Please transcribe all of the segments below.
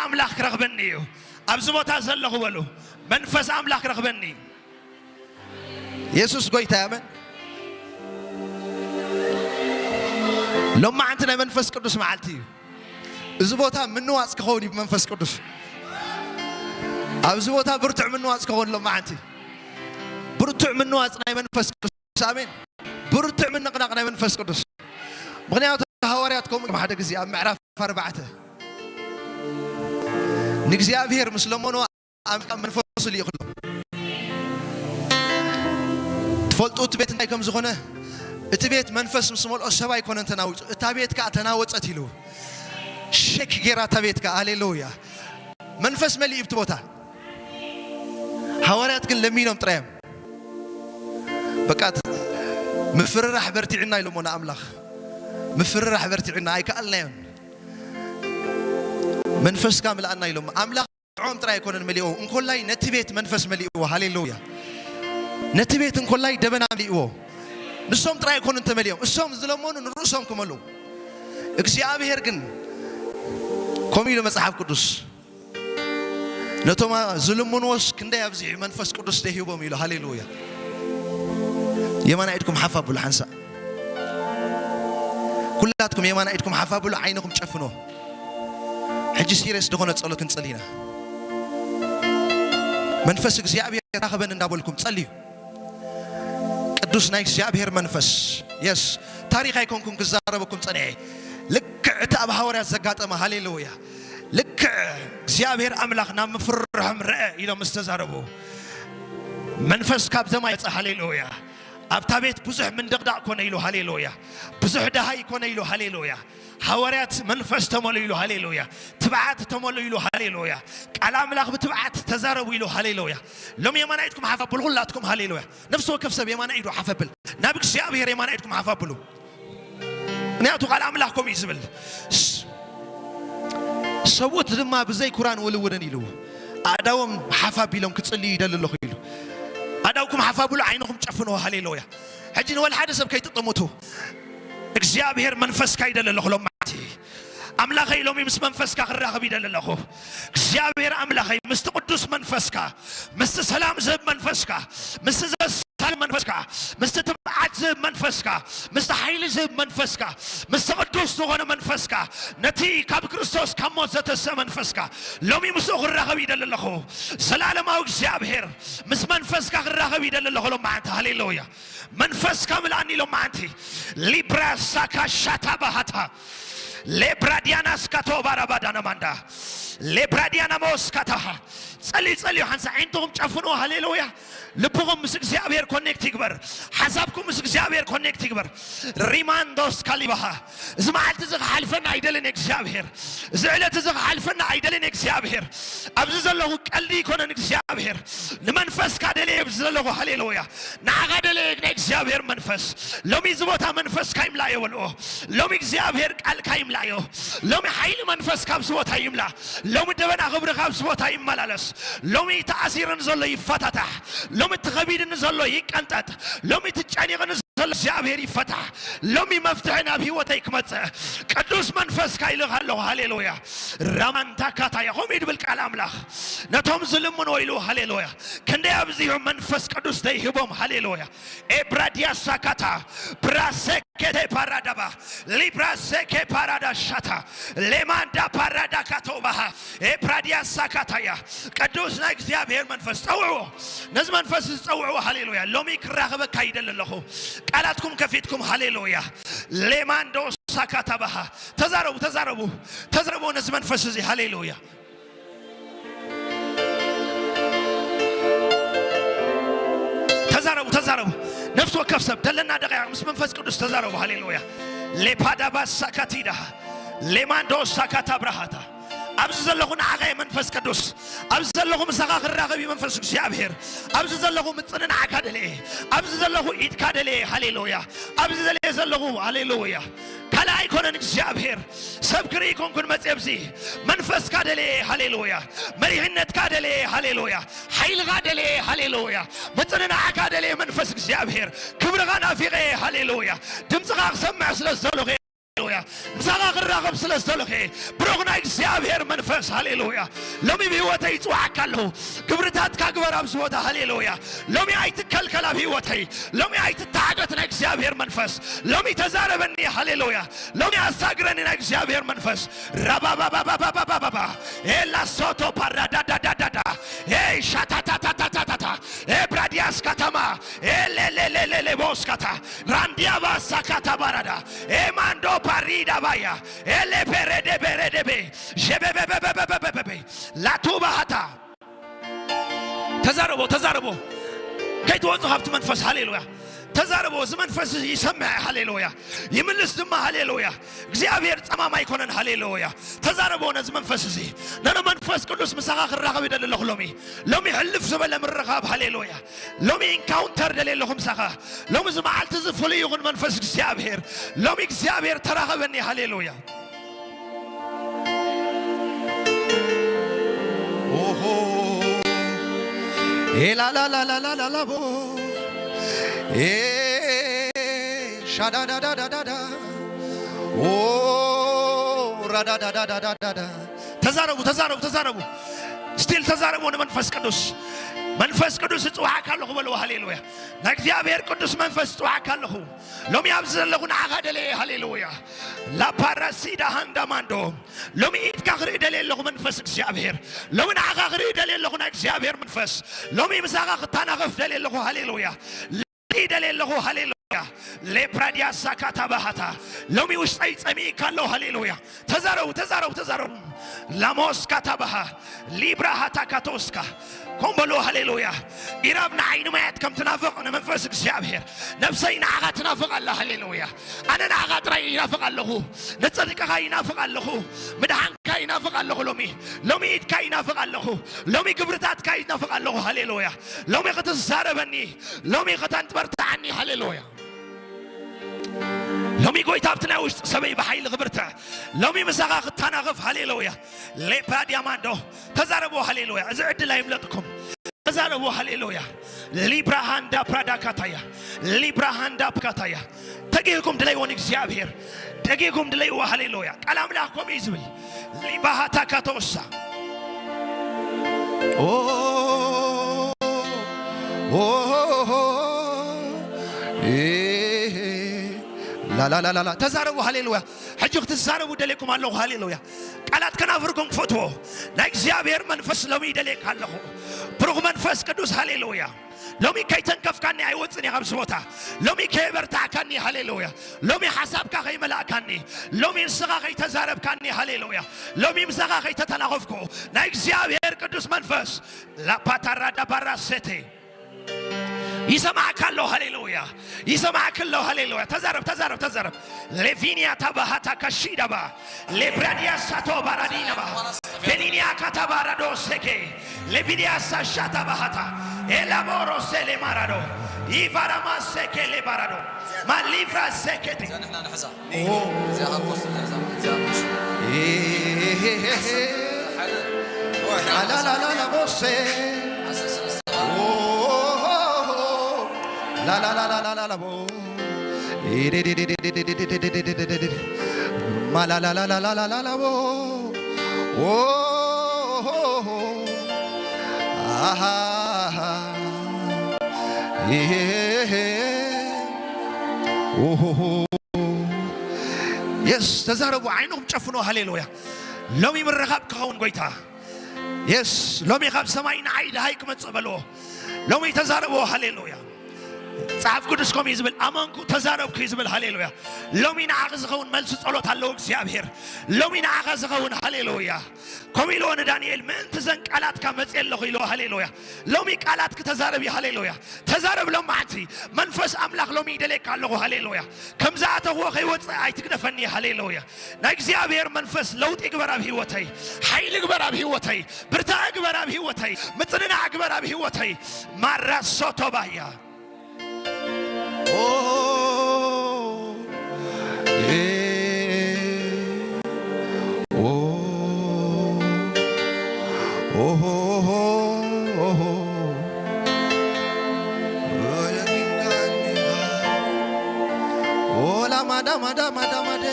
ኣምላኽ ክረኽበኒ እዩ። ኣብዚ ቦታ ዘለኹ በሉ፣ መንፈስ ኣምላኽ ክረኽበኒ እዩ። የሱስ ጎይታ ያመን። ሎማዓንቲ ናይ መንፈስ ቅዱስ መዓልቲ እዩ። እዚ ቦታ ምንዋጽ ክኸውን እዩ ብመንፈስ ቅዱስ። ኣብዚ ቦታ ብርቱዕ ምንዋጽ ክኸውን ሎማዓንቲ። ብርቱዕ ምንዋጽ ናይ መንፈስ ቅዱስ። ኣሜን። ብርቱዕ ምንቕናቕ ናይ መንፈስ ቅዱስ። ምኽንያቱ ሃዋርያት ከምኡ እዮም። ሓደ ግዜ ኣብ ምዕራፍ ኣርባዕተ ንእግዚኣብሔር ምስ ለመንዎ ኣምላኽ መንፈሱ ልኢኽሎም። ትፈልጡ እቲ ቤት እንታይ ከም ዝኾነ? እቲ ቤት መንፈስ ምስ መልኦ ሰብ ኣይኮነን ተናዊጹ፣ እታ ቤት ከኣ ተናወጸት ኢሉ። ሸክ ጌራ እታ ቤት ከኣ። ሃሌሉያ። መንፈስ መሊኡ ኣብቲ ቦታ። ሃዋርያት ግን ለሚኖም ጥራዮም። በቃ ምፍርራሕ በርቲዕና ኢሎሞ ንኣምላኽ። ምፍርራሕ በርቲዕና ኣይከኣልናዮን። መንፈስካ ምልኣና ኢሎም ኣምላኽ ንዕኦም ጥራይ ኣይኮነን መሊእዎ፣ እንኮላይ ነቲ ቤት መንፈስ መሊእዎ። ሃሌሉያ። ነቲ ቤት እንኮላይ ደበና መሊእዎ። ንሶም ጥራይ ኣይኮኑን ተመሊኦም፣ እሶም ዝለመኑ ንርእሶም ክመልኡ። እግዚኣብሔር ግን ከምኡ ኢሉ መጽሓፍ ቅዱስ፣ ነቶም ዝልምንዎስ ክንደይ ኣብዚሑ መንፈስ ቅዱስ ደይሂቦም ኢሉ። ሃሌሉያ። የማናይ ኢድኩም ሓፍ ኣብሉ ሓንሳእ። ኩላትኩም የማናይ ኢድኩም ሓፍ ኣብሉ፣ ዓይንኹም ጨፍኖ። ሕጂ ሲሪየስ ዝኾነ ጸሎት ክንጸሊ ኢና። መንፈስ እግዚኣብሔር ተራኸበን እንዳበልኩም ጸልዩ። ቅዱስ ናይ እግዚኣብሔር መንፈስ፣ የስ፣ ታሪኽ ኣይኮንኩን ክዛረበኩም ጸኒሐ። ልክዕ እቲ ኣብ ሃዋርያት ዘጋጠመ፣ ሃሌሉያ። ልክዕ እግዚኣብሔር ኣምላኽ ናብ ምፍርሖም ረአ ኢሎም ምስ ተዛረቡ፣ መንፈስ ካብ ሰማይ መጸ። ሃሌሉያ። ኣብታ ቤት ብዙሕ ምንድቕዳቕ ኮነ ኢሉ። ሃሌሉያ። ብዙሕ ደሃይ ኮነ ኢሉ። ሃሌሉያ። ሃዋርያት መንፈስ ተመልኡ ኢሉ። ሃሌሉያ። ትብዓት ተመልኡ ኢሉ። ሃሌሉያ። ቃል ኣምላኽ ብትብዓት ተዛረቡ ኢሉ። ሃሌሉያ። ሎም የማናይ ኢድኩም ሓፍ ኣብሉ ኩላትኩም። ሃሌሉያ። ነፍሲ ወከፍ ሰብ የማናይ ኢዱ ሓፍ ኣብል። ናብ እግዚኣብሔር የማናይ ኢድኩም ሓፍ ኣብሉ። ምክንያቱ ቃል ኣምላኽ ከምኡ እዩ ዝብል። ስ-፣ ሰብኡት ድማ ብዘይ ኩራን ውልውልን ኢሉ፣ ኣእዳዎም ሓፍ ኣቢሎም ክጽልዩ ይደሊ ኣለኹ ኢሉ። ኣእዳውኩም ሓፍ ኣብሉ፣ ዓይንኹም ጨፍንዎ። ሃሌሉያ። ሕጂ ንወላ ሓደ ሰብ ከይትጥምቱ፣ እግዚኣብሔር መንፈስካ ይደሊ ኣለኹ ሎም መዓልቲ። ኣምላኸይ ሎሚ ምስ መንፈስካ ክራኸብ ይደሊ ኣለኹ። እግዚኣብሔር ኣምላኸይ ምስቲ ቅዱስ መንፈስካ፣ ምስቲ ሰላም ዝህብ መንፈስካ፣ ምስቲ ዘሳልም መንፈስካ፣ ምስቲ ትብዓት ዝህብ መንፈስካ፣ ምስቲ ሓይሊ ዝህብ መንፈስካ፣ ምስቲ ቅዱስ ዝኾነ መንፈስካ፣ ነቲ ካብ ክርስቶስ ካብ ሞት ዘተስእ መንፈስካ ሎሚ ምስኡ ክራኸብ ይደሊ ኣለኹ። ዘላለማዊ እግዚኣብሔር ምስ መንፈስካ ክራኸብ ይደሊ ኣለኹ ሎም መዓልቲ። ሃሌሉያ። መንፈስካ ምልኣኒ ኢሎም መዓንቲ። ሊብራ ሳካ ሻታ ባሃታ። ሌብራዲያናስ ካቶ ባራባዳና ማንዳ። ሌብራዲያና ሞስ ካታሃ። ጸልዩ፣ ጸልዩ፣ ሓንሳ ዓይንትኹም ጨፍንዎ። ሃሌሉያ። ልብኹም ምስ እግዚኣብሔር ኮኔክት ይግበር። ሓሳብኩም ምስ እግዚኣብሔር ኮኔክት ይግበር። ሪማንዶስ ካሊባሃ። እዚ መዓልቲ እዚ ክሓልፈና ኣይደልን እግዚኣብሔር። እዚ ዕለት እዚ ክሓልፈና ኣይደልን እግዚኣብሔር። ኣብዚ ዘለኹ ቀልዲ ኣይኮነን እግዚኣብሔር። ንመንፈስካ ደልየ ኣብዚ ዘለኹ። ሃሌሉያ። ንዓኻ ደለየ ናይ እግዚኣብሔር መንፈስ። ሎሚ እዚ ቦታ መንፈስካ ይምላዮ በልዎ። ሎሚ እግዚኣብሔር ቃልካ ይምላዮ። ሎሚ ሓይሊ መንፈስካ ኣብዚ ቦታ ይምላ። ሎሚ ደበና ክብርካ ኣብዚ ቦታ ይመላለስ። ሎሚ ተኣሲርኒ ዘሎ ይፈታታሕ። ሎሚ ተኸቢድኒ ዘሎ ይቀንጠጥ። ሎሚ ተጨኒቕኒ ዘሎ እግዚኣብሔር ይፈታሕ። ሎሚ መፍትሒ ናብ ህይወተይ ክመጽእ ቅዱስ መንፈስካ ይልእኽ ኣለኹ። ሃሌሉያ። ራማንታ ካታያ። ከምኡ እዩ ድብል ቃል ኣምላኽ። ነቶም ዝልምንዎ ኢሉ። ሃሌሉያ። ክንደይ ኣብዚሑ መንፈስ ቅዱስ ደይህቦም። ሃሌሉያ። ኤብራዲያ ሳካታ ብራሴኬቴ ፓራዳባ ሊብራሴኬ ፓራዳ ሻታ ሌማንዳ ፓራዳ ካቶባሃ ኤብራዲያ ሳካታያ። ቅዱስ ናይ እግዚኣብሔር መንፈስ ጸውዕዎ። ነዚ መንፈስ ዝጸውዕዎ። ሃሌሉያ። ሎሚ ክራኸበካ ይደሊ ኣለኹ። ቃላትኩም ከፊትኩም። ሃሌሉያ። ሌማንዶ ሳካታባሃ። ተዛረቡ፣ ተዛረቡ፣ ተዛረቡ ነዚ መንፈስ እዚ። ሃሌሉያ። ተዛረቡ፣ ተዛረቡ። ነፍሲ ወከፍ ሰብ ደለና ደቂቕ ምስ መንፈስ ቅዱስ ተዛረቡ። ሃሌሉያ። ሌፓዳባ ሳካቲዳ ሌማንዶ ሳካታ ብራሃታ። ኣብዚ ዘለኹ ንዓኻ እየ መንፈስ ቅዱስ። ኣብዚ ዘለኹ ምሳኻ ክራኸብ እዩ መንፈስ እግዚኣብሔር። ኣብዚ ዘለኹ ምጽንናዕካ ደልየ። ኣብዚ ዘለኹ ኢድካ ደልየ። ሃሌሉያ። ኣብዚ ደልየ ዘለኹ። ሃሌሉያ። ካልእ ኣይኮነን እግዚኣብሔር። ሰብ ክርኢ ኮንኩን መጽየ ኣብዚ። መንፈስካ ደልየ። ሃሌሉያ። መሪሕነትካ ደልየ። ሃሌሉያ። ሓይልኻ ደልየ። ሃሌሉያ። ምጽንናዕካ ደልየ መንፈስ እግዚኣብሔር። ክብርኻ ናፊቐ። ሃሌሉያ። ድምፅኻ ክሰምዕ ስለ ዝደለኹ። ሃሌሉያ። ምሳኻ ክራኸብ ስለ ዝደለኹ እየ። ብሩኽ ናይ እግዚኣብሔር መንፈስ፣ ሃሌሉያ። ሎሚ ብህይወተይ ይጽውዓካ ኣለኹ። ግብርታትካ ግበር ኣብዚ ቦታ፣ ሃሌሉያ። ሎሚ ኣይትከልከል ኣብ ህይወተይ። ሎሚ ኣይትተሓገት ናይ እግዚኣብሔር መንፈስ። ሎሚ ተዛረበኒ፣ ሃሌሉያ። ሎሚ ኣሳግረኒ ናይ እግዚኣብሔር መንፈስ። ራባባባባባባባ። ኤላ ሶቶ ፓራዳዳዳዳዳ። ኤይ ሻታታታታታታ። ኤ ብራዲያስ ከተማ። ኤ ሌሌሌሌሌ ቦስካታ። ራንዲያ ባሳካታ ባራዳ። ኤ ማንዶ ፓሪዳ ባያ። ኤ ሌ ፔሬዴ ቤሬዴቤ። ሼቤቤቤቤቤቤቤ። ላቱ ባሃታ። ተዛረቦ፣ ተዛረቦ። ከይትወጹ ካብቲ መንፈስ፣ ሃሌሉያ። ተዛረቦ፣ እዚ መንፈስ እዚ ይሰምዕ፣ ሃሌሉያ። ይምልስ ድማ፣ ሃሌሉያ። እግዚኣብሔር ጸማም ኣይኮነን፣ ሃሌሉያ። ተዛረቦ ነዚ መንፈስ እዚ። ነነ መንፈስ ቅዱስ ምሳኻ ክራኸብ ይደሊ ኣለኹ ሎሚ። ሎሚ ሕልፍ ዝበለ ምርኻብ፣ ሃሌሉያ። ሎሚ ኢንካውንተር ደልየ ኣለኹ ምሳኻ። ሎሚ እዚ መዓልቲ እዚ ፍሉይ ይኹን መንፈስ እግዚኣብሔር። ሎሚ እግዚኣብሔር ተራኸበኒ፣ ሃሌሉያ። ኦሆ። ኤላላላላላላቦ። ኤ ሻዳዳዳዳዳዳ። ኦ ራዳዳዳዳዳዳ። ተዛረቡ፣ ተዛረቡ፣ ተዛረቡ። ስቲል ተዛረቡ ንመንፈስ ቅዱስ። መንፈስ ቅዱስ እጽውዓካ ኣለኹ በልዎ። ሃሌሉያ። ናይ እግዚኣብሔር ቅዱስ መንፈስ እጽውዓካ ኣለኹ። ሎሚ ኣብዚ ዘለኹ ንዓኻ ደለየ። ሃሌሉያ። ላፓራሲዳ ሃንዳ ማንዶ። ሎሚ ኢድካ ክርኢ ደልየ ኣለኹ መንፈስ እግዚኣብሔር። ሎሚ ንዓኻ ክርኢ ደልየ ኣለኹ ናይ እግዚኣብሔር መንፈስ። ሎሚ ምሳኻ ክተናኸፍ ደልየ ኣለኹ። ሃሌሉያ። ክርኢ ደልየ ኣለኹ። ሃሌሉያ። ሌፕራዲያ ሳካታ ባሃታ። ሎሚ ውሽጠይ ጸሚእካ ኣለኹ። ሃሌሉያ። ተዛረቡ፣ ተዛረቡ፣ ተዛረቡ። ላሞስ ካታባሃ ሊብራ ሃታ ካቶስካ። ኮምበሎ፣ ሃሌሉያ። ኢራብ ንዓይኒ ማያት ከም ትናፍቕ ንመንፈስ እግዚኣብሔር፣ ነብሰይ ንዓኻ ትናፍቕ ኣላ። ሃሌሉያ። ኣነ ንዓኻ ጥራይ ይናፍቕ ኣለኹ። ንጽድቅኻ ይናፍቕ ኣለኹ። ምድሓንካ ይናፍቕ ኣለኹ። ሎሚ፣ ሎሚ ኢድካ ይናፍቕ ኣለኹ። ሎሚ ግብርታትካ ይናፍቕ ኣለኹ። ሃሌሉያ። ሎሚ ክትዛረበኒ፣ ሎሚ ከተንጥበርትዓኒ። ሃሌሉያ። ሎሚ ጎይታ ኣብቲ ናይ ውሽጢ ሰበይ ብሓይሊ ክብርትዕ፣ ሎሚ ምሳኻ ክተናኸፍ። ሃሌሉያ። ሌፕራ ዲያማንዶ። ተዛረቡ፣ ሃሌሉያ። እዚ ዕድል ኣይምለጥኩም። ተዛረቡ፣ ሃሌሉያ። ሊብራ ሃንዳ ፕራዳ ካታያ። ሊብራ ሃንዳ ፕካታያ። ተጊህኩም ድለይዎ ንእግዚኣብሔር። ደጊህኩም ድለይዎ፣ ሃሌሉያ። ቃል ኣምላኽ ከምኡ እዩ ዝብል። ሊባሃታ ካቶሳ። ኦ፣ ኦ፣ ኦ፣ ኦ፣ ኤ፣ ላላላላላ። ተዛረቡ፣ ሃሌሉያ። ሕጂ ክትዛረቡ ደሌኩም ኣለኹ፣ ሃሌሉያ። ቃላት ከናፍርኩም ክፈትዎ። ናይ እግዚኣብሔር መንፈስ ሎሚ ይደልየካ ኣለኹ። ብሩኽ መንፈስ ቅዱስ፣ ሃሌሉያ። ሎሚ ከይተንከፍካኒ ኣይወፅን እየ ካብዚ ቦታ። ሎሚ ከየበርታዕካኒ፣ ሃሌሉያ። ሎሚ ሓሳብካ ከይመላእካኒ፣ ሎሚ ንስኻ ከይተዛረብካኒ፣ ሃሌሉያ። ሎሚ ምሳኻ ከይተተናኸፍኩ፣ ናይ እግዚኣብሔር ቅዱስ መንፈስ ላፓታራዳ ባራ ሴቴ ይሰማዕካ ኣሎ፣ ሃሌሉያ። ይሰማዕካ ኣሎ፣ ሃሌሉያ። ተዛረብ፣ ተዛረብ፣ ተዛረብ። ሌቪኒያ ታባሃታ ካሺዳባ ሌብራዲያ ሳቶ ባራዲናባ ቬኒኒያ ካታባራዶ ሴኬ ሌቢዲያ ሳሻታ ባሃታ ኤላቦሮ ሴሌ ማራዶ ኢቫራማ ሴኬ ሌባራዶ ማሊቭራ ሴኬቴ። እዚኣ ንሕና ንሕዛ። እዚኣ ካብ ፖስት ንሕዛ። እዚኣ ፖስት። ሓደ። ኣላላላላ ቦሴ። ሓሰ ስለ ዝተባህለ። ላላላላላላቦ። ማላላላላላላቦ። ኣሃ። የስ፣ ተዛረቡ፣ ዓይንኹም ጨፍኖ። ሃሌሉያ። ሎሚ ምርኻብ ክኸውን ጎይታ። የስ፣ ሎሚ ካብ ሰማይ ንዓይ ደሃይ ክመጽእ በልዎ። ሎሚ ተዛረብዎ። ሃሌሉያ። መጽሓፍ ቅዱስ ከምኡ እዩ ዝብል፣ ኣመንኩ ተዛረብኩ እዩ ዝብል። ሃሌሉያ። ሎሚ ንዓኺ ዝኸውን መልሲ ጸሎት ኣለዎ እግዚኣብሔር። ሎሚ ንዓኻ ዝኸውን፣ ሃሌሉያ። ከምኡ ኢልዎ ንዳንኤል፣ ምእንቲ ዘን ቃላትካ መጽየ ኣለኹ ኢልዎ። ሃሌሉያ። ሎሚ ቃላትኪ ተዛረቢ። ሃሌሉያ። ተዛረብ ሎማዕንቲ። መንፈስ ኣምላኽ ሎሚ ይደልየካ ኣለኹ። ሃሌሉያ። ከም ዝኣተኽዎ ከይወጽእ ኣይትግደፈኒ። ሃሌሉያ። ናይ እግዚኣብሔር መንፈስ ለውጢ ግበር ኣብ ህይወተይ። ሓይሊ ግበር ኣብ ህይወተይ። ብርታዕ ግበር ኣብ ህይወተይ። ምጽንናዕ ግበር ኣብ ህይወተይ። ማራ ሶቶባያ። ኦ፣ ኤ፣ ኦ፣ ኦ፣ ኦ፣ ኦ፣ ላማዳ ማዳ ማዳ ማዴ።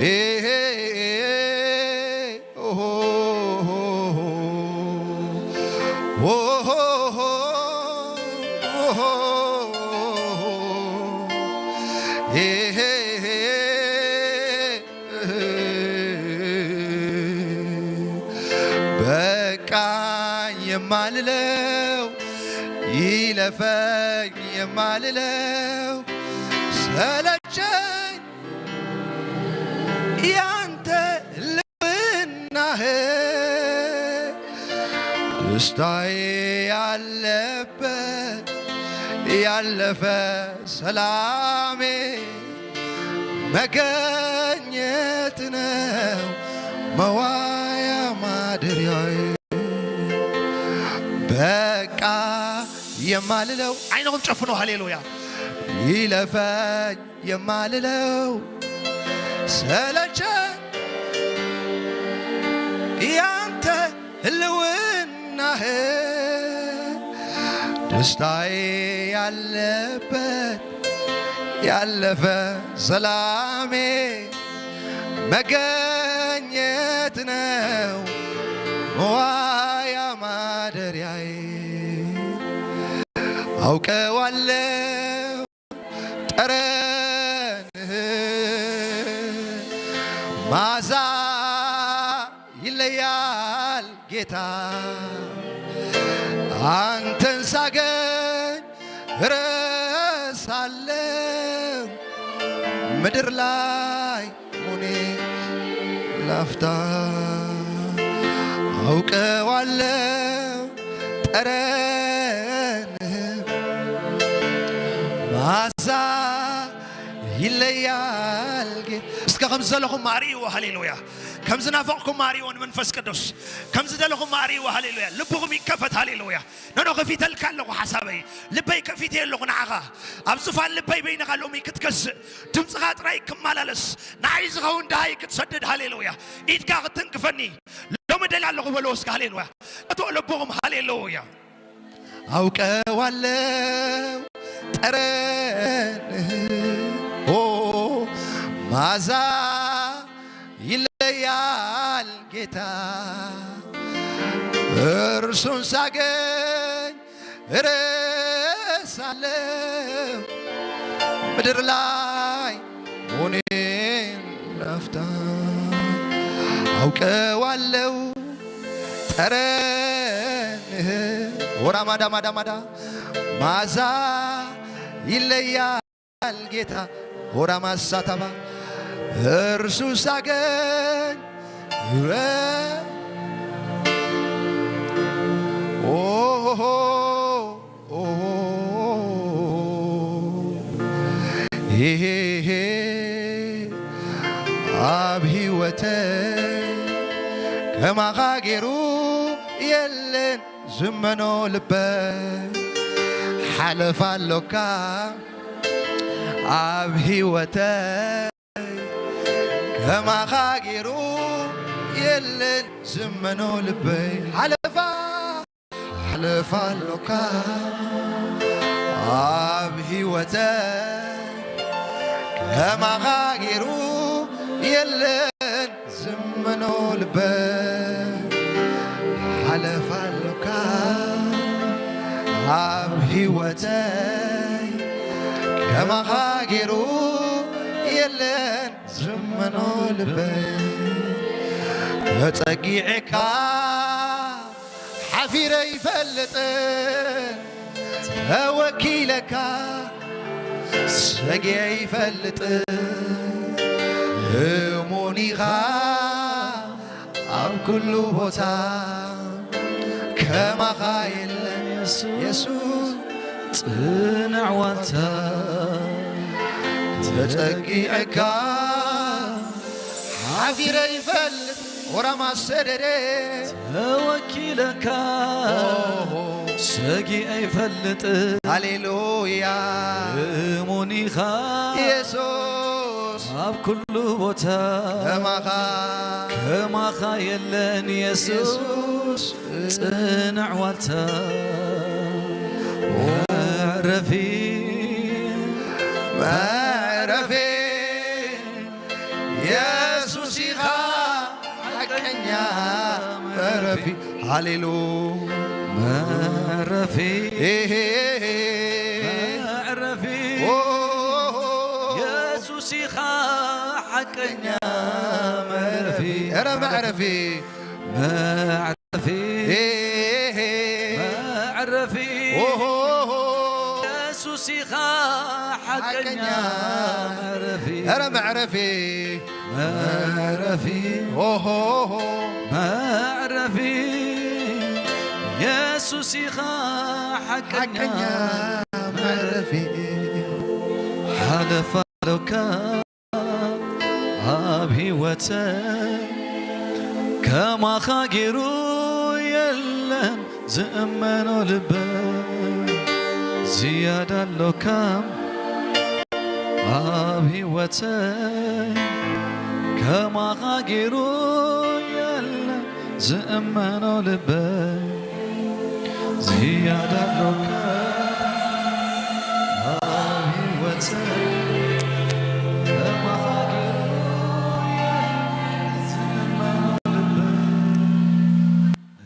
ኤሄ፣ ኦሆ፣ ኦሆ፣ ኦሆ፣ ኤሄ፣ በቃኝ የማልለው፣ ይለፈኝ የማልለው፣ ሰለቸኝ ያንተ ልብናህ፣ ደስታዬ ያለበት ያለፈ ሰላሜ መገኘት ነው መዋያ ማደሪያዬ። በቃ የማልለው፣ ዓይንኹም ጨፍኑ። ሃሌሉያ። ይለፈኝ የማልለው፣ ሰለቸኝ ያንተ ህልውናህ፣ ደስታዬ ያለበት ያለፈ ሰላሜ መገኘት ነው መዋያ ማደሪያዬ። አውቀዋለሁ ጠረንህ ማዛ ይለያል ጌታ፣ አንተን ሳገኝ እረሳለሁ ምድር ላይ ሙኔ ላፍታ። አውቀዋለሁ ጠረንህ ማዛ ይለያል ጌታ። እስከ ከም ዝደለኹም ማርይዎ። ሃሌሉያ። ከም ዝናፈቕኩም ማርይዎ ንመንፈስ ቅዱስ። ከም ዝደለኹም ማርይዎ። ሃሌሉያ። ልብኹም ይከፈት። ሃሌሉያ። ኖኖ፣ ከፊተልካ ኣለኹ ሓሳበይ። ልበይ ከፊተ ኣለኹ ንዓኻ። ኣብ ዙፋን ልበይ በይንኻ ሎሚ ክትገዝእ፣ ድምፅኻ ጥራይ ክመላለስ፣ ንዓይ ዝኸውን ደሃይ ክትሰድድ። ሃሌሉያ። ኢድካ ክትንክፈኒ ሎሚ ደል ኣለኹ በሎ እስከ። ሃሌሉያ። እቶ ልብኹም። ሃሌሉያ። አውቀዋለሁ ጠረንህ፣ ኦ ማዛ ይለያል ጌታ፣ እርሱን ሳገኝ እረሳለሁ ምድር ላይ ሆኔን ላፍታ። አውቀዋለሁ ጠረንህ፣ ወራ ማዳ ማዳ ማዳ ማዛ ይለያል ጌታ። ወራ ማሳታባ እርሱ ሳገኝ ረ-፣ ኦሆ፣ ኦሆ፣ ሄሄሄ፣ ኣብ ህይወተይ ከማኻ ገይሩ የለን ዝመኖ ልበይ። ሓለፋ ኣሎካ ኣብ ህይወተይ ከማኻ ገይሩ የለን ዝመኖ ልበይ። ሓለፋ ሓለፋ ኣሎካ ኣብ ህይወተይ ከማኻ ገይሩ የለን ዝመኖ ልበይ። ሓለፋ ኣሎካ ኣብ ህይወተይ ከማኻ ገይሩ የለን ዝመኖ ልበይ። ተጸጊዕካ ሓፊረ ይፈልጥን ተወኪለካ ሰጊረ ይፈልጥን እሙን ኢኻ ኣብ ኩሉ ቦታ ከማኻ የለን የሱስ ጽንዕ ዋልታ ተጸጊዕካ ሓፊረ ይፈልጥ ወራማ ሰደደ ተወኪለካ ኦሆ። ሰጊ ኣይፈልጥ ሃሌሉያ እሙን ኢኻ የሱስ ኣብ ኩሉ ቦታ ከማኻ ከማኻ የለን የሱስ የሱስ ጽንዕ ዋልታ መዕረፊ መዕረፊ የ መዕረፊ። ሃሌሉ መዕረፊ። ኤሄ። መዕረፊ። ኦ። የሱስ ኢኻ ሓቀኛ መዕረፊ። ኧረ መዕረፊ። መዕረፊ። ኤሄ። መዕረፊ። ኦሆ። የሱስ ኢኻ ሓቀኛ ሓቀኛ። መዕረፊ። ኧረ መዕረፊ። መዕረፊ። ኦሆ። መዕረፊ። የሱስ ኢኻ ሓቀኛ ሓቀኛ መዕረፊ። ሓለፋ ኣሎካ ኣብ ህይወተይ ከማኻ ገይሩ የለን ዝእመኖ ልበይ። ዝያዳ ኣሎካ ኣብ ህይወተይ ከማኻ ገይሩ የለን ዝእመኖ ልበይ። ዝያዳ ኣሎካ ኣብ ህይወተይ ከማኻ ገይሩ የለን ዝእመኖ ልበይ።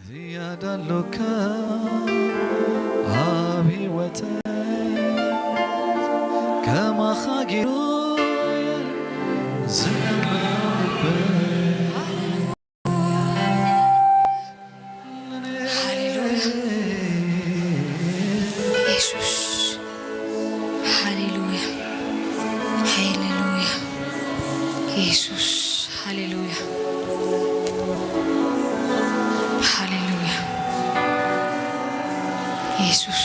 ዝያዳ ኣሎካ ኣብ ህይወተይ ከማኻ ገይሩ ዝእመኖ ልበይ። ሃሌሉያ። የሱስ። ሃሌሉያ። ሃሌሉያ። የሱስ። ሃሌሉያ። ሃሌሉያ። የሱስ።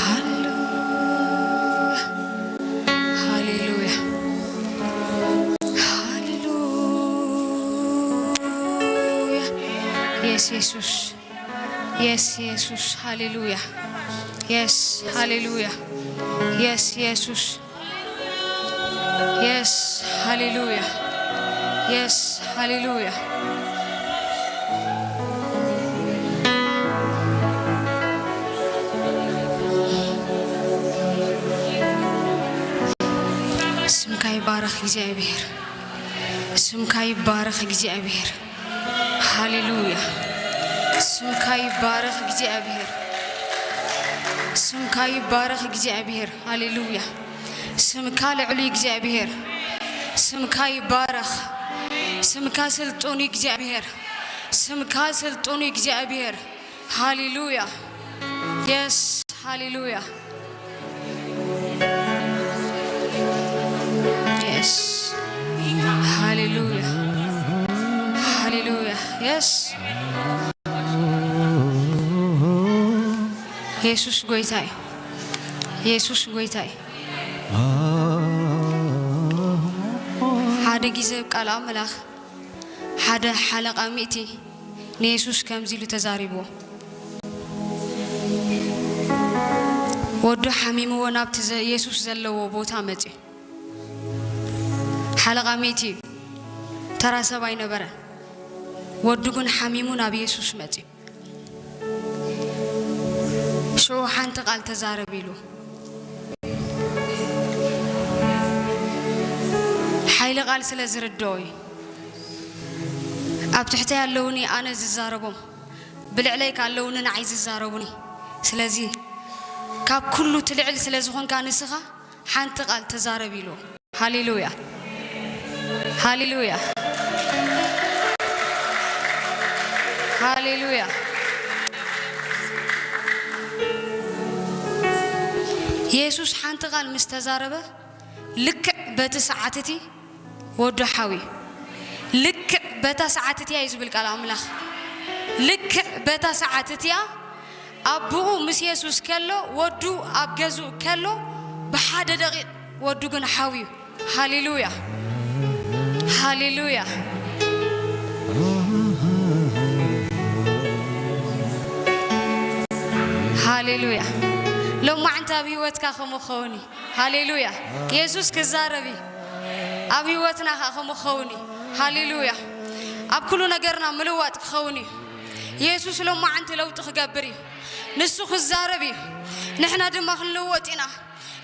ሃሌሉያ። ሃሌሉያ። ሃሌሉያ። የስ የሱስ። የስ የሱስ። ሃሌሉያ። የስ። ሃሌሉያ። የስ የሱስ። የስ። ሃሌሉያ። የስ። ሃሌሉያ። ስምካ ይባረኽ እግዚኣብሔር። ስምካ ይባረኽ እግዚኣብሔር። ሃሌሉያ። ስምካ ይባረኽ እግዚኣብሔር። ስምካ ይባረኽ እግዚኣብሔር። ሃሌሉያ። ስምካ ልዑል እግዚኣብሔር። ስምካ ይባረኽ። ስምካ ስልጡን እግዚኣብሔር። ስምካ ስልጡን እግዚኣብሔር። ሃሌሉያ። የስ። ሃሌሉያ። የስ። ሃሌሉያ። ሃሌሉያ። የስ። የሱስ ጎይታ እዩ። የሱስ ጎይታ እዩ። ሓደ ግዜ ኣብ ቃል ኣምላኽ ሓደ ሓለቓ ሚእቲ ንየሱስ ከምዚ ኢሉ ተዛሪብዎ። ወዱ ሓሚምዎ ናብቲ ዘ-፣ የሱስ ዘለዎ ቦታ መጺኡ። ሓለቓ ሚእቲ እዩ። ተራ ሰብ ኣይነበረን። ወዱ ግን ሓሚሙ ናብ የሱስ መጺኡ። ሽዑ ሓንቲ ቃል ተዛረብ ኢሉ። ሓይሊ ቃል ስለ ዝርድኦ እዩ። ኣብ ትሕተይ ኣለውኒ ኣነ ዝዛረቦም፣ ብልዕለይ ከ ኣለውኒ ንዓይ ዝዛረቡኒ። ስለዚ ካብ ኩሉ ትልዕል ስለ ዝኾንካ ንስኻ ሓንቲ ቃል ተዛረብ ኢሉ። ሃሌሉያ። ሃሌሉያ። ሃሌሉያ። የሱስ ሓንቲ ቃል ምስ ተዛረበ፣ ልክዕ በቲ ሰዓት እቲ ወዱ ሓዊ። ልክዕ በታ ሰዓት እቲያ እዩ ዝብል ቃል ኣምላኽ። ልክዕ በታ ሰዓት እቲያ ኣቦኡ ምስ የሱስ ከሎ፣ ወዱ ኣብ ገዝኡ ከሎ፣ ብሓደ ደቂቕ ወዱ ግን ሓውዩ። ሃሌሉያ። ሃሌሉያ። ሃሌሉያ። ሎማዕንቲ ኣብ ህይወትካ ከምኡ ክኸውን እዩ። ሃሌሉያ። የሱስ ክዛረብ እዩ። ኣብ ህይወትና ኸዓ ከምኡ ክኸውን እዩ። ሃሌሉያ። ኣብ ኩሉ ነገርና ምልዋጥ ክኸውን እዩ። የሱስ ሎማዕንቲ ለውጢ ክገብር እዩ። ንሱ ክዛረብ እዩ። ንሕና ድማ ክንልወጥ ኢና።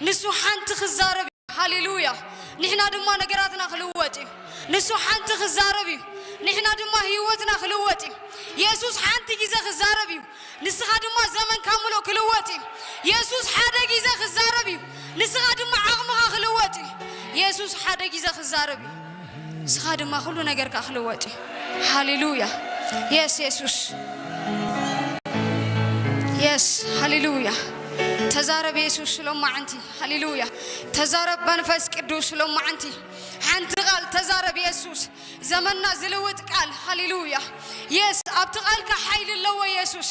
ንሱ ሓንቲ ክዛረብ እዩ። ሃሌሉያ። ንሕና ድማ ነገራትና ክልወጥ እዩ። ንሱ ሓንቲ ክዛረብ እዩ። ንሕና ድማ ህይወትና ክልወጥ እዩ። የሱስ ሓንቲ ግዜ ክዛረብ እዩ፣ ንስኻ ድማ ዘመንካ ምሉእ ክልወጥ እዩ። የሱስ ሓደ ግዜ ክዛረብ እዩ፣ ንስኻ ድማ ዓቕምኻ ክልወጥ እዩ። የሱስ ሓደ ግዜ ክዛረብ እዩ፣ ንስኻ ድማ ኩሉ ነገርካ ክልወጥ እዩ። ሃሌሉያ። የስ የሱስ። የስ። ሃሌሉያ። ተዛረብ የሱስ ሎማዓንቲ። ሃሌሉያ። ተዛረብ መንፈስ ቅዱስ ሎማዓንቲ። ሓንቲ ቃል ተዛረብ የሱስ። ዘመንና ዝልውጥ ቃል። ሃሌሉያ። የስ። ኣብቲ ቃልካ ሓይሊ ኣለዎ የሱስ።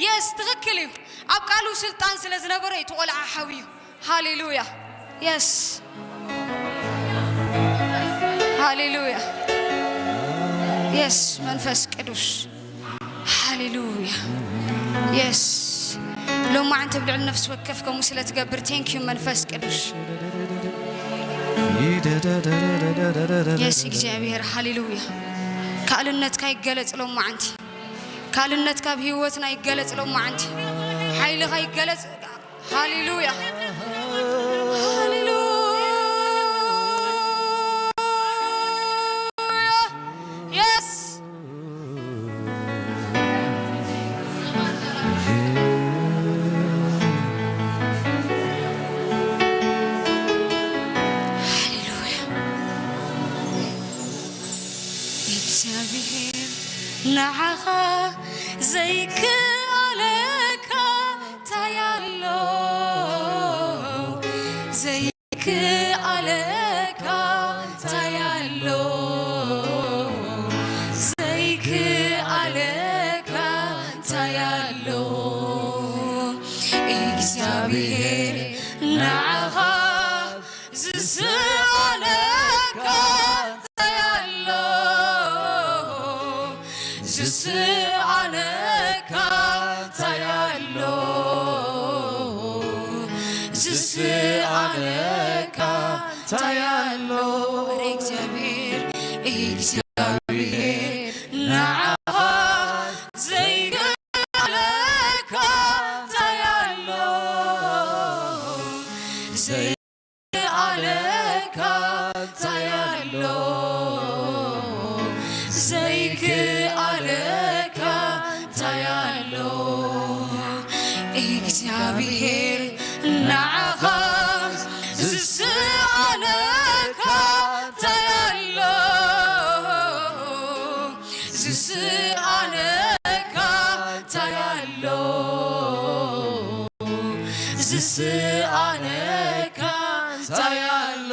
የስ። ትኽክል እዩ። ኣብ ቃሉ ስልጣን ስለ ዝነበሮ እዩ እቲ ቆልዓ ሓውዩ። ሃሌሉያ። የስ። ሃሌሉያ። የስ። መንፈስ ቅዱስ። ሃሌሉያ። የስ። ሎማዓንቲ ኣብ ልዕሊ ነፍሲ ወከፍ ከምኡ ስለ ትገብር፣ ቴንክ ዩ መንፈስ ቅዱስ። የስ እግዚኣብሔር። ሃሌሉያ። ካልእነትካ ይገለጽ ሎማዓንቲ። ካልእነትካ ኣብ ህይወትና ይገለጽ ሎማዓንቲ። ሓይልኻ ይገለጽ። ሃሌሉያ። ሃሌሉያ። የስ። ሃሌሉያ። እግዚኣብሔር ንዓኻ ዘይከኣለካ እንታይ ኣሎ? ዘይከኣለካ እንታይ ኣሎ? ዘይከኣለካ እንታይ ኣሎ? እግዚኣብሔር ንዓኻ ዝስኣነካ እንታይ ኣሎ? ዝስኣነካ እንታይ ኣሎ? ዝስኣነካ እንታይ ኣሎ? እግዚኣብሔር፣ እግዚኣብሔር ንዓኻ ዘይከኣለካ እንታይ ኣሎ? ዘይ- ኣለካ እንታይ ኣሎ? ዘይከኣለካ እንታይ ኣሎ? እግዚኣብሔር ንዓኻ ዝስኣነካ እንታይ ኣሎ? ዝስኣነካ እንታይ ኣሎ? ዝስኣነካ እንታይ ኣሎ?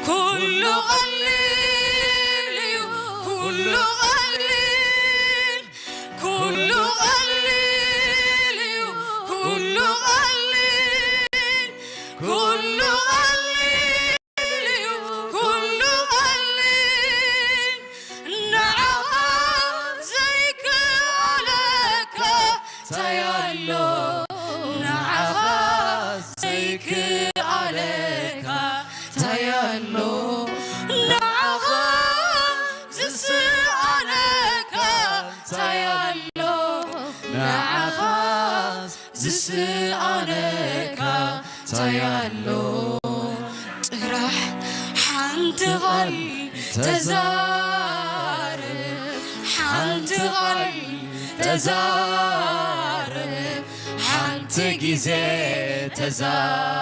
ኩሉ ቀሊል እዩ፣ ኩሉ ቀሊል፣ ኩሉ ቀሊል እዩ፣ ኩሉ ቀሊል፣ ኩሉ ቀሊል እዩ፣ ኩሉ ቀሊል። ንዓኻ ዘይከኣለካ እንታይ ኣሎ? ንዓኻ ዘይከኣለካ እንታይ ኣሎ? ንዓኻ ዝስኣነካ እንታይ ኣሎ? ንዓኻ ዝስኣነካ እንታይ ኣሎ? ጥራሕ ሓንቲ ቃል ተዛረብ፣ ሓንቲ ቃል ተዛረብ፣ ሓንቲ ግዜ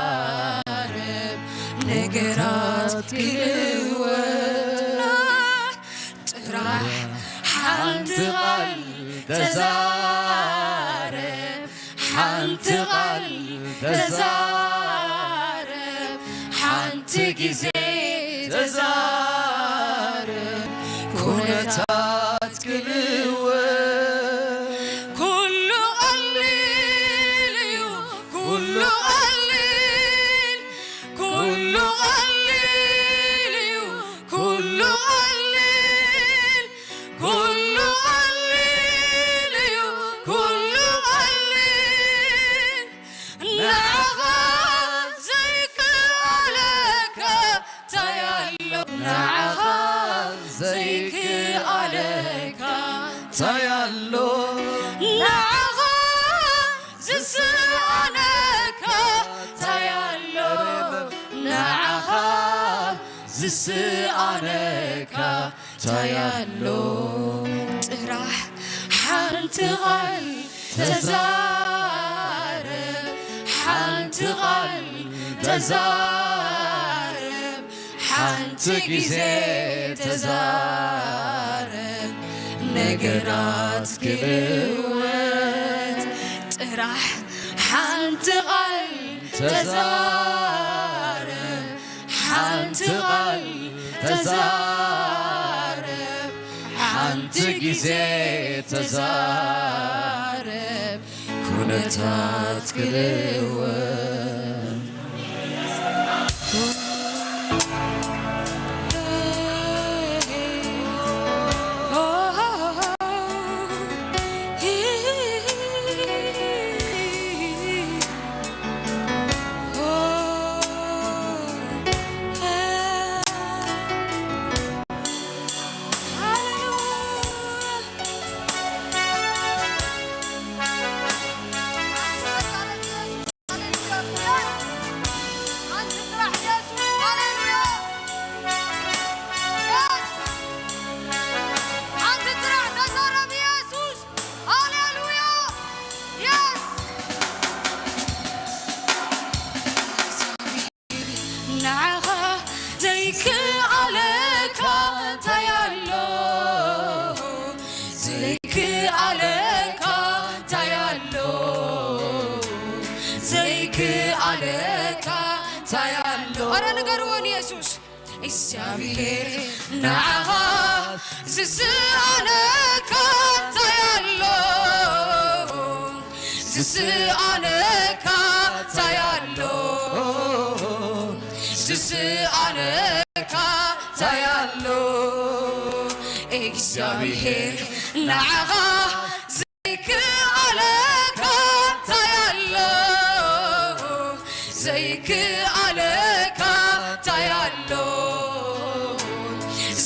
ተዛረብ፣ ነገራት ክልወጥ። ጥራሕ ሓንቲ ቃል ተዛረብ፣ ሓንቲ ቃል ተዛረብ፣ ሓንቲ ግዜ ተዛረብ፣ ኩነታት ክልወጥ። ኩሉ ቀሊል እዩ፣ ኩሉ ቀሊል፣ ኩሉ ቀሊል እዩ፣ ኩሉ ቀሊል፣ ኩሉ ቀሊል እዩ፣ ኩሉ ቀሊል። ንዓኻ ዘይከኣለካ እንታይ ኣሎ? ንዓኻ ዘይከኣለካ እንታይ ኣሎ? ንዓኻ ዝስኣነካ እንታይ ኣሎ? ንዓኻ ዝስኣነካ እንታይ ኣሎ? ጥራሕ ሓንቲ ቓል ተዛረብ፣ ሓንቲ ቓል ተዛረብ፣ ሓንቲ ግዜ ተዛረብ፣ ነገራት ክልወጥ። ጥራሕ ሓንቲ ቓል ተዛረብ፣ ሓንቲ ቓል ተዛረብ፣ ሓንቲ ግዜ ተዛረብ፣ ኩነታት ክልወጥ። ንዓኻ ዘይከኣለካ እንታይ ኣሎ? ዘይከኣለካ እንታይ ኣሎ? ዘይከኣለካ እንታይ ኣሎ? ኧረ ንገርዎ ንየሱስ። እግዚኣብሔር ንዓኻ ዝስኣነካ እንታይ ኣሎ? ዝስኣነካ እንታይ ኣሎ? ዝስኣነካ እንታይ ኣሎ? እግዚኣብሔር ንዓኻ ዘይከኣለካ እንታይ ኣሎ? ዘይከኣለካ እንታይ ኣሎ?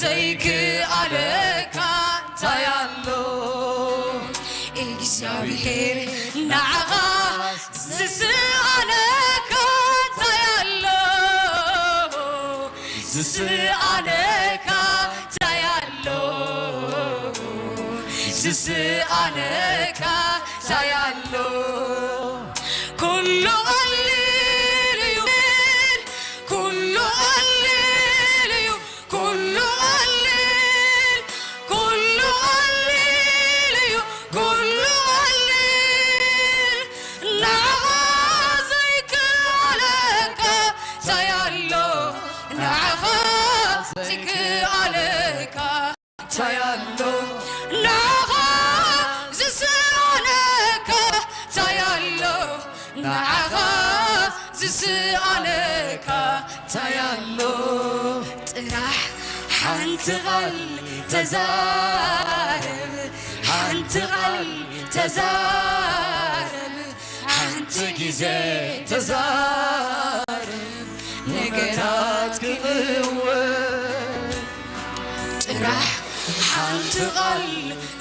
ዘይከኣለካ እንታይ ኣሎ? እግዚኣብሔር ንዓኻ ዝስኣነካ እንታይ ኣሎ? ዝስኣነካ እንታይ ኣሎ? ዝስኣነካ እንታይ ኣሎ? ኩሉ ቀሊል እዩ፣ ኩሉ ቀሊል እዩ፣ ኩሉ ቀሊል፣ ኩሉ ቀሊል እዩ፣ ኩሉ ቀሊል። ንዓኻ ዘይከኣለካ እንታይ ኣሎ? ንዓኻ ዘይከኣለካ እንታይ ኣሎ? ንዓኻ ዝስኣነካ እንታይ ኣሎ? ንዓኻ ዝስኣነካ እንታይ ኣሎ? ጥራሕ ሓንቲ ቓል ተዛረብ፣ ሓንቲ ቓል ተዛረብ፣ ሓንቲ ግዜ ተዛረብ፣ ነገራት ክልወጥ። ጥራሕ ሓንቲ ቓል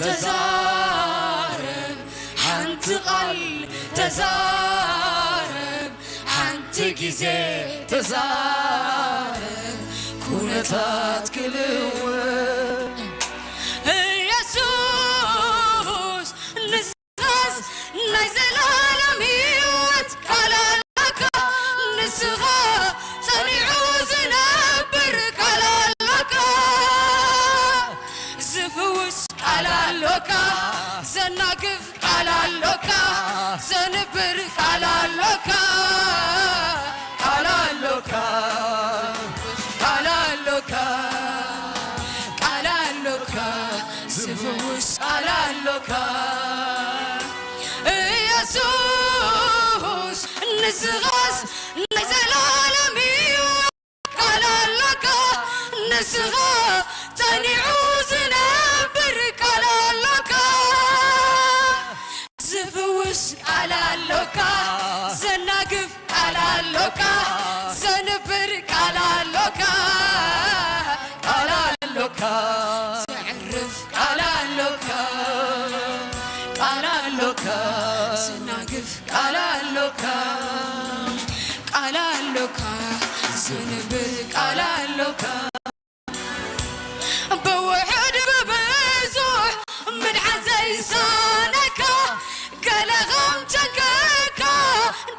ተዛረብ፣ ሓንቲ ቓል ተዛረብ፣ ሓንቲ ግዜ ተዛረብ፣ ኩነታት ክልወጥ። ኢየሱስ ንስኻስ ናይ ዘላለም ህይወት ቃል ኣሎካ፣ ንስኻ ጸኒዑ ዝነብር ቃል ኣሎካ፣ ዝፍውስ ቃል ኣሎካ፣ ዘናግፍ ቃል ኣሎካ፣ ዘንብር ቃል ኣሎካ፣ ቃል ኣሎካ፣ ቃል ኣሎካ፣ ቃል ኣሎካ፣ ዝፍውስ ቃል ኣሎካ። ኢየሱስ ንስኻስ ናይ ዘላለም ህይወት ቃል ኣሎካ፣ ንስኻ ጸኒዑ ዝነብር ቃል ኣሎካ፣ ዝፍውስ ቃል ኣሎካ፣ ዘናግፍ ቃል ኣሎካ፣ ዘንብር ቃል ኣሎካ፣ ቃል ኣሎካ፣ ዘዕርፍ ቃል ኣሎካ፣ ቃል ኣሎካ፣ ዘናግፍ ቃል ኣሎካ፣ ቃል ኣሎካ፣ ትንብል ቃል ኣሎካ። ብውሑድ ብብዙሕ ምድሓን ዘይሳነካ፣ ገለ ከም ጨንቀካ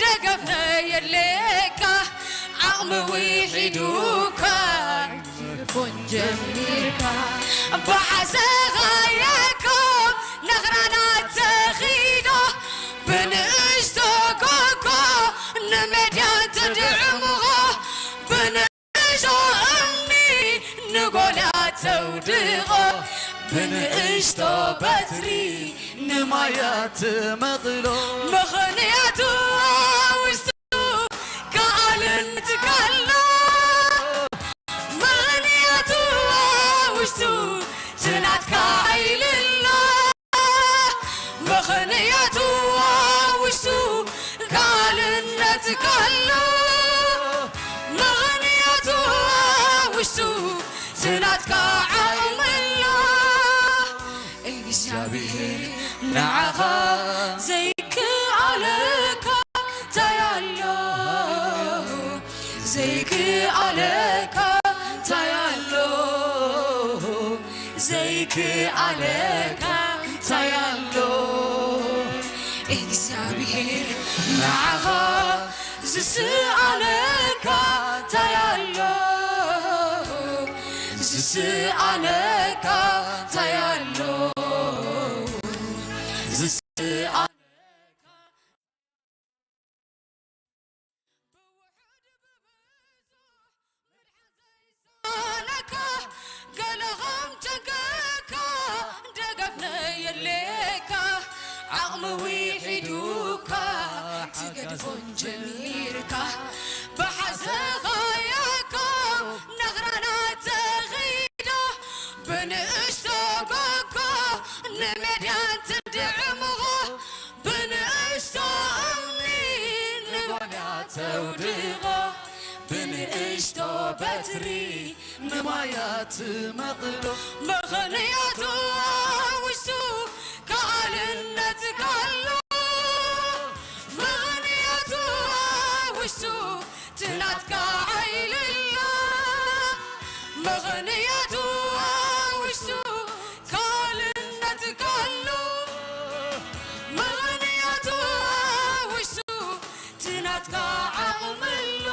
ደገፍ ነየድልየካ። ዓቕሚ ውሒዱካ፣ ጀሚርካ ብሓሰኻየኮ ነኽራና ተኺዶ፣ ብንእሽቶ ጎጎ ንመድያ ተድዕምቖ፣ ብንእሽቶ እምኒ ንጎልያት ተውድቖ፣ ብንእሽቶ በትሪ ንማያ ትመቕሎ። ምኽንያቱ ውሽጡ ከኣልነትካ ኣሎ። ምኽንያቱ ውሽጡ ትናትካ ሓይሊ ኣሎ። ምኽንያቱ ውሽጡ ከኣልነትካ ኣሎ። ምኽንያቱ ውሽጡ ትናትካ ዓቕሚ ኣሎ። እግዚኣብሔር ንዓኻ ዘይከኣለካ እንታይ ኣሎ? ዘይከኣለካ እንታይ ኣሎ? ዘይከኣለካ እንታይ ኣሎ? እግዚኣብሔር ንዓኻ ዝሰኣነካ እንታይ ኣሎ? ዝሰኣነካ እንታይ ኣሎ? ዝሰኣነካ ኣነካ ገለ ከም ጨንቀካ ደገፍ ነየድልየካ። ዓቕሚ ውሒዱካ ትገድፎን ጀሚርካ ብሓሰኻየኮ ነኽራና ተኺዶ ብንእሽቶ ጎጎ ንመድያን ትድዕምቖ። ብንእሽቶ እምኒ ንጎልያት ተውድቖ፣ ብንእሽቶ በትሪ ንማያ ትመቕሎ። ምኽንያቱ ኣብ ውሽጡ ከኣልነትካ ኣሎ። ምኽንያቱ ኣብ ውሽጡ ትናትካ ሓይሊ ኣሎ። ምኽንያቱ ኣብ ውሽጡ ካልነትካ ኣሎ። ምኽንያቱ ኣብ ውሽጡ ትናትካ ዓቕሚ ኣሎ።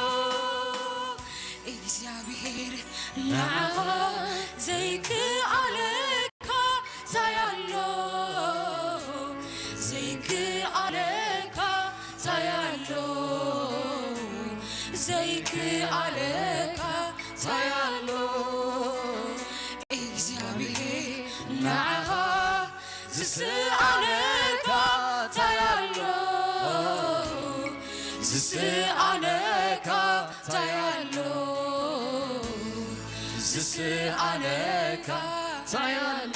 እግዚኣብሔር ንዓኻ ዘይከኣለካ እንታይ ኣሎ? ዘይከኣለካ እንታይ ኣሎ? ዘይከኣለካ እንታይ ኣሎ? እግዚኣብሔር ንዓኻ ዝሰኣነካ እንታይ ኣሎ? ዝሰኣነካ እንታይ ኣሎ? ዝሰኣነካ እንታይ ኣሎ?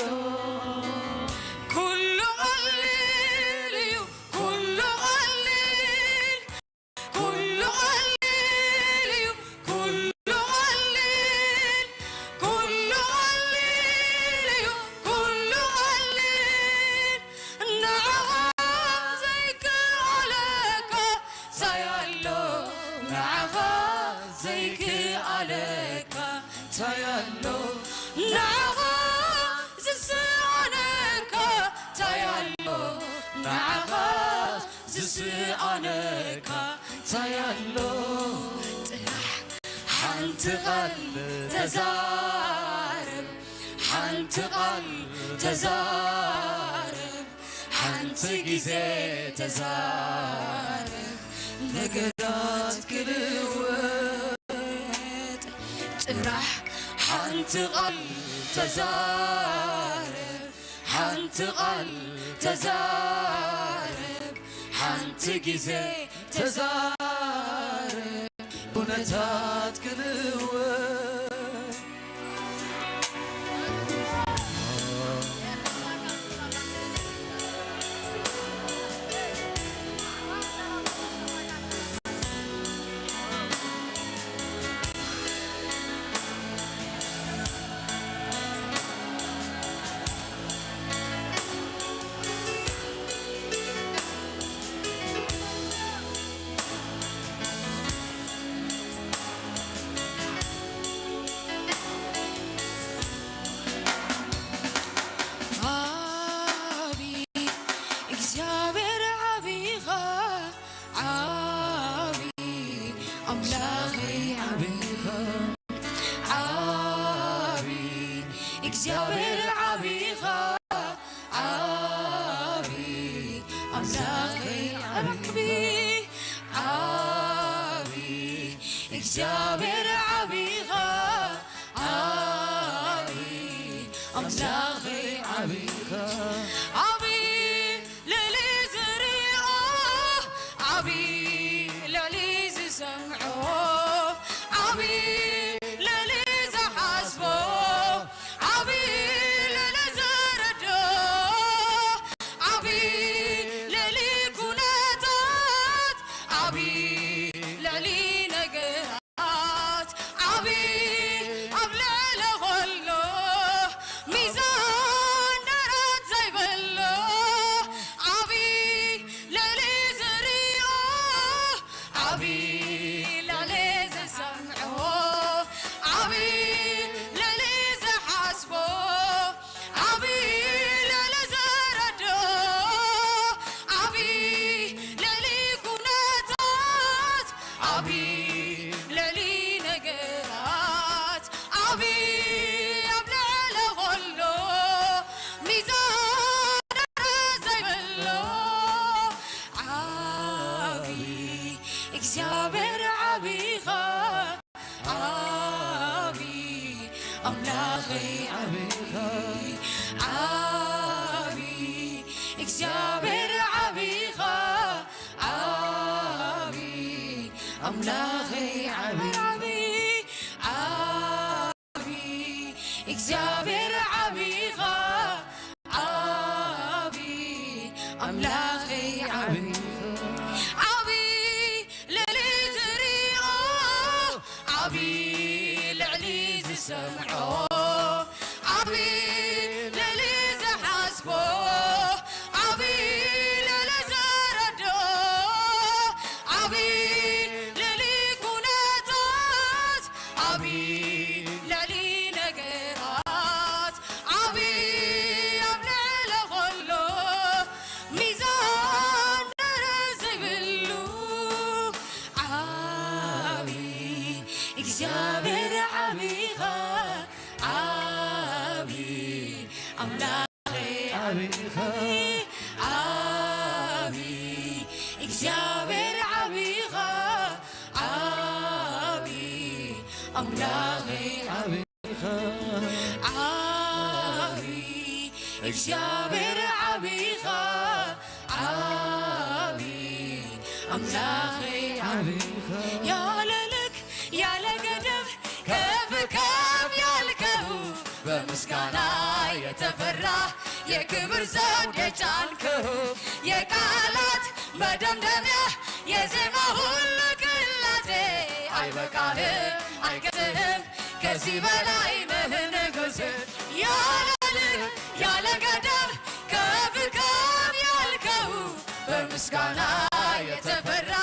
ኩሉ ቀሊል እዩ፣ ኩሉ ቀሊል፣ ኩሉ ቀሊል እዩ፣ ኩሉ ቀሊል፣ ኩሉ ቀሊል እዩ፣ ኩሉ ቀሊል። ንዓኻ ዘይከኣለካ እንታይ ኣሎ? ንዓኻ ዘይከኣለካ እንታይ ኣሎ? ንዓኻ ዝሰኣነካ እንታይ ኣሎ? ንዓኻ ዝሰኣነካ እንታይ ኣሎ? ጥራሕ ሓንቲ ቃል ተዛረብ፣ ሓንቲ ቃል ተዛረብ፣ ሓንቲ ግዜ ተዛረብ፣ ነገራት ክልወጥ። ጥራሕ ሓንቲ ቃል ተዛረብ፣ ሓንቲ ቃል ተዛረብ፣ ሓንቲ ግዜ ተዛረብ፣ ኩነታት ክልወጥ። ዓብኻ ዓቢ እግዚኣብሔር ዓቢኻ ዓቢ ኣምላኸይ ዓቢ ዓቢ እግዚኣብሔር ዓቢኻ ዓቢ ኣምላኸይ ዓቢኻ ዓቢ ልዕሊ ዝሪኦ ዓቢ ልዕሊ ዝሰምዖ ዓቢ ልዕሊ ዝሓስቦ ዓቢ ልዕሊ ዝረድኦ ዓቢ ልዕሊ ኩነታት ዓቢ ልዕሊ ነገራት ዓቢ ኣብ ልዕሊ ኸሎ ሚዛን ደረት ዘይብሎ ዓቢ ልዕሊ ዝሪኦ ዓቢ ልዕሊ ዝሰምዖ ዓቢ ልዕሊ ዝሓስቦ ዓቢ ልዕሊ ዝረድኦ ዓቢ ልዕሊ ኩነታት ዓቢ ልዕሊ ነገራት ዓቢ ኣብ ልዕሊ ኸሎ ሚዛን ደረት ዘይብሎ ዓቢ እግዚኣብሔር ዓቢኻ ዓቢ ኣምላኸይ ዓቢኻ ዓቢ እግዚኣብሔር ዓቢኻ ዓቢ ኣምላኸይ ዓቢ ዓቢ እግዚኣብሔር ዓቢኻ ዓቢ ኣምላኸይ ዓቢ ዓቢ ልዕሊ ዝሪኦ ዓቢ ልዕሊ ዝሰምዖ ዓቢ ልዕሊ ዝሓስቦ ዓቢ ልዕሊ ዝረድኦ ዓቢ ልዕሊ ኩነታት ዓቢ ልዕሊ ነገራት ዓቢ ኣብ ልዕሊ ኸሎ ሚዛን ደረት ዘይብሉ ዓቢ እግዚኣብሔር ዓቢኻ ዓቢ ኣምላኸይ ዓቢኻ ዓቢ እግዚኣብሔር ዓቢኻ ዓቢ ኣምላኸይ ዓቢኻ ዓቢ እግዚኣብሔር ዓቢኻ ዓቢ ኣምላኸይ ዓቢኻ ያለ ልክ ያለ ገደብ ከፍ ከፍ ያልከው በምስጋና የተፈራ የክብር ዘውድ የጫንከው የቃላት መደምደሚያ የዜማ ሁሉ ቅላሴ አይበቃህም አይገጥህም ከዚህ በላይ ነህ ንጉሴ ያለ ልክ ያለ ገደብ ከፍ ከፍ ያልከው በምስጋና የተፈራ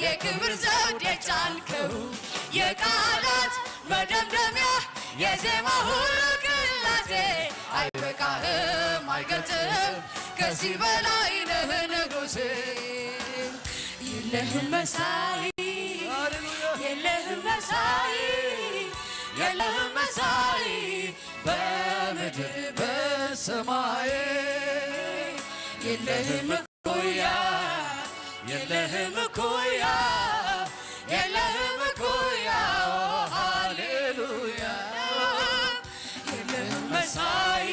የክብር ዘውድ የጫንከው የቃላት መደምደሚያ የዜማ ሁሉ ቅላሴ አይበቃህም አይገልጽህም ከዚህ በላይ ነህ ንጉሴ የለህም መሳይ የለህም መሳይ የለህም መሳይ በምድር በሰማይ የለህም እኩያ የለህም እኩያ የለህም እኩያ ሃሌሉያ የለህም መሳይ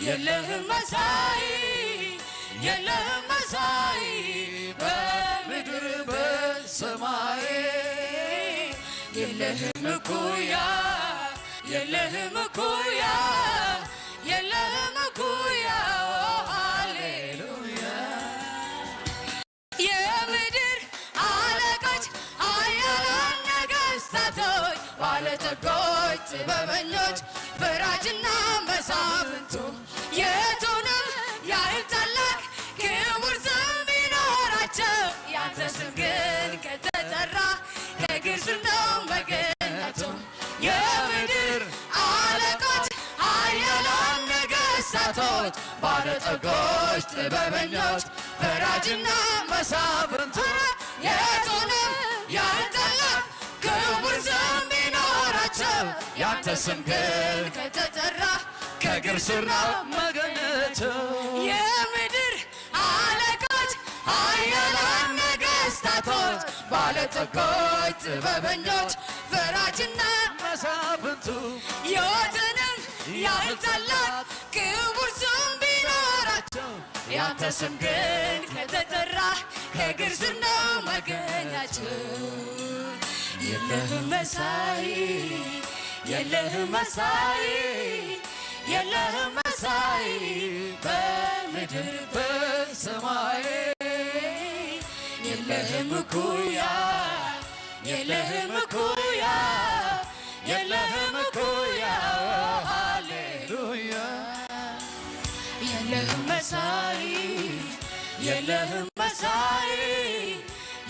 የለህም መሳይ የለህም መሳይ በምድር በሰማይ የለህም እኩያ የለህም እኩያ የለህም እኩያ ሃሌሉያ የምድር አለቆች ኃያላን ነገስታቶች ባለጠጎች ጥበበኞች ፈራጅና መሳፍንቱ የቱንም ያህል ታላቅ ክቡር ስም ቢኖራቸው ያንተ ስም ግን ከተጠራ ከግርዝም ነው መገኘቱ የምድር አለቆች ኃያላን ነገስታቶች ባለጠጎች ጥበበኞች ፈራጅና መሳፍንቱ የቱንም ያህል ታላቅ ያንተ ስም ግን ከተጠራ ከእግር ስር ነው መገኘት። የምድር አለቆች፣ ኃያላን ነገሥታቶች፣ ባለጠጎች፣ ጥበበኞች፣ ፈራጅና መሳፍንቱ ሕይወትንም ያህል ታላቅ ክቡር ስም ቢኖራቸው፣ ያንተ ስም ግን ከተጠራ ከእግር ስር ነው መገኛቸው። የለህም መሳይ፣ የለህም መሳይ፣ የለህም መሳይ በምድር በሰማይ። የለህም እኩያ፣ የለህም እኩያ፣ የለህም እኩያ። ሃሌሉያ። የለህም መሳይ፣ የለህም መሳይ፣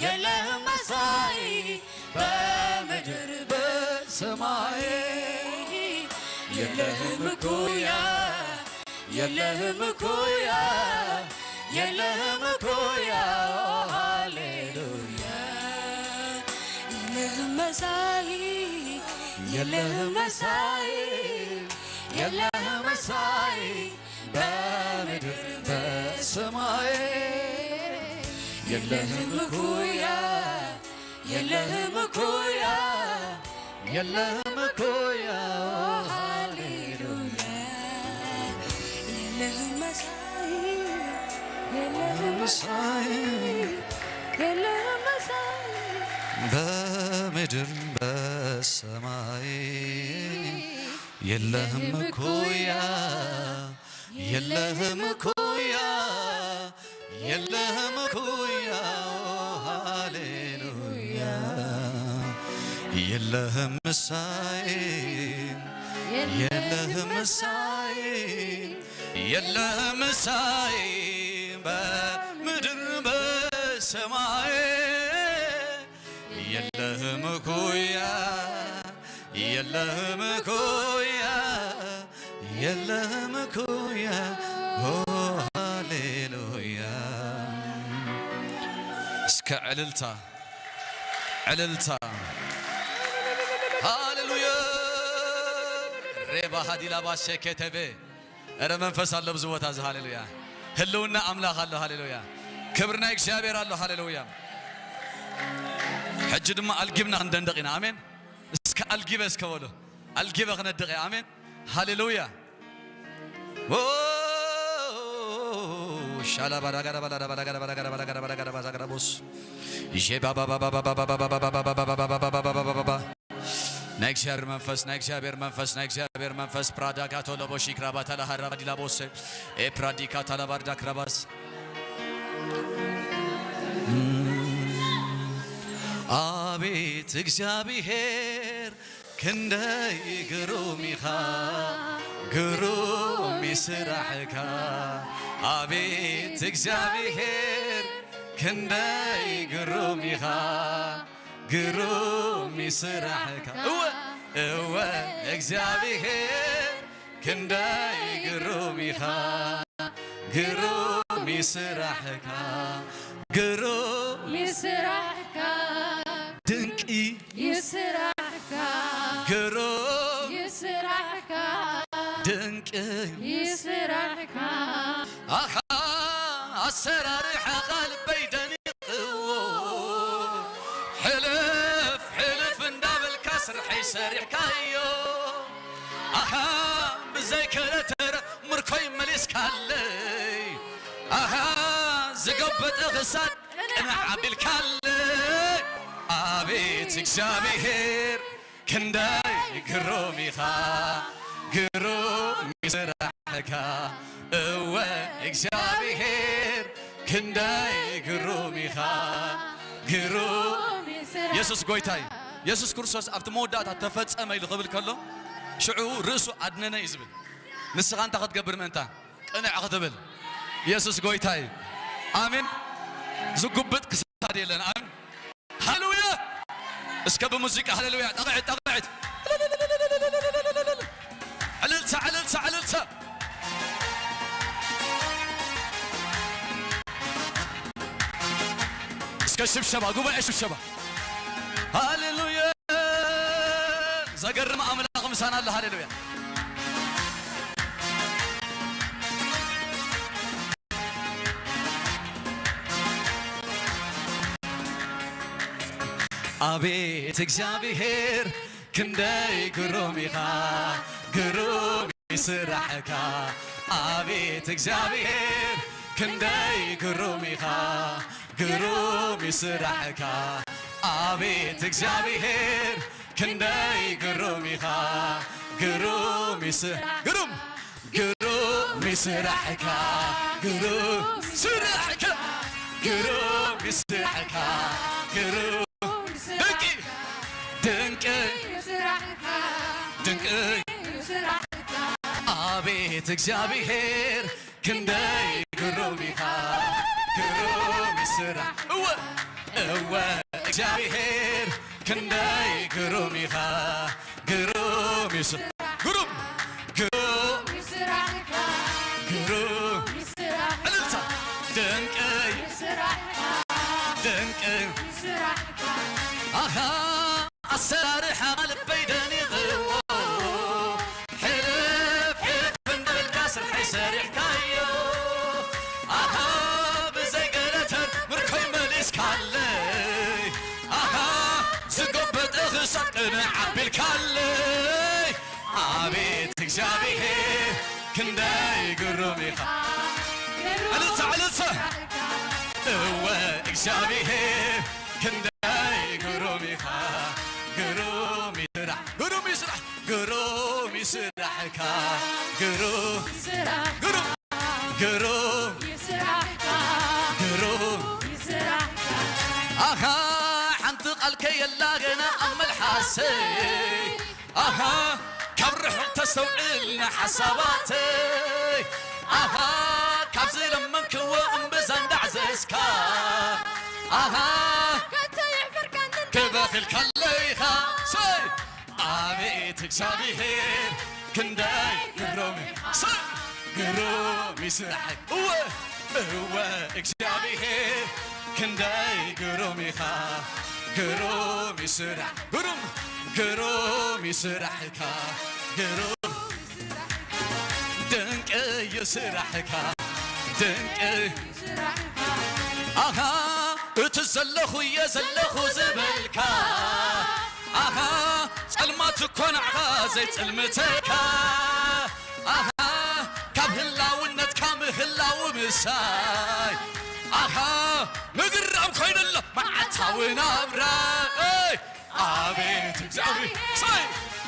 የለህም መሳይ በምድር በሰማይ። የለህም እኩያ፣ የለህም እኩያ፣ የለህም እኩያ። ሃሌሉያ። የለህም መሳይ፣ የለህም መሳይ፣ የለህም መሳይ በምድር በሰማይ። የለህም እኩያ፣ የለህም እኩያ፣ የለህም እኩያ። ሃሌሉያ። የለህም መሳይ፣ የለህም መሳይ፣ የለህም መሳይ በምድር በሰማይ። የለህም እኩያ፣ የለህም እኩያ፣ የለህም እኩያ። ሃሌሉያ። የለህም ምሳይ፣ የለህም ምሳይ፣ የለህም ምሳይ በምድር በሰማይ። የለህም እኩያ፣ የለህም እኩያ፣ የለህም እኩያ። ኦ ሃሌሉያ። እስከ ዕልልታ፣ ዕልልታ። ሃሌሉያ። ሬባ ሃዲላ ባሸ ኬተቤ። እረ መንፈስ ኣሎ ኣብዚ ቦታ እዚ። ሃሌሉያ። ህልውና ኣምላኽ ኣሎ። ሃሌሉያ። ክብሪ ናይ እግዚኣብሔር ኣሎ። ሃሌሉያ። ሕጂ ድማ ኣልጊብና ክንደንደቕ ኢና። ኣሜን። እስከ ኣልጊበ እስከ በሉ። ኣልጊበ ክነድቕ እየ። ኣሜን። ሃሌሉያ። ኦ፣ ሻላ ባዳ ጋዳ ባላ ዳ ባላ ጋዳ ባላ ጋዳ ባላ ጋዳ ባላ ጋዳ ባላ ጋዳ ቦስ። ሼ ባባ ባባ ባባ ባባ ባባ ባባ ባባ ባባ ባባ ባባ ባባ ባባ። ናይ እግዚኣብሔር መንፈስ፣ ናይ እግዚኣብሔር መንፈስ፣ ናይ እግዚኣብሔር መንፈስ። ፕራዳ ጋቶ ለቦ ሺክራ ባታ ላሃራ ባዲላ ቦሴ። ኤ ፕራዲካ ታላባርዳ ክራባስ። ኣቤት እግዚኣብሔር ክንደይ ግሩም ኢኻ፣ ግሩም እዩ ስራሕካ። ኣቤት እግዚኣብሔር ክንደይ ግሩም ኢኻ፣ ግሩም እዩ ስራሕካ። እወ፣ እወ፣ እግዚኣብሔር ክንደይ ግሩም ኢኻ፣ ግሩም እዩ ስራሕካ፣ ግሩም እዩ ስራሕካ፣ ድንቂ እዩ ስራሕካ፣ ግሩም እዩ ስራሕካ፣ ድንቂ እዩ ስራሕካ። ኣኻ ኣሰራርሓኻ ልበይ ደኒቕዎ፣ ሕልፍ ሕልፍ እንዳበልካ ስርሐይ ሰሪሕካዮ። ኣኻ ብዘይ ከለተረ ምርኮይ መሊስካለይ። ኣኻ ዝጎበጠ ክሳድ ቅንዕ ኣቢልካለይ። ኣቤት እግዚኣብሔር ክንደይ ግሩም ኢኻ፣ ግሩም እዩ ስራሕካ። እወ እግዚኣብሔር ክንደይ ግሩም ኢኻ፣ ግሩም። የሱስ ጐይታይ፣ የሱስ ክርስቶስ ኣብቲ መወዳእታ ተፈጸመ ኢሉ ክብል ከሎ ሽዑ ርእሱ ኣድነነ እዩ ዝብል። ንስኻ እንታይ ክትገብር ምእንታ? ቅንዕ ክትብል። የሱስ ጐይታይ። ኣሜን። ዝጉብጥ ክሳድ የለን። ኣሜን። ሃሌሉያ። እስከ ብሙዚቃ ሃሌሉያ። ጠቕዕት፣ ጠቕዕት። ዕልልታ፣ ዕልልታ፣ ዕልልታ። እስከ ሽብሸባ፣ ጉባኤ ሽብሸባ። ሃሌሉያ። ዘገርም ኣምላኽ ቅዱሳን ኣሎ። ሃሌሉያ። ኣቤት እግዚኣብሔር ክንደይ ግሩም ኢኻ፣ ግሩም ስራሕካ። ኣቤት እግዚኣብሔር ክንደይ ግሩም ኢኻ፣ ግሩም ስራሕካ። ኣቤት እግዚኣብሔር ክንደይ ግሩም ኢኻ፣ ግሩም ይስ-፣ ግሩም፣ ግሩም ስራሕካ፣ ግሩም ስራሕካ፣ ግሩም ስራሕካ፣ ግሩም ድንቂ፣ ድንቂ፣ ድንቂ። ኣቤት እግዚኣብሔር ክንደይ ግሩም ኢኻ፣ ግሩም ስራሕ። እወ፣ እወ፣ እግዚኣብሔር ክንደይ ግሩም ኢኻ፣ ግሩም ይስ-፣ ግሩም፣ ግሩም፣ ግሩም። እልልታ። ድንቅ፣ ድንቅ። ኣኻ ኣሰራርሓ ልበይ ደኒቕዎ፣ ሕልፍ ሕልፍ እንዳበልካ ስርሐይ ሰሪሕካዮ። ኣሃ ብዘይ ገለተር ምርኮይ መሊስካለይ። ኣሃ ዝጎበጠ ክሳብ ቅነ ዓቢልካለይ። ኣቤት እግዚኣብሔር ክንደይ ግሩም ኢኻ። እልልታ፣ እልልታ። እወ እግዚኣብሔር ክንደይ ግሩም ኢኻ። ግሩም ይስራሕ፣ ግሩም ይስራሕ፣ ግሩም ይስራሕካ። ግሩም፣ ግሩም፣ ግሩም፣ ግሩም። ኣኻ ሓንቲ ቃል ከየላ ገና ኣብ መልሓሰይ። ኣሃ ካብ ርሑቕ ተስተውዕልና ሓሳባተይ። ኣሃ ካብ ዝለመንክዎ እምብዛ እንዳዕዘዝካ። ኣሃ ክበኺልካለይኻ። ሰይ ኣቤት እግዚኣብሔር ክንደይ ግሩም እዩ። ሰይ ግሩም ይስራሕ። እወ እወ እግዚኣብሔር ክንደይ ግሩም ኢኻ። ግሩም ይስራሕ። ግሩም ግሩም ይስራሕካ። ግሩም ድንቅ ይስራሕካ። ድንቅ ኣሃ እቲ ዘለኹ እየ ዘለኹ ዝበልካ። ኣሃ ጸልማት እኮ ንዓኻ ዘይጽልምተካ። ኣሃ ካብ ህላውነትካ ምህላው ምሳይ። ኣሃ ምግራም ኮይኑሎ መዓልታዊ ናብራይ። ኣቤት እግዚኣብሔር ሳይ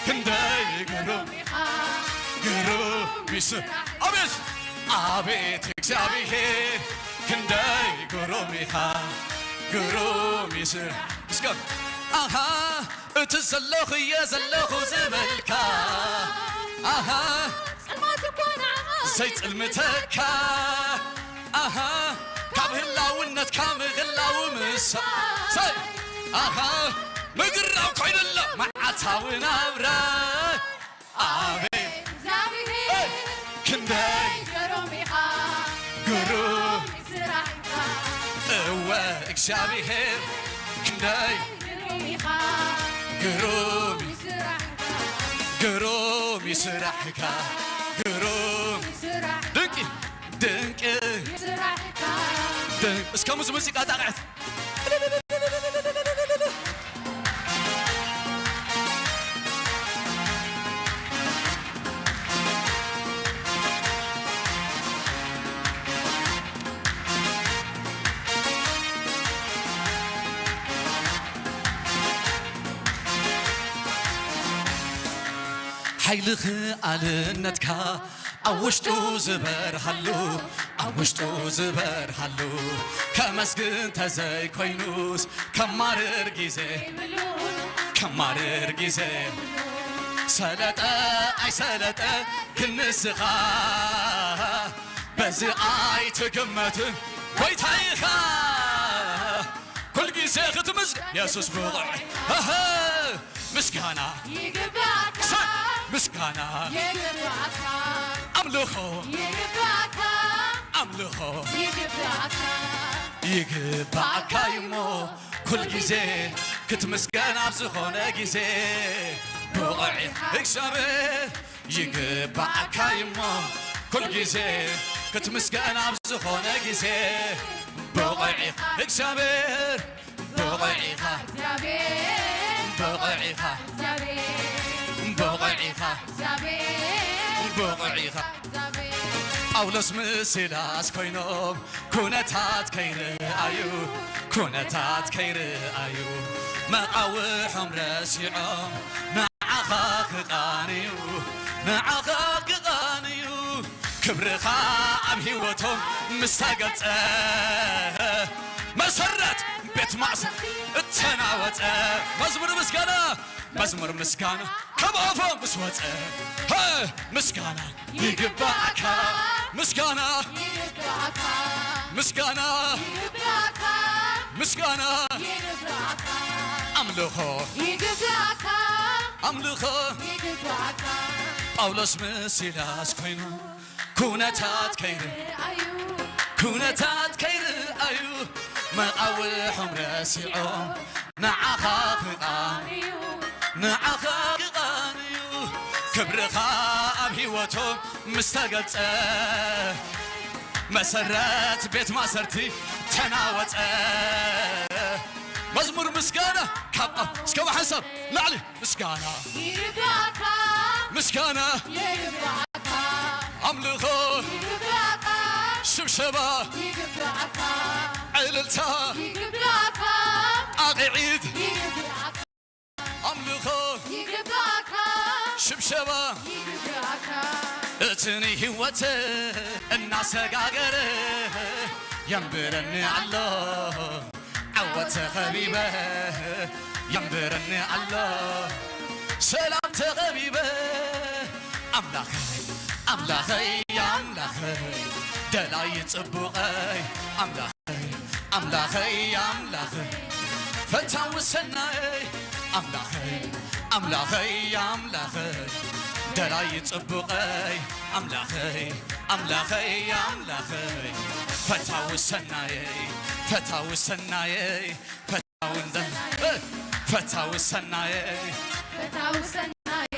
ክንደይ ግሩም ግሩም ይስ-፣ ኣቤት ኣቤት እግዚኣብሔር ክንደይ ግሩም ኢኻ። ግሩም ይስራሕ። እስከ ኣሃ እቲ ዘለኹ እየ ዘለኹ ዝበልካ። ኣሃ ጸልማት እኮ ንዓኻ ዘይጽልምተካ። ኣሃ ካብ ህላውነትካ ምህላው ምሳ ሰይ ኣሃ ምግራም ኮይኑሎ መዓልታዊ ናብራ። ኣቤት እግዚኣብሔር ክንደይ ግሩም ኢኻ። ግሩም ስራሕካ። እወ እግዚኣብሔር ክንደይ ግሩም ኢኻ። ግሩም ስራሕካ። ግሩም ይስራሕካ። ግሩም ስራሕካ። ድንቂ ድንቅ ይስራሕካ። ድንቅ። እስከ ሙዝ-፣ ሙዚቃ ጣቕዐት። ሓይሊ ክኣልነትካ ኣብ ውሽጡ ዝበርሃሉ፣ ኣብ ውሽጡ ዝበርሃሉ፣ ከመስግን ተዘይኮይኑስ ከማርር ግዜ፣ ከማርር ግዜ። ሰለጠ ኣይሰለጠ ግን ንስኻ በዚ ኣይትግመትን ጎይታ ኢኻ። ኩል ግዜ ክትምስገን የሱስ ብቑዕ። እህ፣ ምስጋና ይግባእካ። ሰ-፣ ምስጋና ይግባእካ። ኣምልኾ ይግባእካ። ኣምልኾ ይግባእካ። ይግባእካ እዩሞ ኩል ግዜ ክትምስገን ኣብ ዝኾነ ግዜ። ብቑዕ ኢኻ እግዚኣብሔር ይግባኣካ እሞ ኩል ግዜ ክትምስገን ኣብ ዝኾነ ግዜ ብቑዕ ኢኻ እግዚኣብሔር ብቑዕ ኢኻ ብቑዕ ኢኻ ብቑዕ ኢኻ ብቑዕ ኢኻ ጳውሎስ ምስ ሲላስ ኮይኖም ኩነታት ከይረኣዩ ኩነታት ከይረኣዩ መቓውሖም ረሲዖም ንዓኻ ክቓንዩ ንዓኻ ክቓንዩ ክብርኻ ኣብ ህይወቶም ምስ ተገልጸ መሰረት ቤት ማእሰርቲ እተናወጸ መዝሙር ምስጋና መዝሙር ምስጋና ካብ ኣፎም ምስ ወጸ ሀ ምስጋና ይግባኣካ ምስጋና ይግባኣካ ምስጋና ይግባኣካ ምስጋና ይግባኣካ ኣምልኾ ይግባኣካ ኣምልኾ ይግባኣካ ጳውሎስ ምስ ሲላስ ኮይኑ ኩነታት ከይርኣዩ ኩነታት ከይርኣዩ መቓውሖም ረሲዖም ንዓኻ ክቓንዩ ንዓኻ ክቓንዩ ክብርኻ ኣብ ህይወቶም ምስ ተገልጸ መሰረት ቤት ማእሰርቲ ተናወጸ መዝሙር ምስጋና ካብ ኣፍ እስከ ብሓንሳብ ላዕሊ ምስጋና ይግባኣካ ምስጋና ይግባኣካ ኣምልኾ ይግባኣካ ሽብሸባ ይግባኣካ ዕልልታ ይግባኣካ ጣቕዒት ይግባኣካ ኣምልኾ ይግባኣካ ሽብሸባ ይግባኣካ እቲ ንህይወት እናሰጋገረ የንብረኒ ኣሎ ዓወት ተኸቢበ የንብረኒ ኣሎ ሰላም ተኸቢበ ኣምላኸይ ኣምላኸይ ኣምላኸይ ደላይ ጽቡቐይ ኣምላኸይ ኣምላኸይ ኣምላኸይ ፈታዊ ሰናይ ኣምላኸይ ኣምላኸይ ኣምላኸይ ደላይ ጽቡቐይ ኣምላኸይ ኣምላኸይ ኣምላኸይ ፈታዊ ሰናየይ ፈታዊ ሰናየይ ፈታዊ እንደ- እ፣ ፈታዊ ሰናየይ ፈታዊ ሰናይ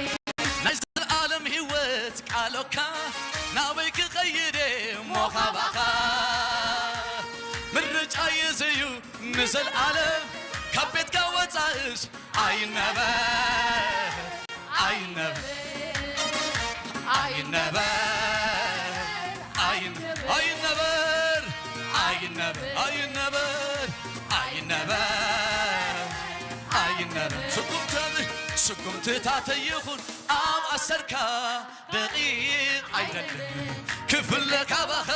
ናይ ዘለኣለም ህይወት ቃሎካ ናበይ ክኸይድ እሞ ካባኻ ምርጫ የዘዩ ንዘለኣለም ካብ ቤትካ ወፃእስ ኣይነበር ኣይነበር ኣይነበር ኣይነ- ኣይነበር ኣይነበር ኣይነበር ኣይነበር ኣይነበር ስጉምትን ስጉምትታተይ ይኹን ኣብ ኣሰርካ ደቂቕ ኣይደልን ክፍለ ካባኻ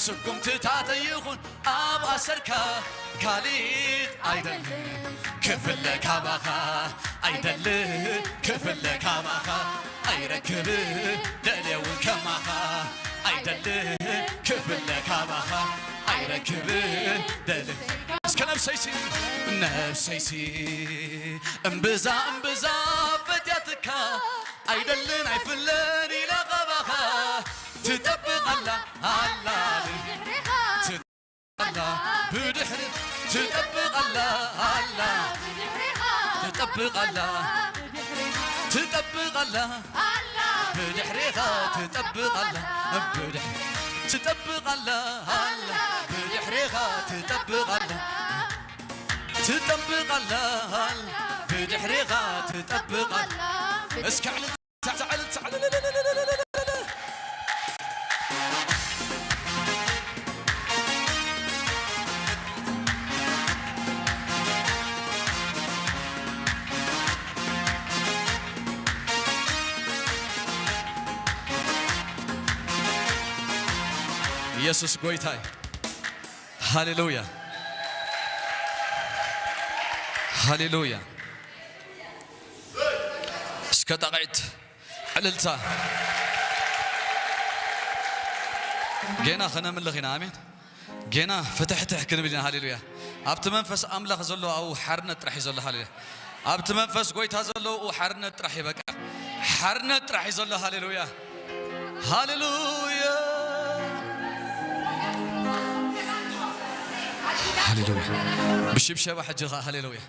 ስጉምትታተይ ይኹን ኣብ ኣሰርካ ካልእ ኣይደልን ክፍለ ካባኻ ኣይደልን ክፍለ ካባኻ ኣይረክብን ደልየውን ከማኻ ኣይደልን ክፍለ ካባኻ ኣይረክብን ደል እስከ ነብሰይሲ ነብሰይሲ እምብዛ እምብዛ በጃትካ ኣይደልን ኣይፍለን ኢለ ቐባኻ ትጠብቕ ኣላ ኣላ ኣላ ብድሕሪ ትጠብቕ ኣላ ኣላ ትጠብቕ ኣላ ትጠብቕ ኣላ ብድሕሪኻ ትጠብቕ ኣላ ብድሕ ትጠብቕ ኣላ ኣላ ብድሕሪኻ ትጠብቕ ኣላ ትጠብቕ ኣላ ብድሕሪኻ ትጠብቕ ኣላ እስከ ዕልልታ ዕልልታ ዕልልታ ኢየሱስ ጎይታ እዩ። ሃሌሉያ ሃሌሉያ። እስከ ጣቕዒት ዕልልታ ጌና ከነምልኽ ኢና። ኣሜን። ጌና ፍትሕትሕ ክንብል ኢና። ሃሌሉያ። ኣብቲ መንፈስ ኣምላኽ ዘሎ ኣብኡ ሓርነት ጥራሕ እዩ ዘሎ። ሃሌሉያ። ኣብቲ መንፈስ ጎይታ ዘሎ ኣብኡ ሓርነት ጥራሕ እዩ። በቃ ሓርነት ጥራሕ እዩ ዘሎ። ሃሌሉያ ሃሌሉያ ሃሌሉያ። ብሽብሸባ ሕጂ ኸዓ ሃሌሉያ።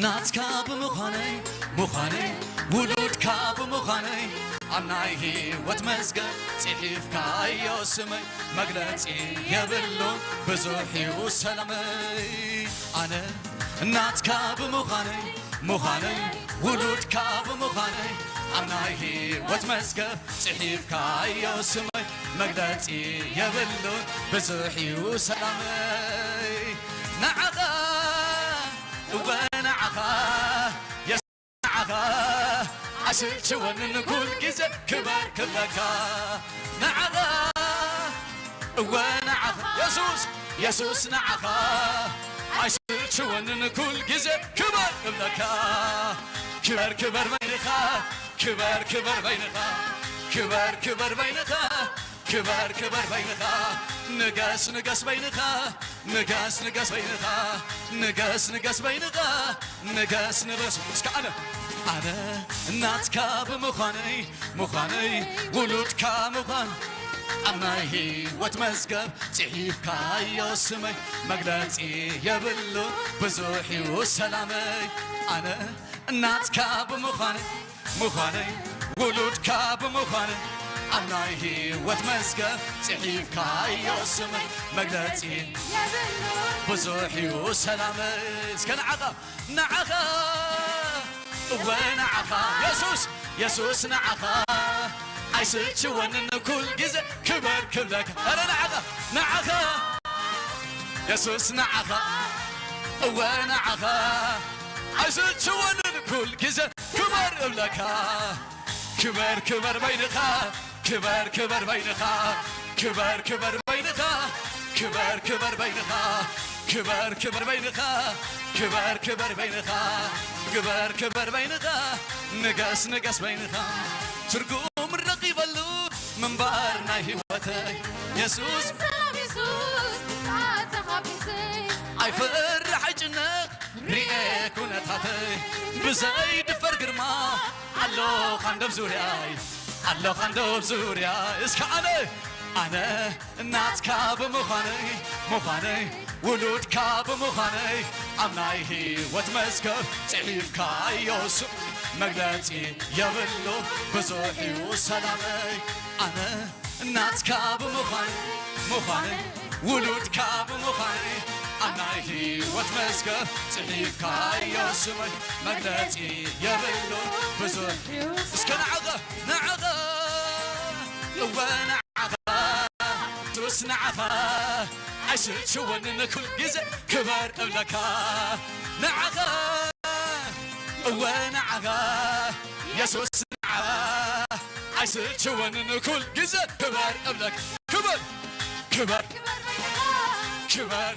ናትካ ብምዃነይ፣ ምዃነይ፣ ውሉድካ ብምዃነይ፣ ኣብ ናይ ህይወት መዝገብ ጽሒፍካዮ ስመይ። መግለጺ የብሉን ብዙሕ እዩ ሰላመይ። ኣነ ናትካ ብምዃነይ፣ ምዃነይ፣ ውሉድካ ብምዃነይ፣ ኣብ ናይ ህይወት መዝገብ ጽሒፍካዮ ስመይ። መግለጺ የብሉን ብዙሕ እዩ ሰላመይ። ንዓኻ፣ እወ ንዓኻ፣ የሱስ ንዓኻ፣ ኣይስልችወንን ኩል ግዜ ክበር ክብለካ። ንዓኻ፣ እወ ንዓኻ፣ የሱስ፣ የሱስ ንዓኻ፣ ኣይስልችወንን ኩል ግዜ ክበር ክብለካ። ክበር ክበር በይንኻ፣ ክበር ክበር በይንኻ፣ ክበር ክበር በይንኻ፣ ክበር ክበር በይንኻ፣ ንገስ ንገስ በይንኻ፣ ንገስ ንገስ በይንኻ፣ ንገስ ንገስ በይንኻ፣ ንገስ ንገስ። እስከ ኣነ፣ ኣነ እናትካ ብምዃነይ፣ ምዃነይ፣ ውሉድካ ምዃን፣ ኣብ ናይ ህይወት መዝገብ ጽሒፍካዮ ስመይ። መግለጺ የብሉ ብዙሕ እዩ ሰላመይ። ኣነ እናትካ ብምዃነይ፣ ምዃነይ፣ ውሉድካ ብምዃነይ፣ ኣብ ናይ ህይወት መዝገብ ጽሒፍካዮ ስመይ። መግለጺ የብሉ ብዙሕ እዩ ሰላመይ። እስከ ንዓኻ፣ ንዓኻ፣ እወ ንዓኻ፣ የሱስ፣ የሱስ ንዓኻ፣ ኣይስልችወንን ኩል ግዜ ክበር ክብለካ። ኣረ ንዓኻ፣ ንዓኻ፣ የሱስ ንዓኻ፣ እወ ንዓኻ፣ ኣይስልችወንን ኩል ግዜ ክበር እብለካ። ክበር ክበር በይንኻ፣ ክበር ክበር በይንኻ፣ ክበር ክበር በይንኻ፣ ክበር ክበር በይንኻ፣ ክበር ክበር በይንኻ፣ ክበር ክበር በይንኻ፣ ክበር ክበር በይንኻ፣ ንገስ ንገስ በይንኻ። ትርጉም ረኺበሉ ምንባር ናይ ህይወተይ የሱስ። ሰላም የሱስ፣ ብዛዕባ ተኻፊተይ። ኣይፈርሕ ኣይጭነቕ ርኤ ኩነታተይ፣ ብዘይድፈር ግርማ ኣሎኻ እንዶ ኣብ ዙርያይ፣ ኣሎኻ እንዶ ኣብ ዙርያይ። እስከ ኣነ፣ ኣነ እናትካ ብምዃነይ፣ ምዃነይ፣ ውሉድካ ብምዃነይ፣ ኣብ ናይ ህይወት መዝገብ ጽሒፍካዮ ስም፣ መግለጺ የብሉ ብዙሕ እዩ ሰላመይ። ኣነ እናትካ ብምዃን፣ ምዃን፣ ውሉድካ ብምዃን፣ ኣብ ናይ ህይወት መዝገብ ጽሒፍካዮ ስመይ። መግለጺ የብሉ ብዙሕ። እስከ ንዓኻ፣ ንዓኻ፣ እወ ንዓኻ፣ የሱስ ንዓኻ፣ ኣይስልችወንን ኩል ግዜ ክበር እብለካ። ንዓኻ፣ እወ ንዓኻ፣ የሱስ ንዓኻ፣ ኣይስልችወንን ኩል ግዜ ክበር እብለካ። ክበር፣ ክበር፣ ክበር፣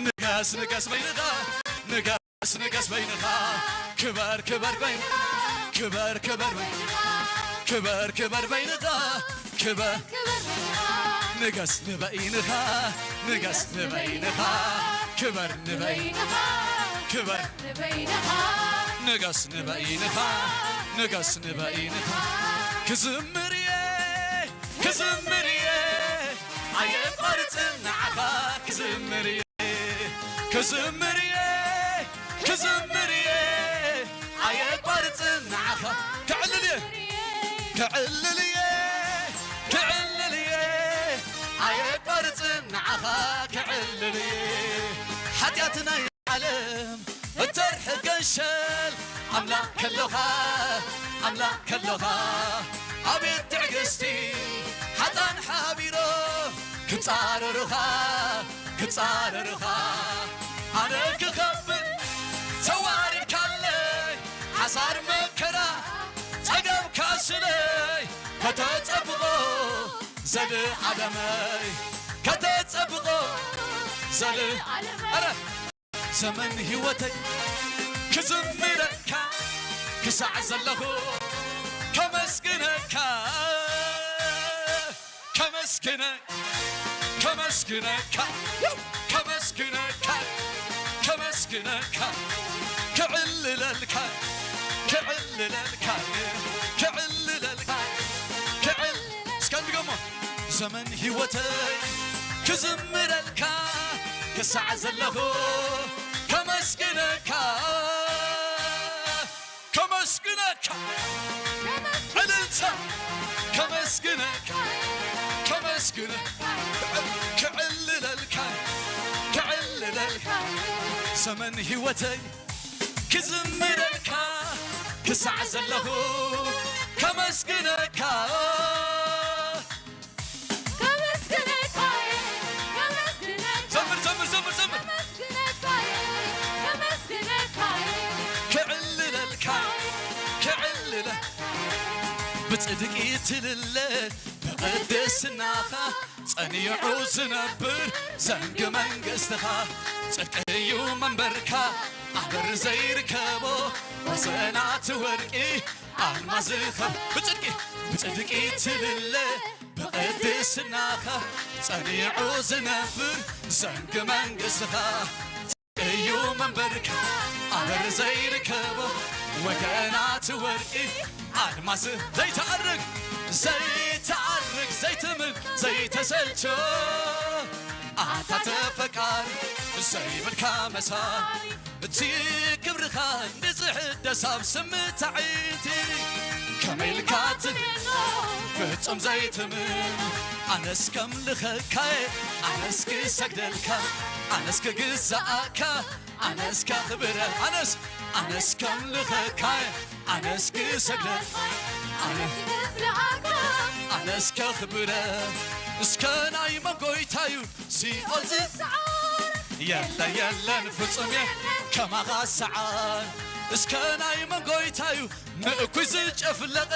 ንገስ፣ ንገስ በይንኻ፣ ንገስ፣ ንገስ በይንኻ፣ ክበር፣ ክበር በይንኻ፣ ክበር፣ ክበር በይንኻ፣ ክበር፣ ክበር በይንኻ፣ ክበር፣ ንገስ ንበይንኻ፣ ንገስ ንበይንኻ፣ ክበር ንበይንኻ፣ ክበር ንገስ ንበይንኻ፣ ንገስ ንበይንኻ። ክዝምር እየ፣ ክዝምር እየ፣ ኣየቋርጽን ንዓኻ ክዝምር እየ፣ ክዝምር እየ፣ ክዝምር እየ፣ ኣየቋርጽን ንዓኻ። ክዕልል እየ፣ ክዕልል እየ፣ ክዕልል እየ፣ ኣየቋርጽን ንዓኻ ክዕልል እየ። ሓጢኣት ናይ ዓለም እተርሕቅ ገንሸል ኣምላኽ ከሎኻ፣ ኣምላኽ ከሎኻ፣ ኣቤት ትዕግስቲ። ሓጣን ሓቢሮም ክጻረሩኻ፣ ክጻረሩኻ፣ ኣነ ክኸፍል ተዋሪድካለይ። ሓሳር መከራ ጸገምካ ስለይ ከተጸብቖ፣ ዘልኣለመይ ከተጸብቖ፣ ዘልኣለመይ። ኣረ ዘመን ህይወተይ ክዝምረካ፣ ክሳዕ ዘለኹ ከመስግነካ፣ ከመስግነ፣ ከመስግነካ፣ ከመስግነካ፣ ከመስግነካ፣ ክዕልለልካ፣ ክዕልለልካ፣ ክዕልለልካ፣ ክዕል-፣ እስከ ንድገሞ። ዘመን ህይወተይ ክዝምረልካ ክሳዕ ዘለኹ ከመስግነካ። ከመስግነካ፣ ከመስግነካ፣ ዕልልታ፣ ከመስግነካ፣ ከመስግነ፣ ክዕልለልካ፣ ክዕልለልካ፣ ዘመን ህይወተይ ክዝምረልካ፣ ክሳዕ ዘለኹ ከመስግነካ። ከመስግነካ እየ፣ ከመስግነካ፣ ዘምር፣ ዘምር፣ ዘምር፣ ዘምር። ከመስግነካ እየ፣ ከመስግነካ እየ። ክዕልለልካ፣ ክዕልለ-፣ ብጽድቂ ትልለ፣ ብቅድስናኻ ጸኒዑ ዝነብር ዘንጊ መንግስትኻ። ጽድቂ እዩ መንበርካ፣ ኣበር ዘይርከቦ ወሰናት ወርቂ ኣልማዝ ኸብ-፣ ብጽድቂ፣ ብጽድቂ ትልለ፣ ብቅድስናኻ ጸኒዑ ዝነብር ዘንጊ መንግስትኻ እዩ መንበርካ። ኣበር ዘይርከቦ ወገናት ወርቂ ኣልማዝ ዘይተኣርግ፣ ዘይተኣርግ፣ ዘይትምል፣ ዘይተሰልቾ ኣታ ተፈቃሪ ዘይብልካ መሳሊ፣ እቲ ክብርኻ ንዝሕደስ ኣብ ስምታዒቲ ከመይ ኢልካ ትህኖ ፍጹም ዘይትምኖ። ኣነስ ከምልኸካየ፣ ኣነስ ክሰግደልካ፣ ኣነስ ክግዛኣካ፣ ኣነስ ከኽብረ፣ ኣነስ፣ ኣነስ ከምልኸካየ፣ ኣነስ ክሰግደልካ፣ ኣነስ ኣነስ ከኽብረ። እስከ ናይ መን ጎይታዩ ሲኦል ዝሰዓር? የለን፣ የለን፣ ፍጹም እየ ከማኻ ሰዓር። እስከ ናይ መን ጎይታዩ ንእኩይ ዝጨፍለቐ?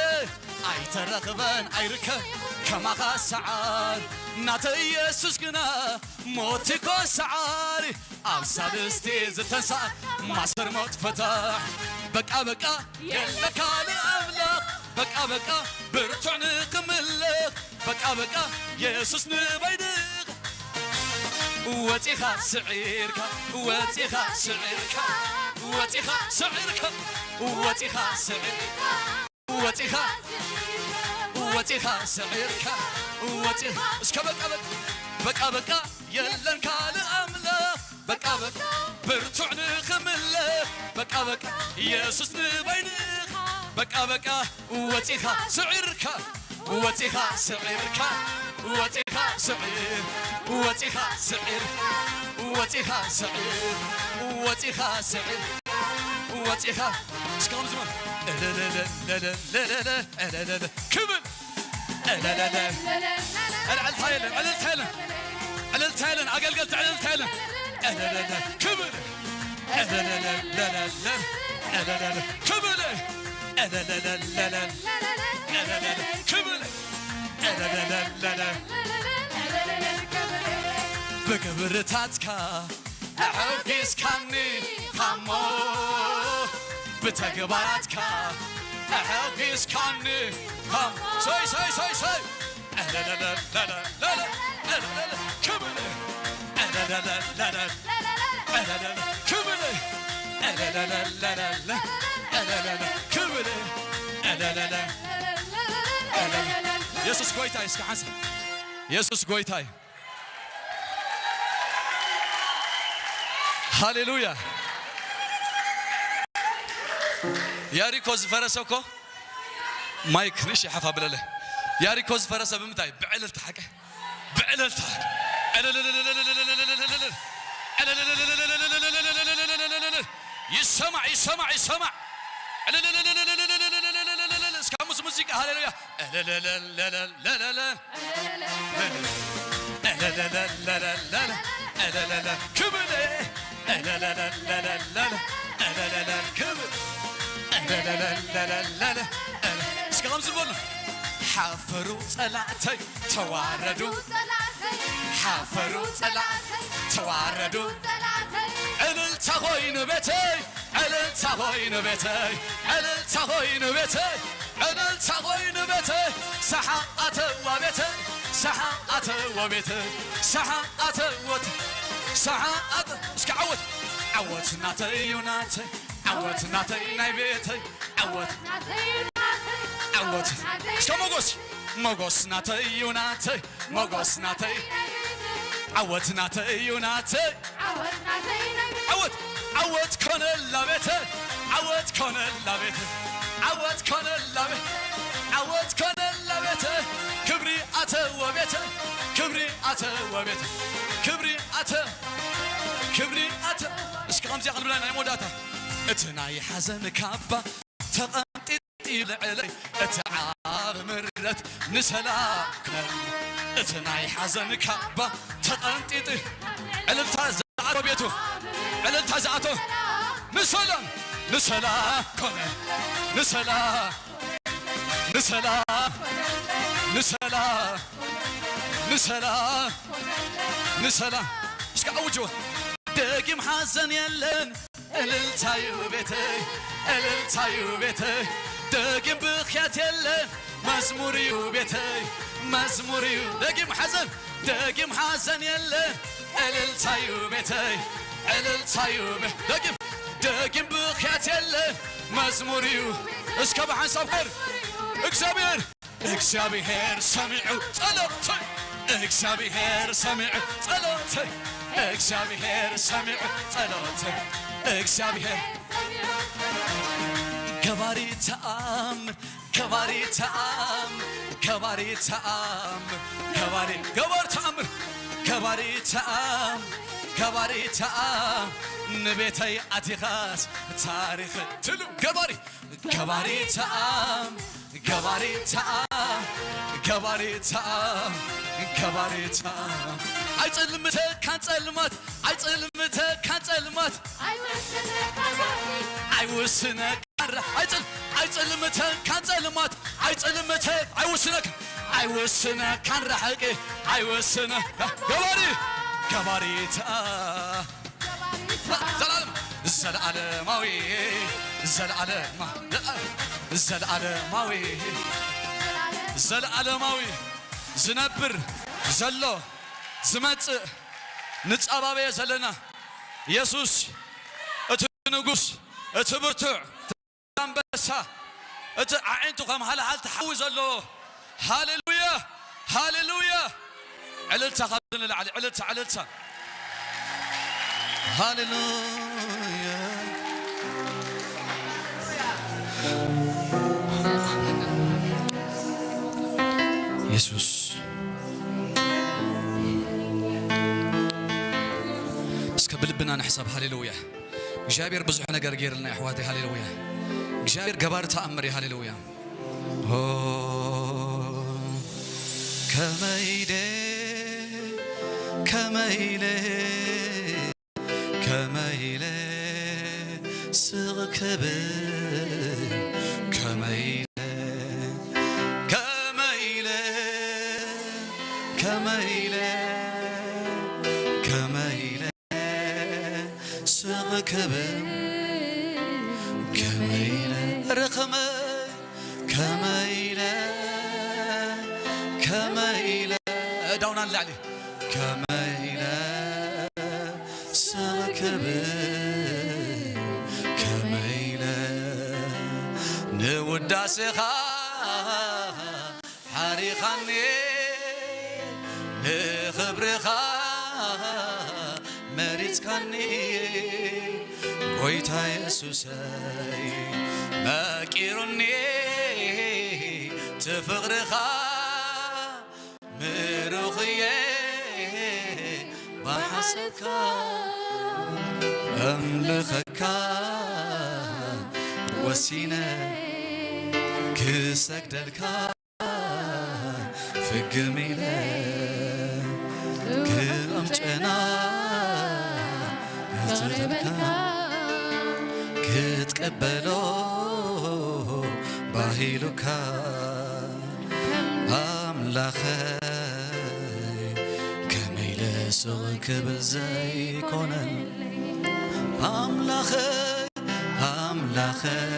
ኣይተረኽበን ኣይርከብ ከማኻ ሰዓር። ናተ ኢየሱስ ግና ሞት እኮ ሰዓሪ፣ ኣብ ሳልስቲ ዝተንሳ ማሰር ሞት ፈታሕ። በቃ በቃ የለ ካልእ ኣምላኽ፣ በቃ በቃ ብርቱዕ ንኽምልኽ፣ በቃ በቃ የሱስ ንበይንኻ። ወጺኻ ስዒርካ፣ ወጺኻ ስዒርካ፣ ወጺኻ ስዒርካ፣ ወጺኻ ስዒርካ፣ ወጺኻ፣ ወጺኻ ስዒርካ፣ ወጺኻ። እስከ በቃ በቃ፣ በቃ በቃ የለን ካልእ ኣምላኽ፣ በቃ በቃ ብርቱዕ ንኽምልኽ፣ በቃ በቃ የሱስ ንበይንኻ፣ በቃ በቃ ወጺኻ ስዒርካ፣ ወጺኻ ስዒርካ፣ ወጺኻ ስዒር፣ ወጺኻ ስዒር፣ ወጺኻ ስዒር፣ ወጺኻ ስዒር፣ ወጺኻ። እስከ ከምዚ በል። እልልልልልልልልልልልል። ክብል። እልልል። እልልታ የለን፣ እልልታ የለን። እልልታ የለን፣ ኣገልገልቲ እልልታ የለን። እልልል። ክብል። እልልልልልል። እልልል። ክብል። እልልልልል። እልልል። ክብል። እልልልልል። ብግብርታትካ ኣሐጒስካኒ ኻሞ፣ ብተግባራትካ ኣሐጒስካኒ ኻሞ። ሰይ፣ ሰይ፣ ሰይ፣ ሰይ። እለለለለለለ፣ እለለለ፣ ክብል። እለለለለለ፣ እለለለ፣ ክብል። እለለለለለ፣ እለለለ፣ ክብል። እለለለ፣ እለለ። የሱስ ጎይታ እዩ። እስከ ሓንሳብ የሱስ ጎይታ እዩ። ሃሌሉያ። ያሪኮ ዝፈረሰ እኮ፣ ማይክ ንእሽተይ ሓፍ ኣብለለ። ያሪኮ ዝፈረሰ ብምንታይ? ብዕልልታ ሓቀ። ብዕልልታ። ይሰማዕ፣ ይሰማዕ፣ ይሰማዕ። እስከ ምስ ሙዚቃ ሃሌሉያ። እልልልልልልልል። እልልልልልልል። እልልል። ክብል። እልልልልልልል። እልልል። ክብል። እልልልልልል። እስኪ ከምዚ በሉ። ሓፈሩ ጸላእተይ ተዋረዱ። ሓፈሩ ጸላእተይ ተዋረዱ። እልልታ ኮይኑ ቤተይ። እልልታ ኮይኑ ቤተይ፣ እልልታ ኮይኑ ቤተይ፣ እልልታ ኮይኑ ቤተይ፣ ሰሓቕ ኣተዋ ቤተይ፣ ሰሓቕ ኣተዋ ቤተይ፣ ሰሓቕ ኣተወት፣ ሰሓቕ ኣተ-፣ እስኪ ዓወት፣ ዓወት ናተይ እዩ ናተይ፣ ዓወት ናተይ ናይ ቤተይ፣ ዓወት፣ ዓወት፣ እስከ ሞጎስ፣ ሞጎስ ናተይ እዩ ናተይ፣ ሞጎስ ናተይ፣ ዓወት ናተይ እዩ ናተይ፣ ዓወት፣ ዓወት ኮነ ላቤተ፣ ዓወት ኮነ ላቤተ፣ ዓወት ኮነ ላቤተ፣ ዓወት ኮነ ላቤተ። ክብሪ ኣተወ ቤተ፣ ክብሪ ኣተወ ቤተ፣ ክብሪ ኣተ፣ ክብሪ ኣተ። እስኪ ከምዚኣ ክንብላ ናይ መወዳእታ። እቲ ናይ ሓዘን ካባ ተቐንጢጡ ልዕለይ፣ እቲ ዓብ ምረት ንሰላም ክነል። እቲ ናይ ሓዘን ካባ ተቐንጢጡ። ዕልልታ ዝኣቶ ቤቱ፣ ዕልልታ ዝኣቶ ንሰላም፣ ንሰላም ኮነ፣ ንሰላም፣ ንሰላም፣ ንሰላም፣ ንሰላም፣ ንሰላም። እስኪ ኣውጅዎ። ደጊም ሓዘን የለን፣ እልልታዩ ቤተይ፣ እልልታዩ ቤተይ። ደጊም ብኽያት የለን፣ መዝሙርዩ ቤተይ፣ መዝሙርዩ። ደጊም ሓዘን፣ ደጊም ሓዘን የለን፣ እልልታዩ ቤተይ፣ እልልታዩ ቤ-፣ ደጊም፣ ደጊም ብኽያት የለን፣ መዝሙርዩ። እስከ ብሓንሳብ ከር እግዚኣብሔር፣ እግዚኣብሔር ሰሚዑ ጸሎተይ፣ እግዚኣብሔር ሰሚዑ ጸሎተይ፣ እግዚኣብሔር ሰሚዑ ጸሎተይ፣ እግዚኣብሔር ገባሪ ተኣምር፣ ገባሪ ተኣምር፣ ገባሪ ተኣምር፣ ገባሪ፣ ገባር ተኣምር፣ ገባሪ ተኣምር፣ ገባሪ ተኣምር። ንቤተይ ኣቲኻስ ታሪኽ ትሉ ገባሪ፣ ገባሪ ተኣምር፣ ገባሪ ተኣምር፣ ገባሪ ተኣምር፣ ገባሪ ተኣምር። ኣይጽልምተካን ጸልማት፣ ኣይጽልምተካን ጸልማት፣ ኣይወስነካን ራ-፣ ኣይጽል-፣ ኣይጽልምተካን ጸልማት፣ ኣይጽልምተ-፣ ኣይወስነካ-፣ ኣይወስነካን ራሕቂ፣ ኣይወስነ-፣ ገባሪ፣ ገባሪ ተኣ-፣ ዘላለም-፣ ዘላለማዊ፣ ዘላለማ-፣ ዘላለማዊ፣ ዘላለማዊ፣ ዝነብር ዘሎ ዝመጽእ ንጻባበየ ዘለና የሱስ እቲ ንጉስ እቲ ብርቱዕ ኣንበሳ እቲ ኣዒንቱ ከም ሃልሃልቲ ሓዊ ዘለዎ። ሃሌሉያ! ሃሌሉያ! ዕልልታ ካብዚ ንላዕሊ፣ ዕልልታ፣ ዕልልታ። ሃሌሉያ! የሱስ። እስከ ብልብና ንሕሰብ። ሃሌሉያ! እግዚኣብሔር ብዙሕ ነገር ገይርልና፣ ኣሕዋተይ። ሃሌሉያ! እግዚኣብሔር ገባር ተኣምር እዩ። ሃሌሉያ! ኦ፣ ከመይ ኢለ፣ ከመይ ኢለ፣ ከመይ ኢለ ስቕ ክብል፣ ከመይ ኢለ፣ ከመይ ኢለ፣ ከመይ ኢለ፣ ከመይ ኢለ ስቕ ክብል፣ ከመይ ኢለ፣ ኧረ ከመይ፣ ከመይ ኢለ፣ ከመይ ኢለ፣ እዳውና ንላዕሊ፣ ከመይ ኢለ ስቕ ክብል፣ ከመይ ኢለ ንውዳሴኻ ሓሪኻኒ፣ ንኽብርኻ መሪጽካኒ፣ ጎይታ የሱሰይ መቂሩኒ፣ እቲ ፍቕርኻ ምሩኽየ ብሓሳብካ ኣምልኸካ ወሲነ ክሰግደልካ ፍግም ኢለ ክኣምጨና ክትብልካ ክትቀበሎ ባሂሉካ ኣምላኸይ ከመይ ኢለ ስቕ ክብል ዘይኮነን ኣምላኸይ ኣምላኸይ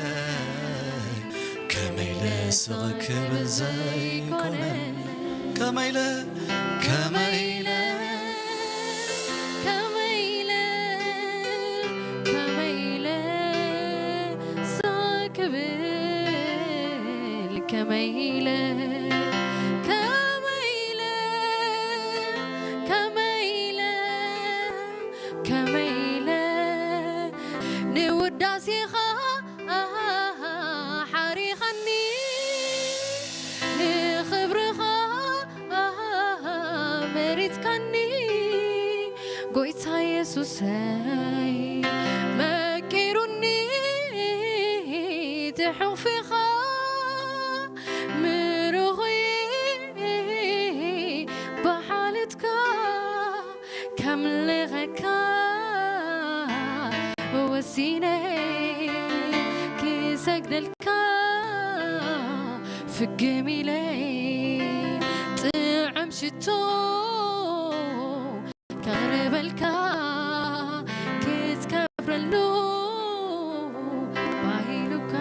ከመይ ኢለ ስቕ ክብል ዘይኮነን ከመይ ኢለ ከመይ ኢለ ከመይ ኢለ ከመይ ኢለ ስቕ ክብል ከመይ ኢለ ከመይ ኢለ ከመይ ኢለ ከመይ ኢለ ኣሪትካኒ ጎይታ የሱሰይ፣ መቂሩኒ ትሑፊኻ ምሩኺ ብሓልትካ ከምልኸካ ወሲነ ክሰግደልካ ፍግም ኢለ ጥዑም ሽቶ ከቕርበልካ ክትከብረሉ ባሂሉካ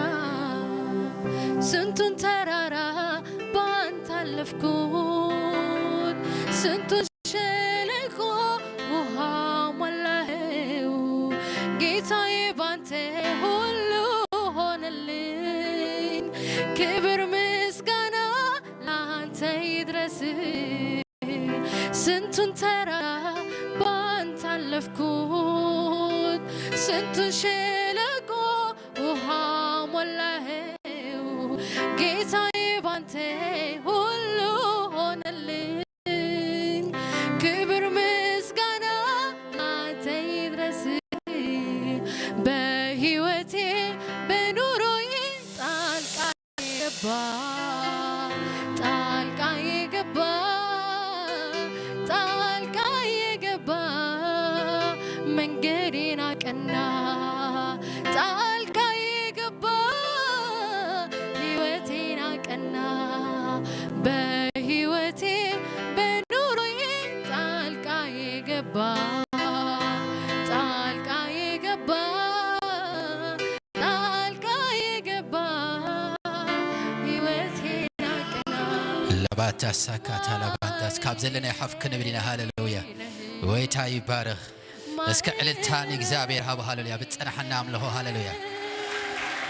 ስንቱን ተራራ ባንታ ኣለፍኩት ስንቱን ሸለቆ ውሃ ሞላኸው ጌታዬ ባንተ ሁሉ ሆነልኝ ክብር ምስጋና ላንተ ይድረስ ስንቱን ተራራ ባንተ አለፍኩት ስንቱን ሸለቆ ውሃ ሞላኸው ጌታዬ ባንተ ሁሉ ሆነልኝ ክብር ምስጋና ላንተ ይድረስ በህይወቴ በኑሮዬ ጣልቃ የገባ ጣልቃ የገባ ጣልቃ የገባ መንገዴን አቀና ጣልቃ የገባ ህይወቴን አቀና በህይወቴ በኑሮዬ ጣልቃ የገባ ጣልቃ የገባ ጣልቃ የገባ ህይወቴን አቀና። ለባታ ሳካታ ለባንታስ ካብ ዘለና ይሓፍ ክንብል ኢና። ሃሌሉያ። ወይታ ይባረኽ። እስከ ዕልልታ ንእግዚኣብሔር ሃቡ። ሃሌሉያ። ብዝጸናሓና ኣምልኾ። ሃሌሉያ።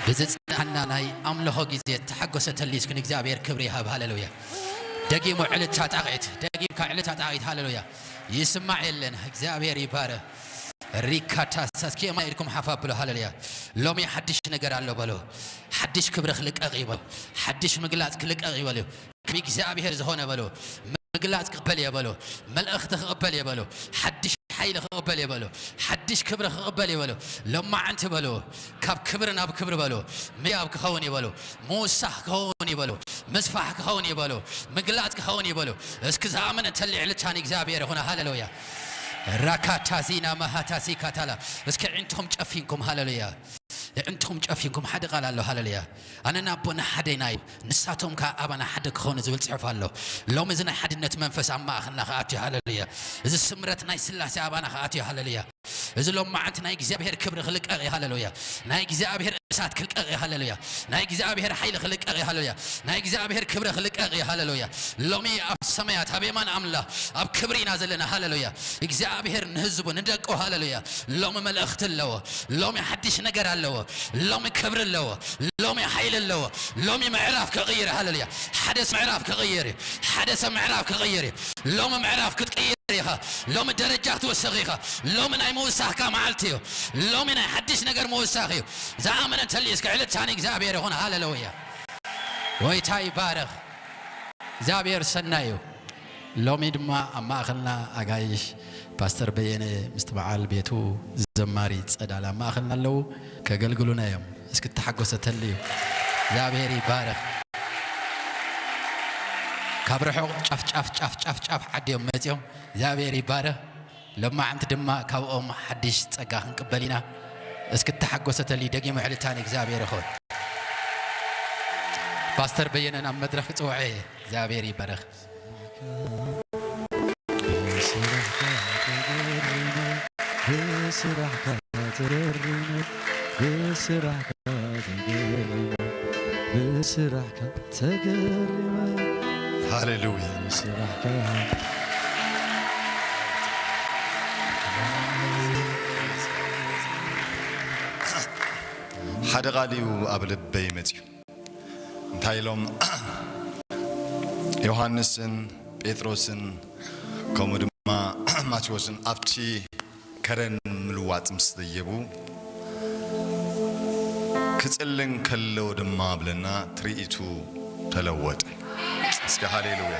ብዝጸናሓና ናይ ኣምልኾ ግዜ ተሓጎሰ ተልዩ እስኪ ንእግዚኣብሔር ክብሪ ይሃብ። ሃሌሉያ። ደጊሙ ዕልልታ ጣቕዒት። ደጊምካ ዕልልታ ጣቕዒት። ሃሌሉያ። ይስማዕ የለን። እግዚኣብሔር ይባረኽ። ሪካታ ሳስኪ የማን ኢድኩም ሓፍ ኣብሎ። ሃሌሉያ። ሎሚ ሓድሽ ነገር ኣሎ በሎ። ሓድሽ ክብሪ ክልቀቕ እዩ በሎ። ሓድሽ ምግላጽ ክልቀቕ እዩ በሎ። ካብ እግዚኣብሔር ዝኾነ በሎ። ምግላጽ ክቕበል እየ በሎ። መልእኽቲ ክቕበል እየ በሎ። ሓድሽ ሓይሊ ክቕበል እየ በሎ። ሓድሽ ክብሪ ክቕበል እየ በሎ። ሎማዓንቲ በሎ። ካብ ክብሪ ናብ ክብሪ በሎ። ምያብ ክኸውን እዩ በሎ። ምውሳኽ ክኸውን እዩ በሎ። ምስፋሕ ክኸውን እዩ በሎ። ምግላጽ ክኸውን እዩ በሎ። እስኪ ዝኣመነ እንተልዩ ዕልልታ ንእግዚኣብሔር ይኹን። ሃሌሉያ። ራካታዚና ማሃታሲ ካታላ። እስኪ ዕንትኹም ጨፊንኩም። ሃሌሉያ። ዕንትኹም ጨፊንኩም ሓደ ቃል ኣሎ። ሃሌሉያ። ኣነና ኣቦና ሓደ ኢና እዩ፣ ንሳቶም ከኣ ኣባና ሓደ ክኾኑ ዝብል ጽሑፍ ኣሎ። ሎሚ እዚ ናይ ሓድነት መንፈስ ኣብ ማእኸልና ክኣቱ እዩ። ሃሌሉያ። እዚ ስምረት ናይ ስላሴ ኣባና ክኣቱ እዩ። ሃሌሉያ። እዚ ሎማዓንቲ ናይ እግዚኣብሔር ክብሪ ክልቀቕ እዩ። ሃሌሉያ። ናይ እግዚኣብሔር እሳት ክልቀቕ እዩ። ሃሌሉያ። ናይ እግዚኣብሔር ሓይሊ ክልቀቕ እዩ። ሃሌሉያ። ናይ እግዚኣብሔር ክብሪ ክልቀቕ እዩ። ሃሌሉያ። ሎሚ ኣብ ሰማያት ኣብ የማን ኣምላኽ ኣብ ክብሪ ኢና ዘለና። ሃሌሉያ። እግዚኣብሔር ንህዝቡ ንደቁ። ሃሌሉያ። ሎሚ መልእኽቲ ኣለዎ። ሎሚ ሓድሽ ነገር ኣለዎ። ሎሚ ክብሪ ኣለዎ። ሎሚ ሓይሊ ኣለዎ። ሎሚ ምዕራፍ ክቕይር። ሃሌሉያ። ሓደ ሰብ ምዕራፍ ክቕይር እዩ። ሓደ ሰብ ምዕራፍ ክቕይር እዩ። ሎሚ ምዕራፍ ክትቅይር ኢኻ። ሎሚ ደረጃ ክትወስኽ ኢኻ። ሎሚ ናይ ምውሳኽካ መዓልቲ እዩ። ሎሚ ናይ ሓድሽ ነገር ምውሳኽ እዩ። ዝኣመነ እንተልዩ እስከ ዕልልታ ንእግዚኣብሔር ይኹን። ሃሌሉያ። ጎይታ ይባረኽ። እግዚኣብሔር ሰናይ እዩ። ሎሚ ድማ ኣብ ማእኸልና ኣጋይሽ ፓስተር በየነ ምስቲ በዓል ቤቱ ዘማሪ ጸዳል ኣብ ማእኸልና ኣለዉ። ከገልግሉና እዮም። እስኪ ተሓጎሰ ተልዩ። እግዚኣብሔር ይባረኽ። ካብ ርሑቕ ጫፍ ጫፍ ጫፍ ጫፍ ጫፍ ዓዲ እዮም መጺኦም። እግዚኣብሔር ይባረኽ። ሎማዓንቲ ድማ ካብኦም ሓድሽ ጸጋ ክንቅበል ኢና። እስኪ ተሓጎሰ ተልዩ። ደጊሙ ዕልልታ ንእግዚኣብሔር ይኹን። ፓስተር በየነ ናብ መድረኽ ክጽውዖ እየ። እግዚኣብሔር ይባረኽ። ብስራሕካ ተገሪመ፣ ብስራሕካ ተገሪመ፣ ብስራሕካ ተገሪመ፣ ብስራሕካ ተገሪመ። ሃሌሉያ። ብስራሕካ ሓደ ቃል እዩ ኣብ ልበይ መጺኡ። እንታይ ኢሎም ዮሃንስን ጴጥሮስን ከምኡ ድማ ማቴዎስን ኣብቲ ከረን ምልዋጥ ምስ ደየቡ፣ ክጽልን ከሎ ድማ ብለና ትርኢቱ ተለወጠ። እስከ ሃሌሉያ።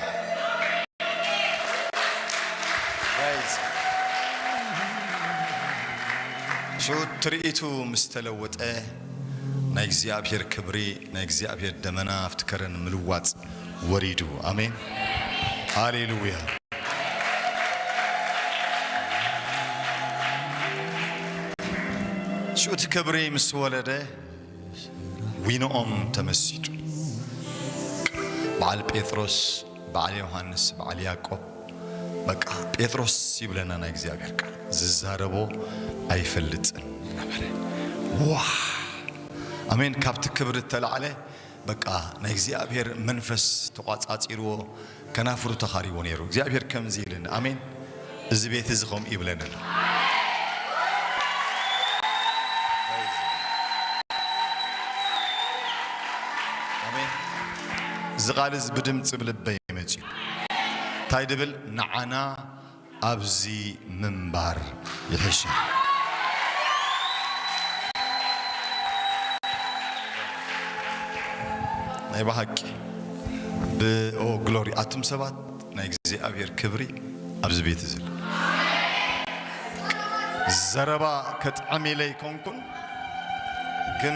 ሽዑ ትርኢቱ ምስ ተለወጠ፣ ናይ እግዚኣብሔር ክብሪ፣ ናይ እግዚኣብሔር ደመና ኣብቲ ከረን ምልዋጽ ወሪዱ። ኣሜን። ሃሌሉያ። ሽዑ እቲ ክብሪ ምስ ወረደ፣ ዊንኦም ተመሲጡ። በዓል ጴጥሮስ፣ በዓል ዮሃንስ፣ በዓል ያዕቆብ፣ በቃ ጴጥሮስ ይብለና ናይ እግዚኣብሔር ቃል፣ ዝዛረቦ ኣይፈልጥን ነበረ። ዋ! ኣሜን። ካብቲ ክብሪ እተላዕለ በቃ ናይ እግዚኣብሔር መንፈስ ተቋጻጺርዎ፣ ከናፍሩ ተኻሪዎ ነይሩ። እግዚኣብሔር ከምዚ ኢልን፣ ኣሜን። እዚ ቤት እዚ ከምኡ ይብለን ኣሎ። ኣሜን። እዚ ቃል እዚ ብድምፂ ብልበይ መፅዩ። እንታይ ድብል? ንዓና ኣብዚ ምንባር ይሕሽ። ናይ ብሓቂ ብኦ ግሎሪ ኣቱም ሰባት ናይ እግዚኣብሔር ክብሪ ኣብዚ ቤት እዚ ኣሎ። ዘረባ ከጥዕም ኢለ ኣይኮንኩን፣ ግን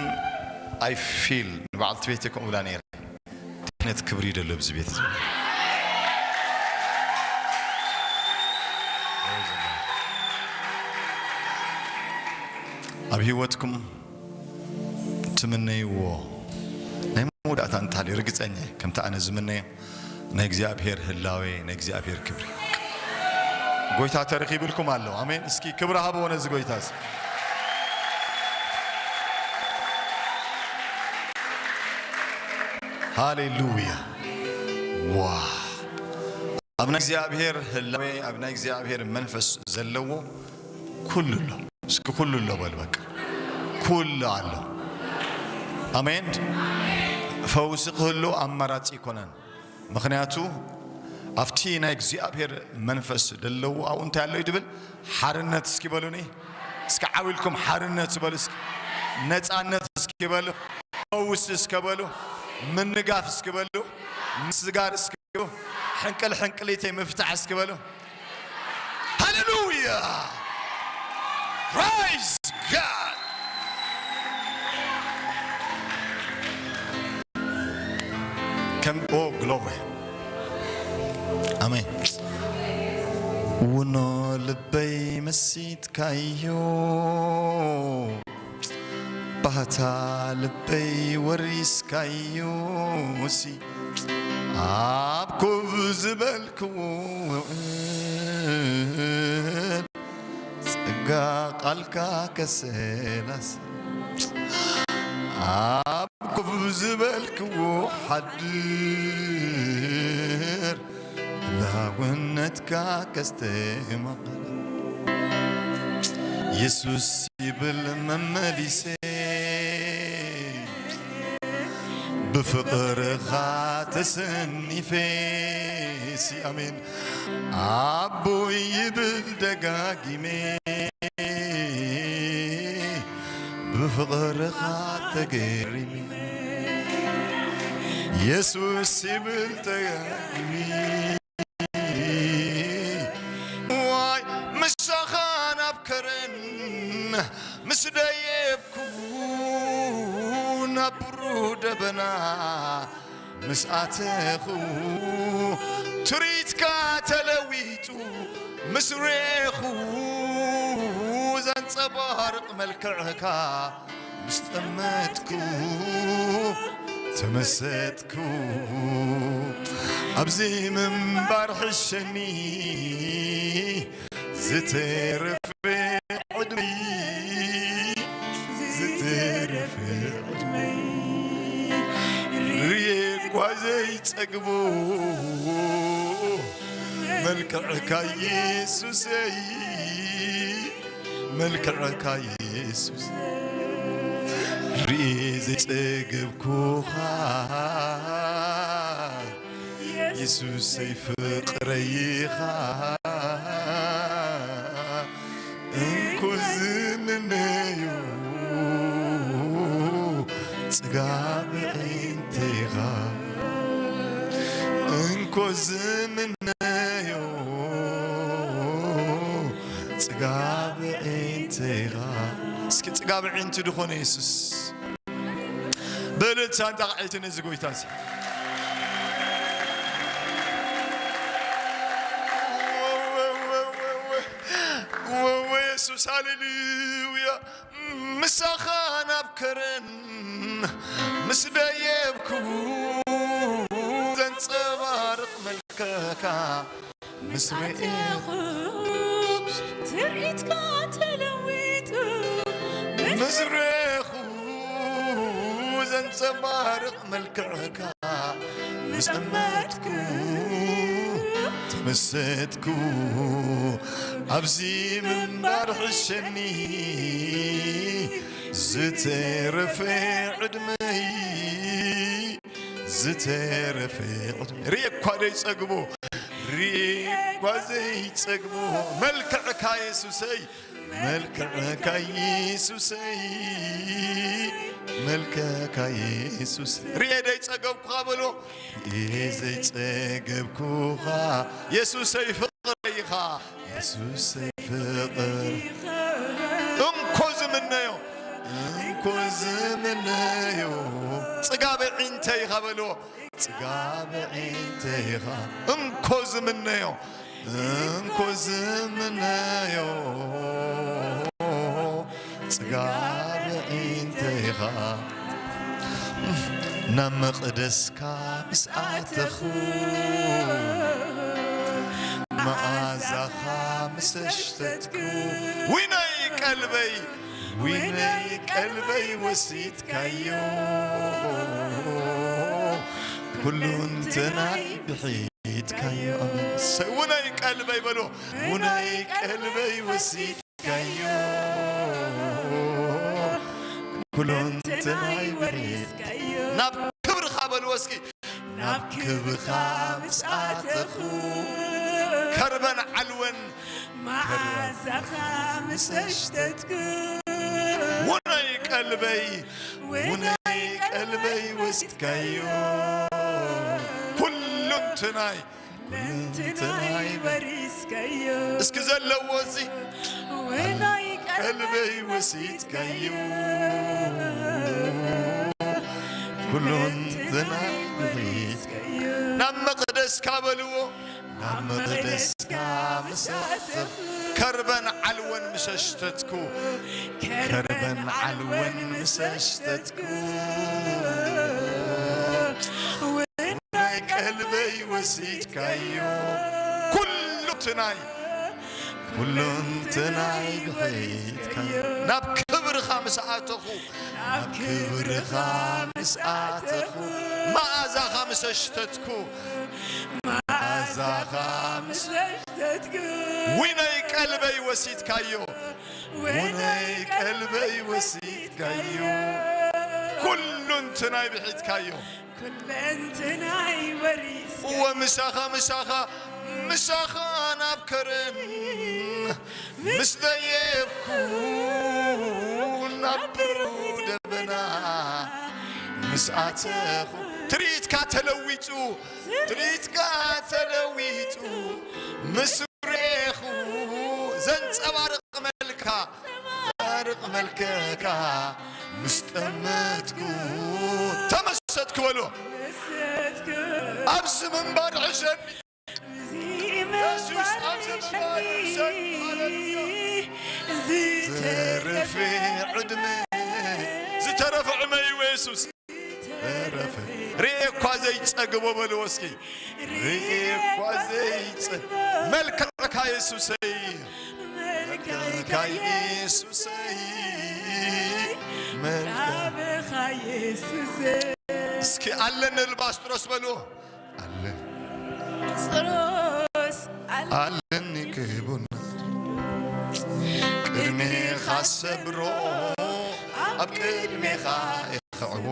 ኣይ ፊል ንበዓልቲ ቤተይ ከምኡ ብላ ነይረ። እንታይ ዓይነት ክብሪ ይደሎ ኣብዚ ቤት እዚ? ኣብ ህይወትኩም ትምነይዎ ናይ መወዳእታ እንተሃልዩ ርግጸኛ እየ፣ ከምቲ ኣነ ዝምነዮ ናይ እግዚኣብሔር ህላዌ፣ ናይ እግዚኣብሔር ክብሪ። ጎይታ ተረኺብልኩም ኣሎ። ኣሜን። እስኪ ክብሪ ሃብዎ ነዚ ጎይታ እዚ። ሃሌሉያ። ዋ! ኣብ ናይ እግዚኣብሔር ህላዌ፣ ኣብ ናይ እግዚኣብሔር መንፈስ ዘለዎ ኩሉ ኣሎ። እስኪ ኩሉ ኣሎ በሉ። በቃ ኩሉ ኣሎ። ኣሜን። ፈውሲ ክህሉ ኣማራጺ ኣይኮነን። ምኽንያቱ ኣብቲ ናይ እግዚኣብሔር መንፈስ ዘለዎ ኣብኡ እንታይ ኣሎ እዩ ድብል? ሓርነት። እስኪ በሉኒ። እስኪ ዓው ኢልኩም ሓርነት በሉ እስኪ። ነጻነት እስኪ በሉ። ፈውሲ እስኪ በሉ። ምንጋፍ እስኪ በሉ። ምስጋር እስኪ በሉ። ሕንቅል ሕንቅሊተይ ምፍታሕ እስኪ በሉ። ሃሌሉያ! Praise God! ከም፣ ኦ፣ ግሎሪ። ኣሜን። ውኖ ልበይ መሲጥካዮ፣ ባህታ ልበይ ወሪስካዮሲ፣ ኣብ ኮፍ ዝበልክዎ ውዕል፣ ጸጋ ቃልካ ከሰላስል፣ ኣብ ኮፍ ዝበልክዎ ሓድር፣ ህላውነትካ ከስተማቕር፣ የሱስ ይብል መመሊሰ፣ ብፍቕርኻ ተሰኒፈ ሲ፣ ኣሜን፣ ኣቦይ ይብል ደጋጊመ፣ ብፍቕርኻ ተገሪመ፣ የሱስ ይብል ደጋጊመ። ዋይ ምሳኻ ናብ ከረን ምስ ደየብኩ፣ ናብ ብሩህ ደበና ምስ ኣተኹ፣ ትርኢትካ ተለዊጡ ምስ ሬኹ፣ ዘንጸባርቕ መልክዕካ ምስ ጠመትኩ፣ ተመሰጥኩ። ኣብዚ ምንባር ሕሸኒ፣ ዝተረፈ ዕድመይ፣ ዝተረፈ ዕድመይ፣ ርየ እኳ ዘይጸግቦ፣ መልክዕካ የሱሰይ፣ መልክዕካ የሱስ፣ ርየ ዘይጸገብኩኻ፣ የሱሰይ ፍቕረይኻ፣ እንኮ ዝምነዮ ጽጋብ ዒንተይኻ፣ እንኮ ዝምነዮ ጽጋብ ዒንተይኻ። እስኪ ጽጋብ ዒንቱ ድኾነ የሱስ። ብእልልታን ጣቕዒትን እዚ ጎይታ እዚ። ወወ የሱስ፣ ሃሌሉያ። ምሳኻ ናብ ከረን ምስ ደየብኩ ዘንጸባርቕ መልክዕካ ምስ ርኤኹ ትርኢትካ ተለዊጡ ምስ ርኤኹ ዘንጸባርቕ መልክዕካ ምስ ጠመትኩ ተመሰጥኩ ኣብዚ ምንባር ሕሸኒ ዝተረፈ ዕድመይ ዝተረፈ ዕድመይ ርኤ እኳ ዘይጸግቦ ርኤ እኳ ዘይጸግቦ መልክዕካ የሱሰይ መልክዕካ የሱሰይ መልክዕካ የሱስ ርኤ ዘይጸገብኩኻ በሎ ርኤ ዘይጸገብኩኻ የሱሰይ ፍቕረይ ኢኻ የሱሰይ ፍቕር እንኮ ዝምነዮ እንኮ ዝምነዮ ጽጋበ ዒንተይ ኢኻ በልዎ ጽጋበ ዒንተይ ኢኻ እንኮ ዝምነዮ እንኮ ዝምነዮ ጽጋበ ዒንተይ ኢኻ ናብ መቕደስካ ምስ ኣተኹ መኣዛኻ ምስ ኣሽተትኩ ዊነይ ቀልበይ ዊነይ ቀልበይ ወሲድካዮ ኩሉ እንትናይ ብሒትካዮ ኣሜን ሰይ ውነይ ቀልበይ በሎ ውነይ ቀልበይ ወሲድካዮ ኩሉ እንትናይ ብሒትካዮ ናብ ክብርኻ በልዎ እስኪ ናብ ክብርኻ ምስ ኣተኹ ከርበን ዓልወን መዓዛኻ ምስ ኣሽተትኩ ውነይ ቀልበይ ውነይ ቀልበይ ወሲድካዮ ኩሉ እንትናይ ኩሉ እንትናይ በሪስካዮ እስኪ ዘለዎ እዚ ውነይ ቀልበይ ወሲድካዮ ኩሉ እንትናይ በሪስካዮ ናብ መቕደስካ በልዎ ናብ መቕደስካ ምስ ኣተኹ ከርበን ዓልወን ምስ ኣሽተትኩ ከርበን ዓልወን ምስ ኣሽተትኩ ውናይ ቀልበይ ወሲድካዮ ኩሉ እንትናይ ኩሉ እንትናይ ብሒትካዮ ናብ ክብርኻ ምስ ኣተኹ ናብ ክብርኻ ምስ ኣተኹ መኣዛኻ ምስ ኣሽተትኩ መኣዛኻ ምስ ኣሽተትኩ ውነይ ቀልበይ ወሲድካዮ ውነይ ቀልበይ ወሲድካዮ ኩሉ እንትናይ ብሒትካዮ ኩለንትናይ ወሪስ እወ ምሳኻ ምሳኻ ምሳኻ ናብ ከረን ምስ ደየብኩ ናብ ብሩህ ደበና ምስ ኣተኹ ትርኢትካ ተለዊጡ ትርኢትካ ተለዊጡ ምስ ርኤኹ ዘንጸባርቕ መልካ ዘንጸባርቕ መልክዕካ ምስ ጠመትኩ ተመሰጥኩ በሎ ኣብዚ ምንባር ሕሸኒ ዝተረፈ ዕድመ ዝተረፈ ዕድመ እዩ የሱስ ተረፈ ርኤ እኳ ዘይጸግቦ በልዎ እስኪ ርኤ እኳ ዘይጸግቦ መልክዕካ የሱሰይ መልክዕካ የሱሰይ መልክዕካ የሱሰይ እስኪ ኣለኒ ልባስጥሮስ በልዎ ኣለ ሮስ ኣለኒ ክቡና ቅድሜኻ ሰብሮ ኣብ ቅድሜኻ ይኽዕቦ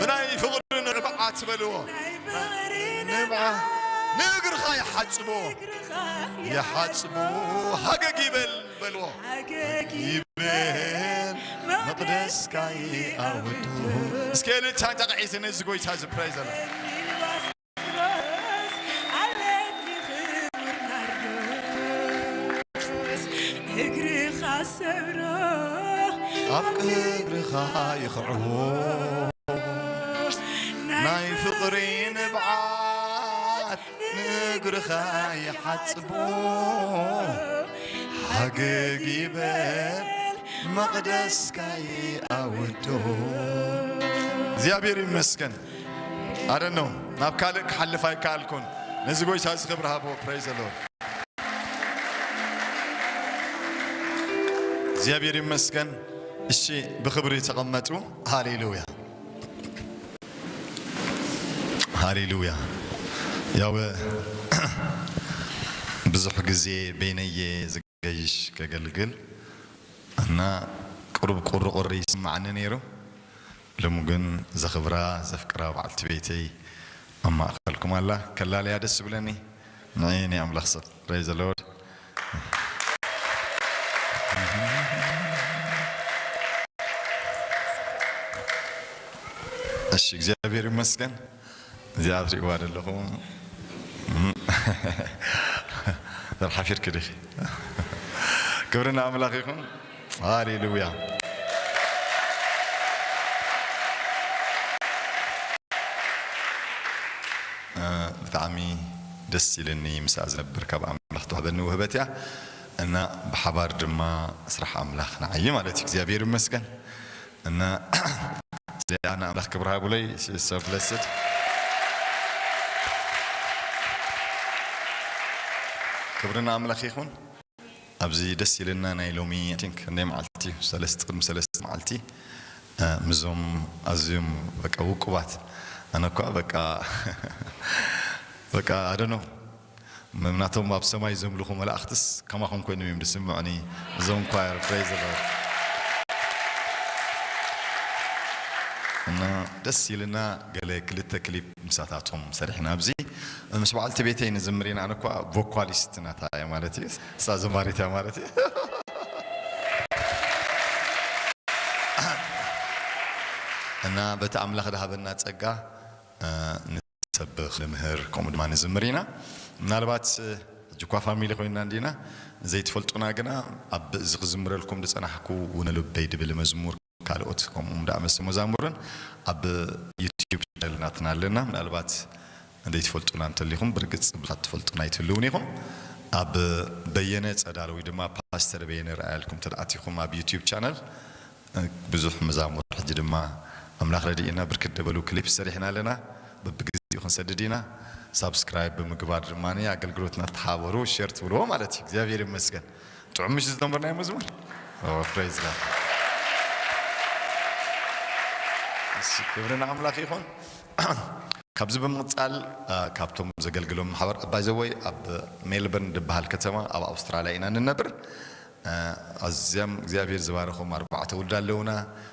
ብናይ ፍቕሪ ንዕባዓ ትበልዎ ንብዓ ንእግርኻ ይሓጽቦ ይሓጽቦ ሃገግ ይበል በልዎ ይበል መቕደስካ ይኣውዶ እስከ ልታን ተቕዒት ነዚ ጎይታ ዝፕራይ ዘለ እግርኻ ሰብሮ ኣብ እግርኻ ይኽዕቦ ናይ ፍቕሪ ንብዓት ንእግርኻ ይሓጽቦ። ሃገግ ይበል መቕደስካ ይኣውዶ። እግዚኣብሔር ይመስገን። ኣደኖ ናብ ካልእ ክሓልፍ ኣይከኣልኩን። ነዚ ጎይታ እዚ ክብሪ ሃቦ። Praise the Lord። እግዚኣብሔር ይመስገን። እሺ፣ ብኽብሪ ተቐመጡ። ሃሌሉያ፣ ሃሌሉያ። ያው ብዙሕ ግዜ በይነየ ዝገይሽ ከገልግል እና ቁሩብ ቁርቁር ይስማዓኒ ነይሩ። ሎሚ ግን ዘኽብራ ዘፍቅራ በዓልቲ ቤተይ ኣብ ማእኸልኩም ኣላ። ከላለያ ደስ ይብለኒ። ንዕይ ናይ ኣምላኽ ሰብ። Praise the Lord። እሺ፣ እግዚኣብሔር ይመስገን። እዚኣ ትሪእዋ ዘለኹም ተርሓፊርኪ ዲኺ? ክብሪ ንኣምላኽ ይኹን። ሃሌሉያ። እ፣ ብጣዕሚ ደስ ኢልኒ ምስኣ ዝነብር ካብ ኣምላኽ ትወሃበኒ ውህበት እያ እና ብሓባር ድማ ስራሕ ኣምላኽ ንዓይ ማለት እዩ። እግዚኣብሔር ይመስገን እና እዚኣ ንኣምላኽ ክብሪ ሃቡለይ። So blessed። ክብሪ ንኣምላኽ ይኹን። ኣብዚ ደስ ኢልና ናይ ሎሚ፣ I think፣ ክንደይ መዓልቲ እዩ? ሰለስተ፣ ቅድሚ ሰለስተ መዓልቲ፣ እ፣ ምዞም ኣዝዮም በቃ ውቁባት፣ ኣነ እኳ በቃ፣ በቃ፣ I don't know፣ ም-፣ ናቶም ኣብ ሰማይ ዘምልኹ መላእኽትስ ከማኹም ኮይኖም እዮም ዝስምዑኒ። እዞም ኳየር፣ praise the Lord። እና ደስ ኢልና ገለ ክልተ ክሊፕ ምሳታቶም ሰሪሕና። ኣብዚ ምስ በዓልቲ ቤተይ ንዝምር ኢና። ኣነ እኳ ቮኳሊስት ናታ እየ ማለት እዩ። እሳ ዘማሪት እያ ማለት እዩ። እና በቲ ኣምላኽ ዝሃበና ጸጋ፣ እ፣ ንሰብኽ፣ ንምህር፣ ከምኡ ድማ ንዝምር ኢና። ምናልባት፣ እ፣ ሕጂ እኳ ፋሚሊ ኮይንና እንዲና፣ ዘይትፈልጡና ግና ኣብ እዚ ክዝምረልኩም ዝጸናሕኩ ውነ ልበይ ድብል መዝሙር ካልኦት ከምኡም ደኣ መሰ መዛሙርን ኣብ ዩቲዩብ ቻነል ናትና ኣለና። ምናልባት ዘይትፈልጡና እንተሊኹም፣ ብርግጽ ብዙሓት ትፈልጡና ኣይትህልውን ኢኹም። ኣብ በየነ ጸዳለ ወይ ድማ ፓስተር በየነ ረኣያ ኢልኩም እንተ ደኣ ኣቲኹም ኣብ ዩቲዩብ ቻነል፣ እ፣ ብዙሕ መዛሙር፣ ሕጂ ድማ ኣምላኽ ረድኢና ብርክት ዝበሉ ክሊፕ ሰሪሕና ኣለና። በብግዜኡ ክንሰድድ ኢና። ሳብስክራይብ ብምግባር ድማ ኣገልግሎትና ተሓበሩ፣ ሼር ትብልዎ ማለት እዩ። እግዚኣብሔር ይመስገን። ጥዑም ምሽ ዝዘመርናዮ መዝሙር። ኦ፣ ፕሬዝ ጋድ። እሺ፣ ክብሪ ንኣምላኽ ይኹን። ካብዚ ብምቕጻል፣ አ፣ ካብቶም ዘገልግሎም ማሕበር፣ ባይ ዘ ወይ ኣብ ሜልበርን ዝበሃል ከተማ ኣብ ኣውስትራልያ ኢና ንነብር። አ፣ ኣዝዮም እግዚኣብሔር ዝባረኾም ኣርባዕተ ውልድ ኣለውና።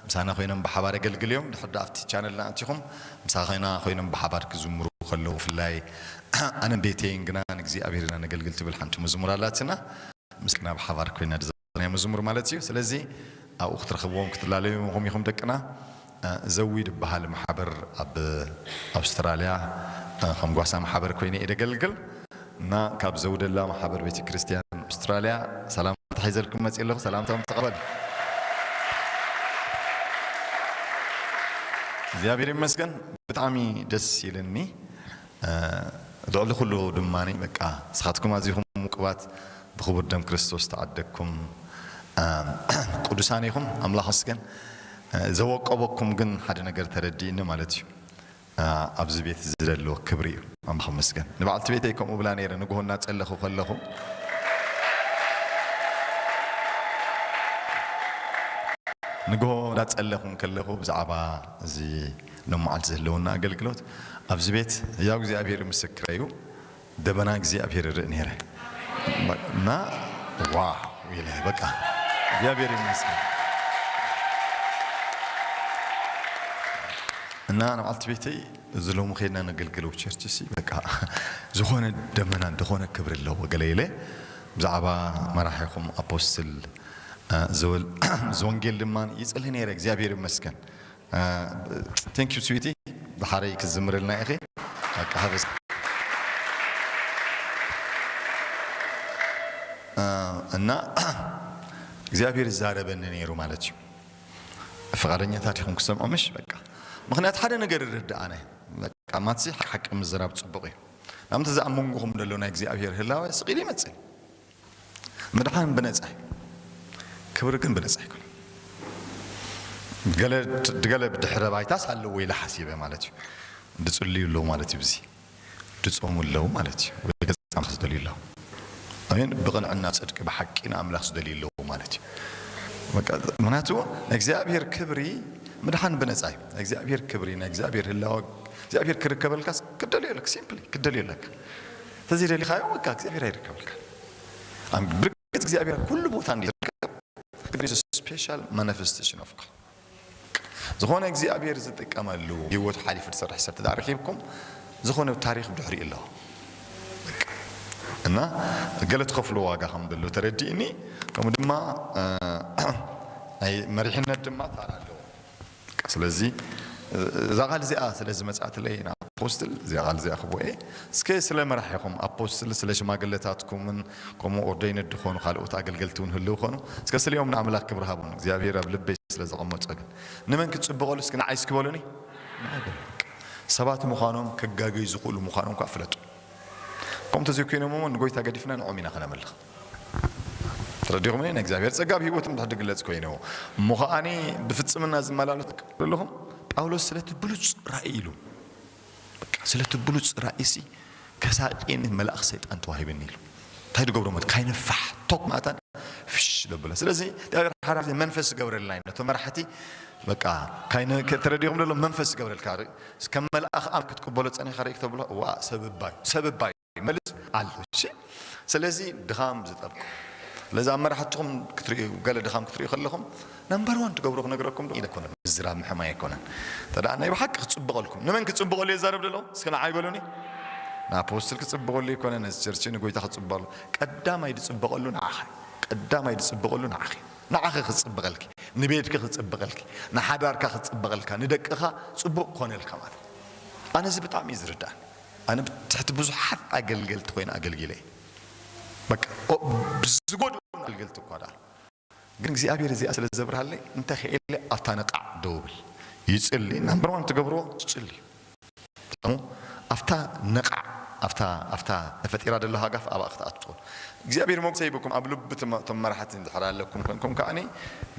ምሳና ኮይኖም ብሓባር የገልግል እዮም። ድሕር ዳ ኣብቲ ቻነልና ኣቲኹም ምሳና ኮይኖም ብሓባር ክዝምሩ ከለዉ፣ ብፍላይ ኣነን ቤተይን ግና ንእግዚኣብሔር ኢና ነገልግል ትብል ሓንቲ መዝሙር ኣላትና። ምስና ብሓባር ኮይና ዝዘመርናያ መዝሙር ማለት እዩ። ስለዚ ኣብኡ ክትረኽብዎም ክትላለዩዎም ኢኹም ደቅና። እ፣ ዘዊ ዝበሃል ማሕበር ኣብ ኣውስትራልያ፣ እ፣ ከም ጓሳ ማሕበር ኮይነ እየ ደገልግል እና ካብ ዘውደላ ማሕበር ቤተ ክርስቲያን ኣውስትራልያ ሰላምታ ሒዘልኩም መፅእ ኣለኹ። ሰላምታም ተቐበል። እግዚኣብሔር ይመስገን። ብጣዕሚ ደስ ኢልኒ። እ፣ ልዕሊ ኩሉ ድማ በቃ ንስኻትኩም ኣዚኹም ውቁባት ብኽቡር ደም ክርስቶስ ተዓደግኩም፣ እ፣ ቅዱሳን ኢኹም። ኣምላኽ መስገን። እ፣ ዘወቀበኩም ግን ሓደ ነገር ተረዲእኒ ማለት እዩ። እ፣ ኣብዚ ቤት እዚ ዘሎ ክብሪ እዩ። ኣምላኽ መስገን። ንበዓልቲ ቤተይ ከምኡ ብላ ነይረ ንግሆ እናጸለኹ ከለኹ ንግሆ እንዳጸለኹ እንከለኹ ብዛዕባ እዚ ሎም መዓልቲ ዘለውና ኣገልግሎት ኣብዚ ቤት ህያው እግዚኣብሔር ምስክረ እዩ፣ ደበና እግዚኣብሔር ይርኢ ነይረ እና ዋው ኢለ በቃ እግዚኣብሔር ይመስገን እና ንበዓልቲ ቤተይ እዚ ሎሚ ኸይድና ነገልግለው ቸርች ሲ በቃ ዝኾነ ደመና ዝኾነ ክብሪ ኣለዎ ገለ ኢለ ብዛዕባ መራሒኹም ኣፖስትል እ፣ ዝወል-፣ ዝወንጌል ድማ ይጽልይ ነይረ እግዚኣብሔር ይመስገን። እ፣ thank you ስዊቲ፣ ብሓረይ ክዝምርልና ኢኺ። በቃ ሃበስ። እ፣ እና እግዚኣብሔር ይዛረበኒ ነይሩ ማለት እዩ። ፍቓደኛታት ኢኹም ክሰምዖ? ምሽ በቃ። ምኽንያት ሓደ ነገር ይርድኣና እዩ። በቃ ማትሲ ሓቂ ምዝራብ ጽቡቕ እዩ። ናምቲ እዚ ኣብ መንጎኹም ዘሎ ናይ እግዚኣብሔር ህላወ ስቕ ኢሉ ይመጽእ። ምድሓን ብነጻ እዩ። ክብሪ ግን ብነጻ ኣይኮነን። ገለ፣ ገለ ድሕረ ባይታስ ኣለዎ ኢለ ሓሲበ ማለት እዩ። ድጽልዩ ኣለዉ ማለት እዩ። ብዚ ድጾሙ ኣለዉ ማለት እዩ። ወይ ገጻም ዝደልዩ ኣለዉ። ኣሜን። ብቕንዕና ጽድቂ ብሓቂ ንኣምላኽ ዝደልዩ ኣለዉ ማለት እዩ። በቃ፣ ምኽንያቱ ናይ እግዚኣብሔር ክብሪ ምድሓን ብነጻ እዩ። ናይ እግዚኣብሔር ክብሪ፣ ናይ እግዚኣብሔር ህላወ፣ እግዚኣብሔር ክርከበልካስ ክደልዮ ኣለካ። ሲምፕሊ ክደልዮ ኣለካ። እንተዘይደሊኻዮ በቃ እግዚኣብሔር ኣይርከበልካ። ኣም-፣ ብርግጽ እግዚኣብሔር ኩሉ ቦታ እንዲ ዝርከብ፣ ግን there is a special manifestation of God። ዝኾነ እግዚኣብሔር ዝጥቀመሉ ህይወቱ ሓሊፉ ዝሰርሕ ሰብ ተዳኣ ረኺብኩም፣ ዝኾነ ታሪኽ ብድሕሪኡ ኣለዎ። እና ገለ ትኸፍሎ ዋጋ ከም ዘሎ ተረዲእኒ፣ ከምኡ ድማ፣ እ፣ ናይ መሪሕነት ድማ ታራ ኣለዎ። ስለዚ እዛ ቃል እዚኣ ስለ ዝመጽኣትለይ ንኣፖስትል እዚኣ ቃል እዚኣ ክቦኤ እስከ ስለ መራሒኹም ኣፖስትል ስለ ሽማግለታትኩምን ከምኡ ኦርደይን ድኾኑ ካልኦት ኣገልገልቲ እውን ህልው ኾኑ እስከ ስሊኦም ንኣምላኽ ክብሪ ሃቡን እግዚኣብሔር ኣብ ልበይ ስለ ዘቐመጾ ግን ንመን ክትጽብቐሉ እስኪ ንዓይ እስኪ በሉኒ። ንዓይ በሉ። ሰባት ምዃኖም ከጋገዩ ዝኽእሉ ምዃኖም ከዓ ፍለጡ። ከምኡ ተዘይኮይኖም እሞ ንጎይታ ገዲፍና ንዖም ኢና ከነምልኽ። ተረዲኹምኒ? ናይ እግዚኣብሔር ጸጋ ኣብ ህይወት እንድሕር ድግለጽ ኮይንዎ እሞ ከዓኒ ብፍጽምና ዝመላለሱ ዘለኹም ጳውሎስ ስለቲ ብሉጽ ራእይ ኢሉ በቃ ስለቲ ብሉጽ ራእይሲ ከሳቂን መልኣኽ ሰይጣን ተዋሂብኒ ኢሉ እንታይ ድገብሮ ማለት ካይነፋሕ ቶክ ማእታን ፍሽ ደብለ ስለዚ እግዚኣብሔር ሓደ ግዜ መንፈስ ዝገብረልና እዩ ነቶም መራሕቲ በቃ ካይነ ተረዲኹም ዘሎ መንፈስ ዝገብረልካ ከም መልኣኽ ኣብ ክትቅበሎ ጸኒኻ ርኢ ተብሎ ዋ ሰብ እባዩ ሰብ እባዩ መልስ ኣሎ እሺ ስለዚ ድኻም ዝጠብቁ ስለዚ ኣብ መራሕትኹም ክትሪኡ ገለ ድኻም ክትሪኡ ከለኹም ነምበር ዋን ትገብሩ ክነግረኩም ዶ ኣይኮነን ምዝራብ ምሕማይ ኣይኮነን ተዳ ናይ ብሓቂ ክጽብቐልኩም ንመን ክጽብቐሉ የዛረብ ደሎ እስከ ንዓይ በሉኒ ንኣፖስትል ክጽብቐሉ ኣይኮነ ነዚ ቸርች ንጎይታ ክጽብቐሉ ቀዳማይ ዝጽብቐሉ ንዓኻ ቀዳማይ ዝጽብቐሉ ንዓኺ ንዓኺ ክጽብቐልኪ ንቤትኪ ክጽብቐልኪ ንሓዳርካ ክጽብቐልካ ንደቅኻ ጽቡቕ ኮነልካ ማለት ኣነ እዚ ብጣዕሚ እዩ ዝርዳእኒ ኣነ ብትሕቲ ብዙሓት ኣገልገልቲ ኮይነ ኣገልጊለ እየ በቃ ብዝጎድኡ ኣገልገልቲ እኳ ደኣ ግን እግዚኣብሔር እዚኣ ስለ ዘብርሃለይ እንተ ኽኢለ ኣብታ ነቃዕ ደው ብል ይጽሊ ናምበር ዋን ትገብርዎ ትጽሊ ኣብታ ነቃዕ ኣብታ ኣብታ ተፈጢራ ደሎ ሃጋፍ ኣብኣ ክትኣትው እግዚኣብሔር ሞግሰ ይብኩም ኣብ ልቢ እቶም መራሕቲ እንድሕር ኣለኩም ኮንኩም ከዓኒ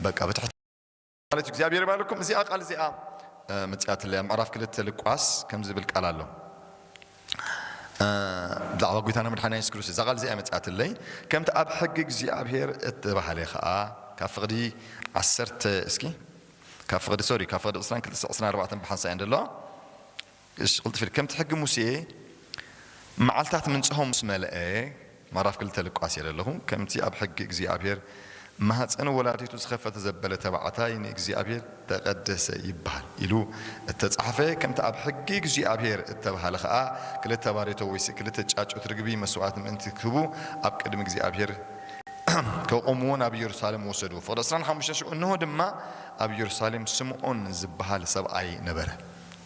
በቃ ብትሕቲ ማለት እግዚኣብሔር ይባርኩም እዚኣ ቃል እዚኣ መፅኣትለይ ኣብ ምዕራፍ ክልተ ልቋስ ከም ዝብል ቃል ኣሎ ብዛዕባ ጎይታና መድሓና የሱስ ክርስቶስ እዛ ቃል እዚኣ መፅኣትለይ ከምቲ ኣብ ሕጊ እግዚኣብሔር እተባህለ ከዓ ካብ ፍቕዲ ዓሰርተ እስኪ ካብ ፍቕዲ ሶሪ ካብ ፍቕዲ ዕስራን ክልተ ዕስራን ኣርባዕተን ብሓንሳእ እየን ደለዋ እሺ ቅልጥፍ ኢል ከምቲ ሕጊ ሙሴ መዓልታት ምንጽሆ ምስ መለአ ምዕራፍ ክልተ ልቋስ እየ ዘለኹ ከምቲ ኣብ ሕጊ እግዚኣብሔር ማህፀን ወላዲቱ ዝኸፈተ ዘበለ ተባዕታይ ንእግዚኣብሔር ተቐደሰ ይበሃል ኢሉ እተጻሕፈ ከምቲ ኣብ ሕጊ እግዚኣብሔር እተባህለ ኸዓ ክልተ ባሬቶ ወይሲ ክልተ ጫጩት ርግቢ መስዋዕት ምእንቲ ክህቡ ኣብ ቅድሚ እግዚኣብሔር ከቆምዎ ናብ ኢየሩሳሌም ወሰድዎ። ፍቕዲ ዕስራን ሓሙሽተን ሽዑ እንሆ ድማ ኣብ ኢየሩሳሌም ስምዖን ዝበሃል ሰብኣይ ነበረ።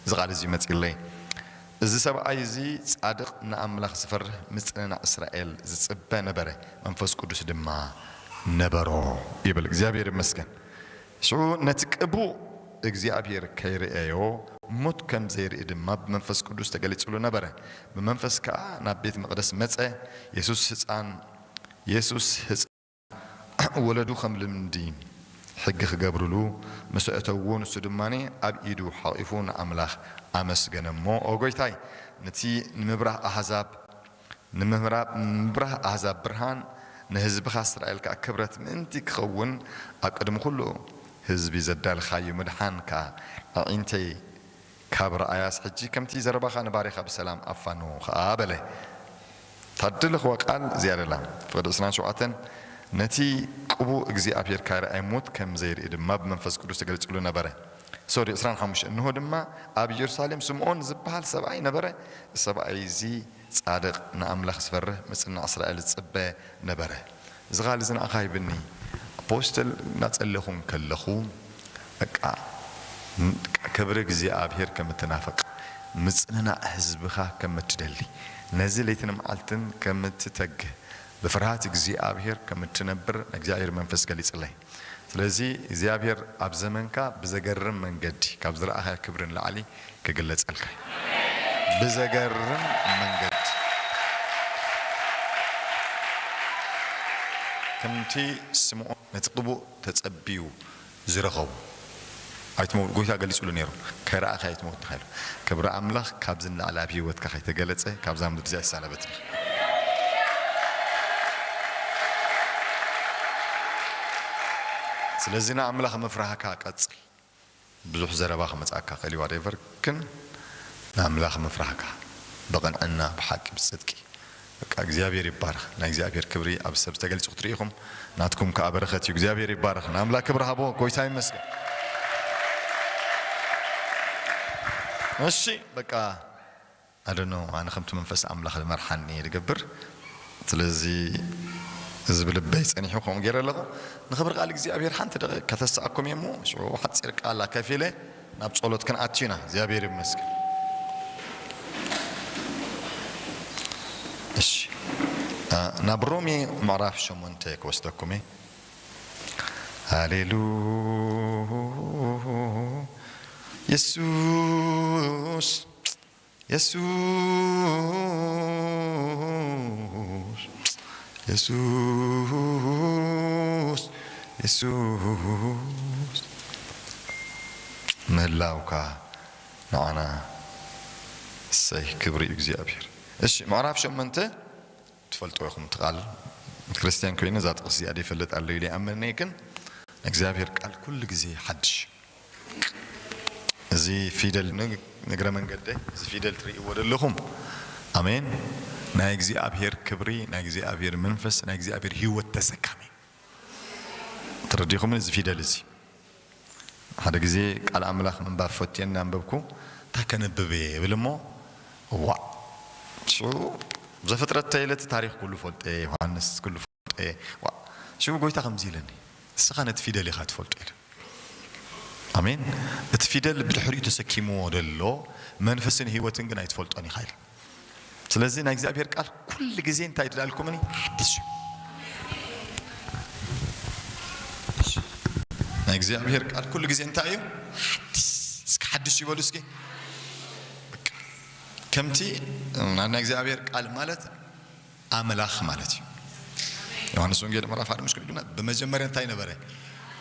እዚ ቃል እዚ መጺእለይ። እዚ ሰብኣይ እዚ ጻድቕ ንኣምላኽ ዝፈርህ ምጽንናዕ እስራኤል ዝጽበ ነበረ፣ መንፈስ ቅዱስ ድማ ነበሮ ይብል። እግዚኣብሔር ይመስገን። ሽዑ ነቲ ቅቡእ እግዚኣብሔር ከይርእዮ ሞት ከም ዘይርኢ ድማ ብመንፈስ ቅዱስ ተገሊጹሉ ነበረ። ብመንፈስ ከኣ ናብ ቤት መቕደስ መጸ። የሱስ ህጻን የሱስ ህጻን ወለዱ ከም ልምዲ ሕጊ ክገብርሉ ምስ ኣእተውዎ፣ ንሱ ድማ ኣብ ኢዱ ሓቒፉ ንኣምላኽ ኣመስገነ እሞ፣ ኦ ጐይታይ፣ ነቲ ንምብራህ ኣህዛብ፣ ንምብራ-፣ ንምብራህ ኣህዛብ ብርሃን፣ ንህዝብኻ እስራኤል ከኣ ክብረት ምእንቲ ክኸውን፣ ኣብ ቅድሚ ኵሉ ህዝቢ ዘዳለኻዮ ምድሓን ከኣ ኣዒንተይ ካብ ረኣያስ፣ ሕጂ ከምቲ ዘረባኻ ንባርያኻ ብሰላም ኣፋንዎ ኸኣ በለ። እታ ድልኽዋ ቃል እዚኣ ደላ። ፍቕዲ ዕስራን ሸውዓተን፣ ነቲ ቅቡእ እግዚኣብሔር ካይረኣየ ሞት ከም ዘይርኢ ድማ ብመንፈስ ቅዱስ ተገሊጹሉ ነበረ። ሶሪ፣ ዕስራን ሓሙሽተን፣ እንሆ ድማ ኣብ ኢየሩሳሌም ስምዖን ዝበሃል ሰብኣይ ነበረ። እዚ ሰብኣይ እዚ ጻድቕ፣ ንኣምላኽ ዝፈርህ፣ ምጽንናዕ እስራኤል ዝጽበ ነበረ። እዚ ቃል እዚ ንኣኻ ይብኒ። ኣፖስትል እናጸለኹ እንከለኹ፣ በቃ፣ ን-፣ ክብሪ እግዚኣብሔር ከም እትናፍቕ፣ ምጽንናዕ ህዝብኻ ከም እትደሊ፣ ነዚ ለይትን መዓልትን ከም እትተግህ፣ ብፍርሃት እግዚኣብሔር ከም እትነብር እግዚኣብሔር መንፈስ ገሊጽለይ። ስለዚ እግዚኣብሔር ኣብ ዘመንካ ብዘገርም መንገዲ ካብ ዝረኣኻዮ ክብሪ ንላዕሊ ክግለጸልካ እዩ። ብዘገርም መንገዲ። ከምቲ ስምዖን ነቲ ቅቡእ ተጸቢዩ ዝረኸቡ ኣይትመው-፣ ጎይታ ገሊጹሉ ነይሩ። "ከይረኣኻ ኣይትመውት" ኢኻ ኢሉ። ክብሪ ኣምላኽ ካብዚ ንላዕሊ ኣብ ህይወትካ ከይተገለጸ ካብዛ ምድሪ እዚኣ ኣይሰናበትን ኢኻ። ስለዚ ንኣምላኽ ምፍራህካ ቀጽል። ብዙሕ ዘረባ ክመጽኣካ ክእል እዩ፣ ዋደቨር፣ ግን ንኣምላኽ ምፍራህካ ብቕንዕና፣ ብሓቂ፣ ብጽድቂ፣ በቃ እግዚኣብሔር ይባረኽ። ናይ እግዚኣብሔር ክብሪ ኣብ ሰብ ተገሊጹ ክትርኢ ኢኹም። ናትኩም ከኣ በረኸት እዩ። እግዚኣብሔር ይባረኽ። ንኣምላኽ ክብሪ ሃቦ። ጎይታ ይመስገን። እሺ፣ በቃ ኣደኖ፣ ኣነ ከምቲ መንፈስ ኣምላኽ ዝመርሓኒ እየ ዝገብር። ስለዚ እዚ ብልበይ ጸኒሑ ከምኡ ገይረ ኣለኹ። ንኽብሪ ቃል እግዚኣብሔር ሓንቲ ደቂቕ ከተስኣኩም እየ እሞ፣ ሽዑ ሓጺር ቃል ኣካፊለ ናብ ጸሎት ክንኣቱ ኢና። እግዚኣብሔር ይመስገን። እሺ፣ እ፣ ናብ ሮሜ ምዕራፍ ሸሞንተ ክወስደኩም እየ። ሃሌሉ የሱስ፣ የሱስ፣ የሱስ፣ የሱስ፣ ምህላውካ ንዓና እሰይ፣ ክብሪ እዩ እግዚኣብሔር። እሺ፣ ምዕራፍ ሸሞንተ ትፈልጥዎ ኢኹም እቲ ቃል። ክርስትያን ኮይነ እዛ ጥቕሲ እዚኣ ዘይፈልጥ ኣሎ ኢለ ይኣምን እየ፣ ግን እግዚኣብሔር ቃል ኩሉ ግዜ ሓድሽ። እዚ ፊደል ን-፣ ንግረ መንገደይ፣ እዚ ፊደል ትርእይዎ ዘለኹም፣ ኣሜን፣ ናይ እግዚኣብሔር ክብሪ፣ ናይ እግዚኣብሔር መንፈስ፣ ናይ እግዚኣብሔር ህይወት ተሰካሚ። ተረዲኹምን? እዚ ፊደል እዚ ሓደ ግዜ ቃል ኣምላኽ ምንባብ ፈትየ እናንበብኩ፣ "እንታይ ከነብብ እየ?" እብል እሞ፣ ዋእ፣ ሽዑ ዘፍጥረት ተይለ እቲ ታሪኽ ኩሉ ፈልጦ እየ፣ ዮሃንስ ኩሉ ፈልጦ እየ። ዋእ፣ ሽዑ ጎይታ ከምዚ ኢለኒ፣ "ንስኻ ነቲ ፊደል ኢኻ ትፈልጦ" ኢለ። ኣሜን። እቲ ፊደል ብድሕሪኡ ተሰኪምዎ ዘሎ መንፈስን ህይወትን ግን ኣይትፈልጦን ኢኻ ኢለ። ስለዚ ናይ እግዚኣብሔር ቃል ኩሉ ግዜ እንታይ ድላልኩምኒ? ሓድሽ እዩ። ናይ እግዚኣብሔር ቃል ኩሉ ግዜ እንታይ እዩ? ሓድሽ። እስኪ ሓድሽ ይበሉ እስኪ። በቃ። ከምቲ ናይ እግዚኣብሔር ቃል ማለት ኣምላኽ ማለት እዩ። ዮሃንስ ወንጌል ምዕራፍ ሓደ ምስ ከድና፣ "ብመጀመርያ እንታይ ነበረ?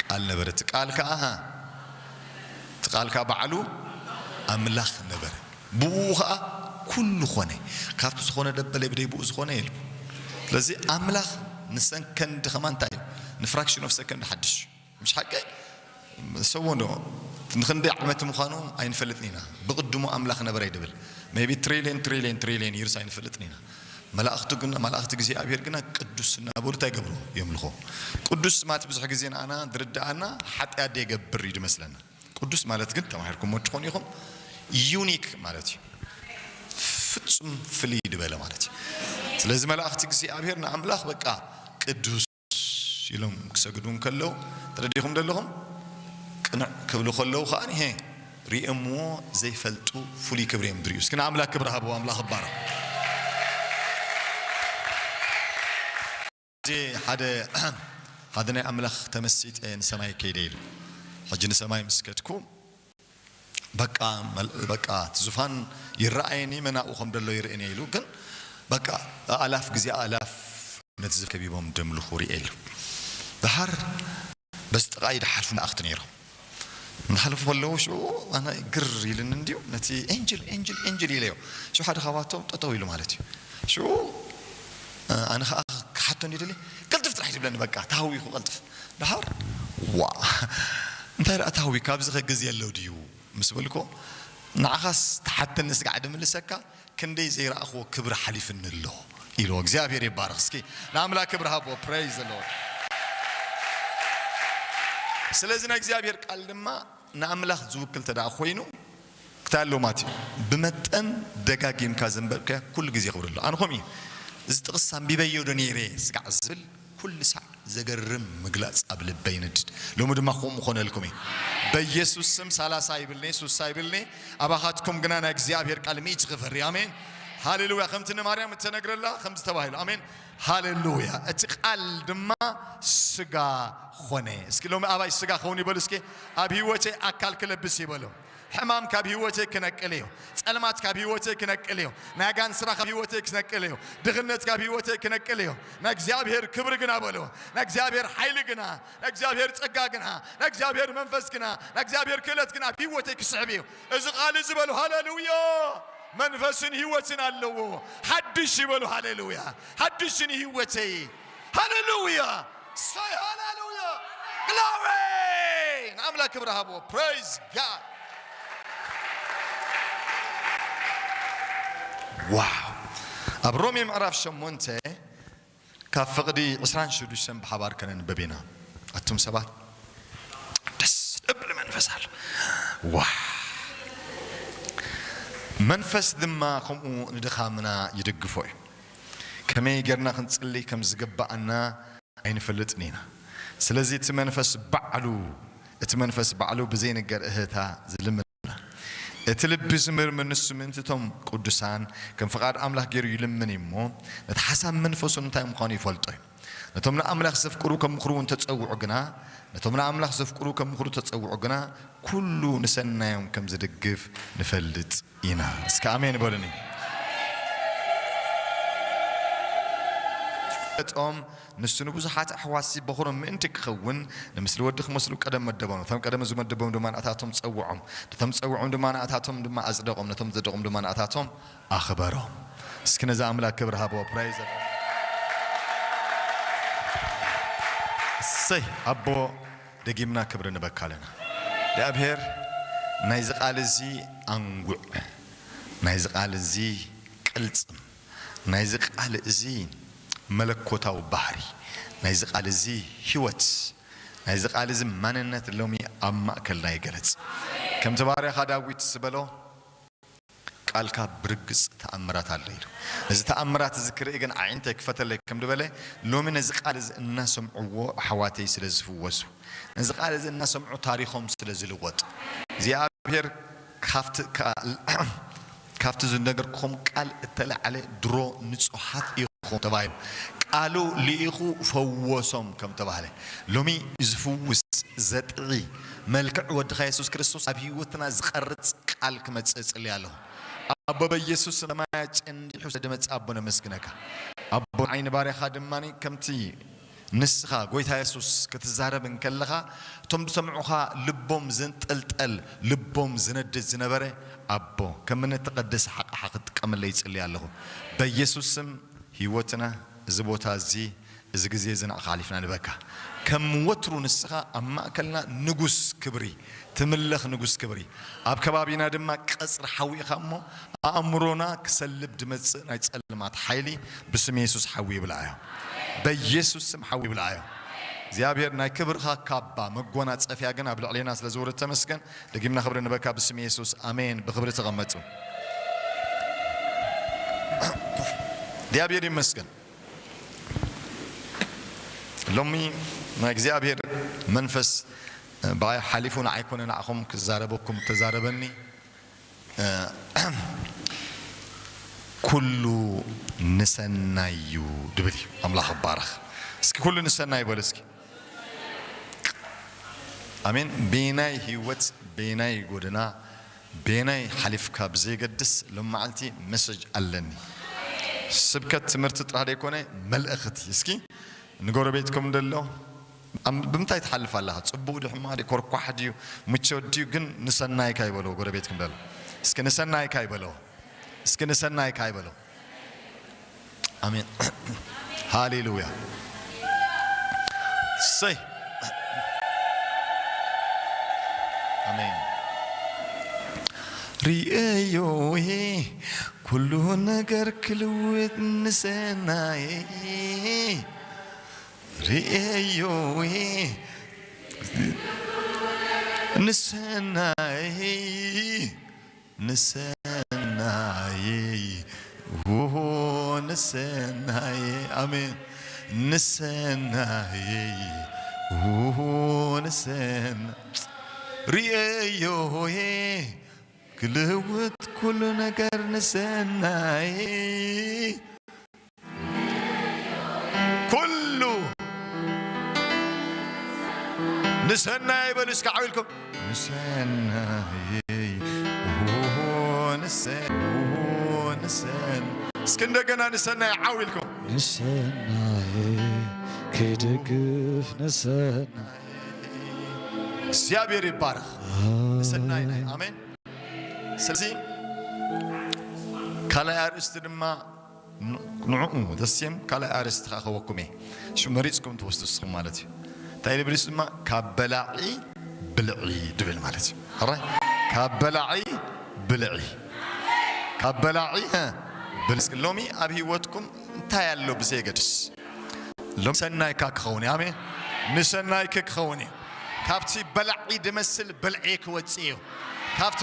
ቃል ነበረ። እቲ ቃል ከኣ፣ ሃ፣ እቲ ቃል ከኣ ባዕሉ ኣምላኽ ነበረ። ብኡ ከኣ ኩሉ ኾነ። ካብቲ ዝኾነ ደበለ፣ ብደይ ብኡ ዝኾነ የልቦ." ስለዚ ኣምላኽ ንሰከንድ ከማን እንታይ እዩ? ንፍራክሽን ኦፍ ሰከንድ ሓድሽ እዩ። ምሽ ሓቀይ? ሰዎ እንዶ ንኽንደይ ዓመት ምዃኑ ኣይንፈልጥን ኢና። ብቕድሙ ኣምላኽ ነበረ ይድብል። ሜቢ ትሪልየን፣ ትሪልየን፣ ትሪልየን ይርስ ኣይንፈልጥን ኢና። መላእኽቱ ግን፣ መላእኽቲ እግዚኣብሔር ግና ቅዱስ እናበሉ እንታይ ይገብሩ? የምልኹ። ቅዱስ ማለት ብዙሕ ግዜ ንኣና ዝርድኣና ሓጢኣት ዘይገብር እዩ ዝመስለና። ቅዱስ ማለት ግን ተማሂርኩሞ ትኾኑ ኢኹም፣ ዩኒክ ማለት እዩ። ፍጹም ፍልይ ዝበለ ማለት እዩ። ስለዚ መላእኽቲ እግዚኣብሔር ንኣምላኽ በቃ ቅዱስ ኢሎም ክሰግዱ እንከለዉ፣ ተረዲኹም ዘለኹም? ቅንዕ ክብሉ ከለዉ ከኣ፣ ሄ፣ ሪኦምዎ ዘይፈልጡ ፍሉይ ክብሪ እዮም ዝርእዩ። እስኪ ንኣምላኽ ክብሪ ሃብዎ፣ ኣምላኽ ይባረኽ። እዚ ሓደ፣ ሓደ ናይ ኣምላኽ ተመሲጠ ንሰማይ ከይደ ኢሉ። ሕጂ ንሰማይ ምስ ከድኩ፣ በቃ፣ መል-፣ በቃ፣ እቲ ዙፋን ይረኣየኒ፣ መናኡ ከም ደሎ ይርእየኒ ኢሉ። ግን በቃ፣ ኣእላፍ ግዜ ኣእላፍ ነቲ ዙፋን ከቢቦም ደምልኹ ርእየ ኢሉ። ደሓር በዚ ጥቓይ ድሓልፉ መላእኽቲ ነይሮም። እንዳሓለፉ ከለዉ ሽዑ ኣነ ግር ኢልኒ እንድዩ፣ ነቲ ኤንጅል፣ ኤንጅል፣ ኤንጅል ኢለዮ። ሽዑ ሓደ ካብኣቶም ጠጠው ኢሉ ማለት እዩ። ሽዑ፣ እ፣ ኣነ ኸኣ ክሓቶ እንድዩ ደልየ፣ ቅልጥፍ ጥራሕ እዩ ዝብለኒ፣ በቃ፣ ተሃዊኹ ቅልጥፍ። ደሓር፣ "ዋ፣ እንታይ ደኣ ተሃዊካ፣ ኣብዚ ኸ ግዜ ኣሎ ድዩ?" ምስ በልኮ፣ "ንዓኻስ ተሓተኒ ስጋዕ ድምልሰካ፣ ክንደይ ዘይረኣኽዎ ክብሪ ሓሊፍኒ ኣሎ" ኢልዎ። እግዚኣብሔር ይባረኽ። እስኪ ንኣምላኽ ክብሪ ሃቦ። ፕሬይዝ ዘ ሎርድ። ስለዚ ናይ እግዚኣብሔር ቃል ድማ ንኣምላኽ ዝውክል ተደኣ ኮይኑ፣ ክታይ ኣሎ ማትዩ፣ "ብመጠን ደጋጊምካ ዘንበብካዮ ኩሉ ግዜ ክብሪ ኣሎ." ኣነ ከምኡ እዩ። እዚ ጥቕስ ኣንቢበዮ ዶ ነይረ ስጋዕ ዝብል ኩሉ ሳዕ ዘገርም ምግላጽ ኣብ ልበይ ይነድድ። ሎሚ ድማ ከምኡ ክኾነልኩም እዩ። በኢየሱስ ስም ሰላሳ ይብልኒ፣ ሱሳ ይብልኒ፣ ኣባኻትኩም ግና ናይ እግዚኣብሔር ቃል ሚእቲ ክፈሪ። ኣሜን። ሃሌሉያ። ከምቲ ንማርያም እተነግረላ ከምዚ ተባሂሉ። ኣሜን። ሃሌሉያ። እቲ ቃል ድማ ስጋ ኾነ። እስኪ ሎሚ ኣባይ ስጋ ኸውን ይበሉ እስኪ። ኣብ ህይወተይ ኣካል ክለብስ ይበሉ። ሕማም ካብ ህይወተይ ክነቅል እዩ። ጸልማት ካብ ህይወተይ ክነቅል እዩ። ናይ ኣጋንንቲ ስራሕ ካብ ህይወተይ ክነቅል እዩ። ድኽነት ካብ ህይወተይ ክነቅል እዩ። ናይ እግዚኣብሔር ክብሪ ግና በልዎ። ናይ እግዚኣብሔር ሓይሊ ግና፣ ናይ እግዚኣብሔር ጸጋ ግና፣ ናይ እግዚኣብሔር መንፈስ ግና፣ ናይ እግዚኣብሔር ክእለት ግና ኣብ ህይወተይ ክስሕብ እዩ። እዚ ቃል እዚ በሉ፣ ሃሌሉያ! መንፈስን ህይወትን ኣለዎ። ሓድሽ ይበሉ፣ ሃሌሉያ! ሓድሽ ንህይወተይ። ሃሌሉያ! ሰይ ሃሌሉያ! ግሎሪ! ንኣምላኽ ክብሪ ሃብዎ። ፕሬዝ ጋድ! ዋው! ኣብ ሮሜ ምዕራፍ ሸሞንተ ካብ ፍቕዲ ዕስራን ሽዱሽተን ብሓባር ከነንብብ ኢና። ኣቱም ሰባት ደስ ደብል መንፈስ ኣሎ። ዋው! መንፈስ ድማ ከምኡ ንድኻምና ይድግፎ እዩ። ከመይ ጌርና ክንጽሊ ከም ዝግብኣና ኣይንፈልጥን ኢና። ስለዚ እቲ መንፈስ ባዕሉ፣ እቲ መንፈስ ባዕሉ ብዘይንገር እህታ ዝልምና። እቲ ልቢ ዝምርምር ንሱ ምእንቲ እቶም ቅዱሳን ከም ፍቓድ ኣምላኽ ገይሩ ይልምን እዩ እሞ፣ ነቲ ሓሳብ መንፈሱ እንታይ ምዃኑ ይፈልጦ እዩ። ነቶም ንኣምላኽ ዘፍቅሩ ከም ምኽሩ እውን ተጸውዑ ግና፣ ነቶም ንኣምላኽ ዘፍቅሩ ከም ምኽሩ ተጸውዑ ግና፣ ኩሉ ንሰናዮም ከም ዝድግፍ ንፈልጥ ኢና። እስከ ኣሜን በሉኒ። እቶም ንሱ ንብዙሓት ኣሕዋትሲ በኹሮም ምእንቲ ክኸውን፣ ንምስሊ ወዲ ክመስሉ ቀደም መደቦም። እቶም ቀደም ዝመደቦም ድማ ንኣታቶም ጸውዖም። ነቶም ጸውዖም ድማ ንኣታቶም ድማ ኣጽደቖም። ነቶም ዘጽደቖም ድማ ንኣታቶም ኣኽበሮም። እስኪ ነዚ ኣምላኽ ክብሪ ሃብዎ። ፕሬዝ እሰይ ኣቦ፣ ደጊምና ክብሪ ንበካ ኣለና። እግዚኣብሔር ናይዚ ቃል እዚ ኣንጉዕ፣ ናይዚ ቃል እዚ ቅልጽም፣ ናይዚ ቃል እዚ መለኮታዊ ባህሪ፣ ናይዚ ቃል እዚ ህይወት፣ ናይዚ ቃል እዚ ማንነት ሎሚ ኣብ ማእከልና ይገለጽ። ከምቲ ባርያኻ ዳዊት ዝበሎ፣ ቃልካ ብርግጽ ተኣምራት ኣሎ ኢሉ። እዚ ተኣምራት እዚ ክርኢ ግን ኣዒንተይ ክፈተለይ ከም ዝበለ፣ ሎሚ ነዚ ቃል እዚ እናሰምዕዎ ኣሕዋተይ ስለ ዝፍወሱ፣ ነዚ ቃል እዚ እናሰምዑ ታሪኾም ስለ ዝልወጥ፣ እግዚኣብሔር ካብቲ፣ ካ-፣ ካብቲ ዝነገርኩኹም ቃል እተላዕለ ድሮ ንጹሃት ኢኹም ተባሂሉ። ቃሉ ልኢኹ ፈወሶም ከም ተባህለ፣ ሎሚ ዝፍውስ፣ ዘጥዒ፣ መልክዕ ወድኻ የሱስ ክርስቶስ ኣብ ህይወትና ዝቐርጽ ቃል ክመጽእ እጽሊ ኣለኹ። ኣቦ በኢየሱስ ሰማያ ጨንዲሑ ስለ ድመጽእ ኣቦ ነመስግነካ። ኣቦ ዓይኒ ባርያኻ ድማ ከምቲ ንስኻ ጎይታ የሱስ ክትዛረብ እንከለኻ እቶም ዝሰምዑኻ ልቦም ዘንጠልጠል ልቦም ዝነድድ ዝነበረ ኣቦ ከም እተቐደሰ ሓቕሓ ክትጥቀመለይ ይጽሊ ኣለኹ። በኢየሱስ ስም ህይወትና እዚ ቦታ እዚ እዚ ግዜ እዚ ንዓኻ ሓሊፍና ንበካ። ከም ወትሩ ንስኻ ኣብ ማእከልና ንጉስ ክብሪ ትምለኽ ንጉስ ክብሪ። ኣብ ከባቢና ድማ ቀጽሪ ሓዊ ኢኻ እሞ ኣእምሮና ክሰልብ ድመጽእ ናይ ጸልማት ሓይሊ ብስም የሱስ ሓዊ ይብልዓዮ። በኢየሱስ ስም ሓዊ ይብልዓዮ። እግዚኣብሔር ናይ ክብርኻ ካባ መጎናጸፊያ ግን ኣብ ልዕሌና ስለ ዝወረድ ተመስገን። ደጊምና ክብሪ ንበካ ብስም የሱስ ኣሜን። ብክብሪ ተቐመጡ። እግዚኣብሔር ይመስገን። ሎሚ ናይ እግዚኣብሔር መንፈስ ብኣይ ሓሊፉ ንዓይ ኮነ ንዓኹም ክዛረበኩም ተዛረበኒ። ኩሉ ንሰናይ እዩ ድብል እዩ። ኣምላኽ ይባረኽ። እስኪ ኩሉ ንሰናይ በሉ እስኪ። ኣሜን። በየናይ ህይወት፣ በየናይ ጎደና፣ በየናይ ሓሊፍካ ብዘየገድስ ሎም መዓልቲ መሰጅ ኣለኒ። ስብከት ትምህርቲ ጥራሕ ዘይኮነ መልእኽቲ። እስኪ ንጎረቤትኩም ደሎ ኣም-፣ ብምንታይ ትሓልፍ ኣለኻ? ጽቡቕ ድዩ፣ ሕማቕ ድዩ፣ ኮርኳሕ ድዩ፣ ምቾት ድዩ፣ ግን ንሰናይካ ይበሎ ጎረቤትኩም ደሎ። እስኪ ንሰናይካ ይበሎ። እስኪ ንሰናይካ ይበሎ። ኣሜን። ሃሌሉያ። ሰይ። ኣሜን። ርእዮ፣ ኩሉ ነገር ክልውጥ ንሰናይ። ርእዮ፣ ንሰናይ። ንሰናየይ፣ ዎ፣ ንሰናየይ፣ ኣሜን። ንሰናየይ፣ ዎ፣ ንሰና-፣ ርእዮዬ፣ ክልውጥ ኩሉ ነገር ንሰናይ፣ ኩሉ ንሰናይ በሉ እስከ ዓው ኢልኩም። ንሰናይ፣ ኦ፣ ንሰ-፣ ኦ፣ ንሰን-፣ እስኪ እንደገና ንሰናይ ዓው ኢልኩም። ንሰናይ ክድግፍ ንሰናይ። እግዚኣብሔር ይባረኽ። ንሰናይ ናይ፣ ኣሜን። ስለዚ ካልኣይ ኣርእስቲ ድማ ን-፣ ንዕኡ ዘስም ካልኣይ ኣርእስቲ ከዓ ከወኩም እየ። ሽዑ መሪፅኩም ትወስዱ ንስኹም ማለት እዩ። እንታይ ኢሉ ብሪሱ ድማ ካብ በላዒ ብልዒ ድብል ማለት እዩ። ሕራይ ካብ በላዒ ብልዒ፣ ካብ በላዒ፣ እ፣ ብልዒ። ሎሚ ኣብ ህይወትኩም እንታይ ኣሎ ብዘየገድስ ሎም ሰናይካ ክኸውን እዩ። ኣሜን። ንሰናይክ ክኸውን እዩ። ካብቲ በላዒ ድመስል ብልዒ ክወፅእ እዩ። ካብቲ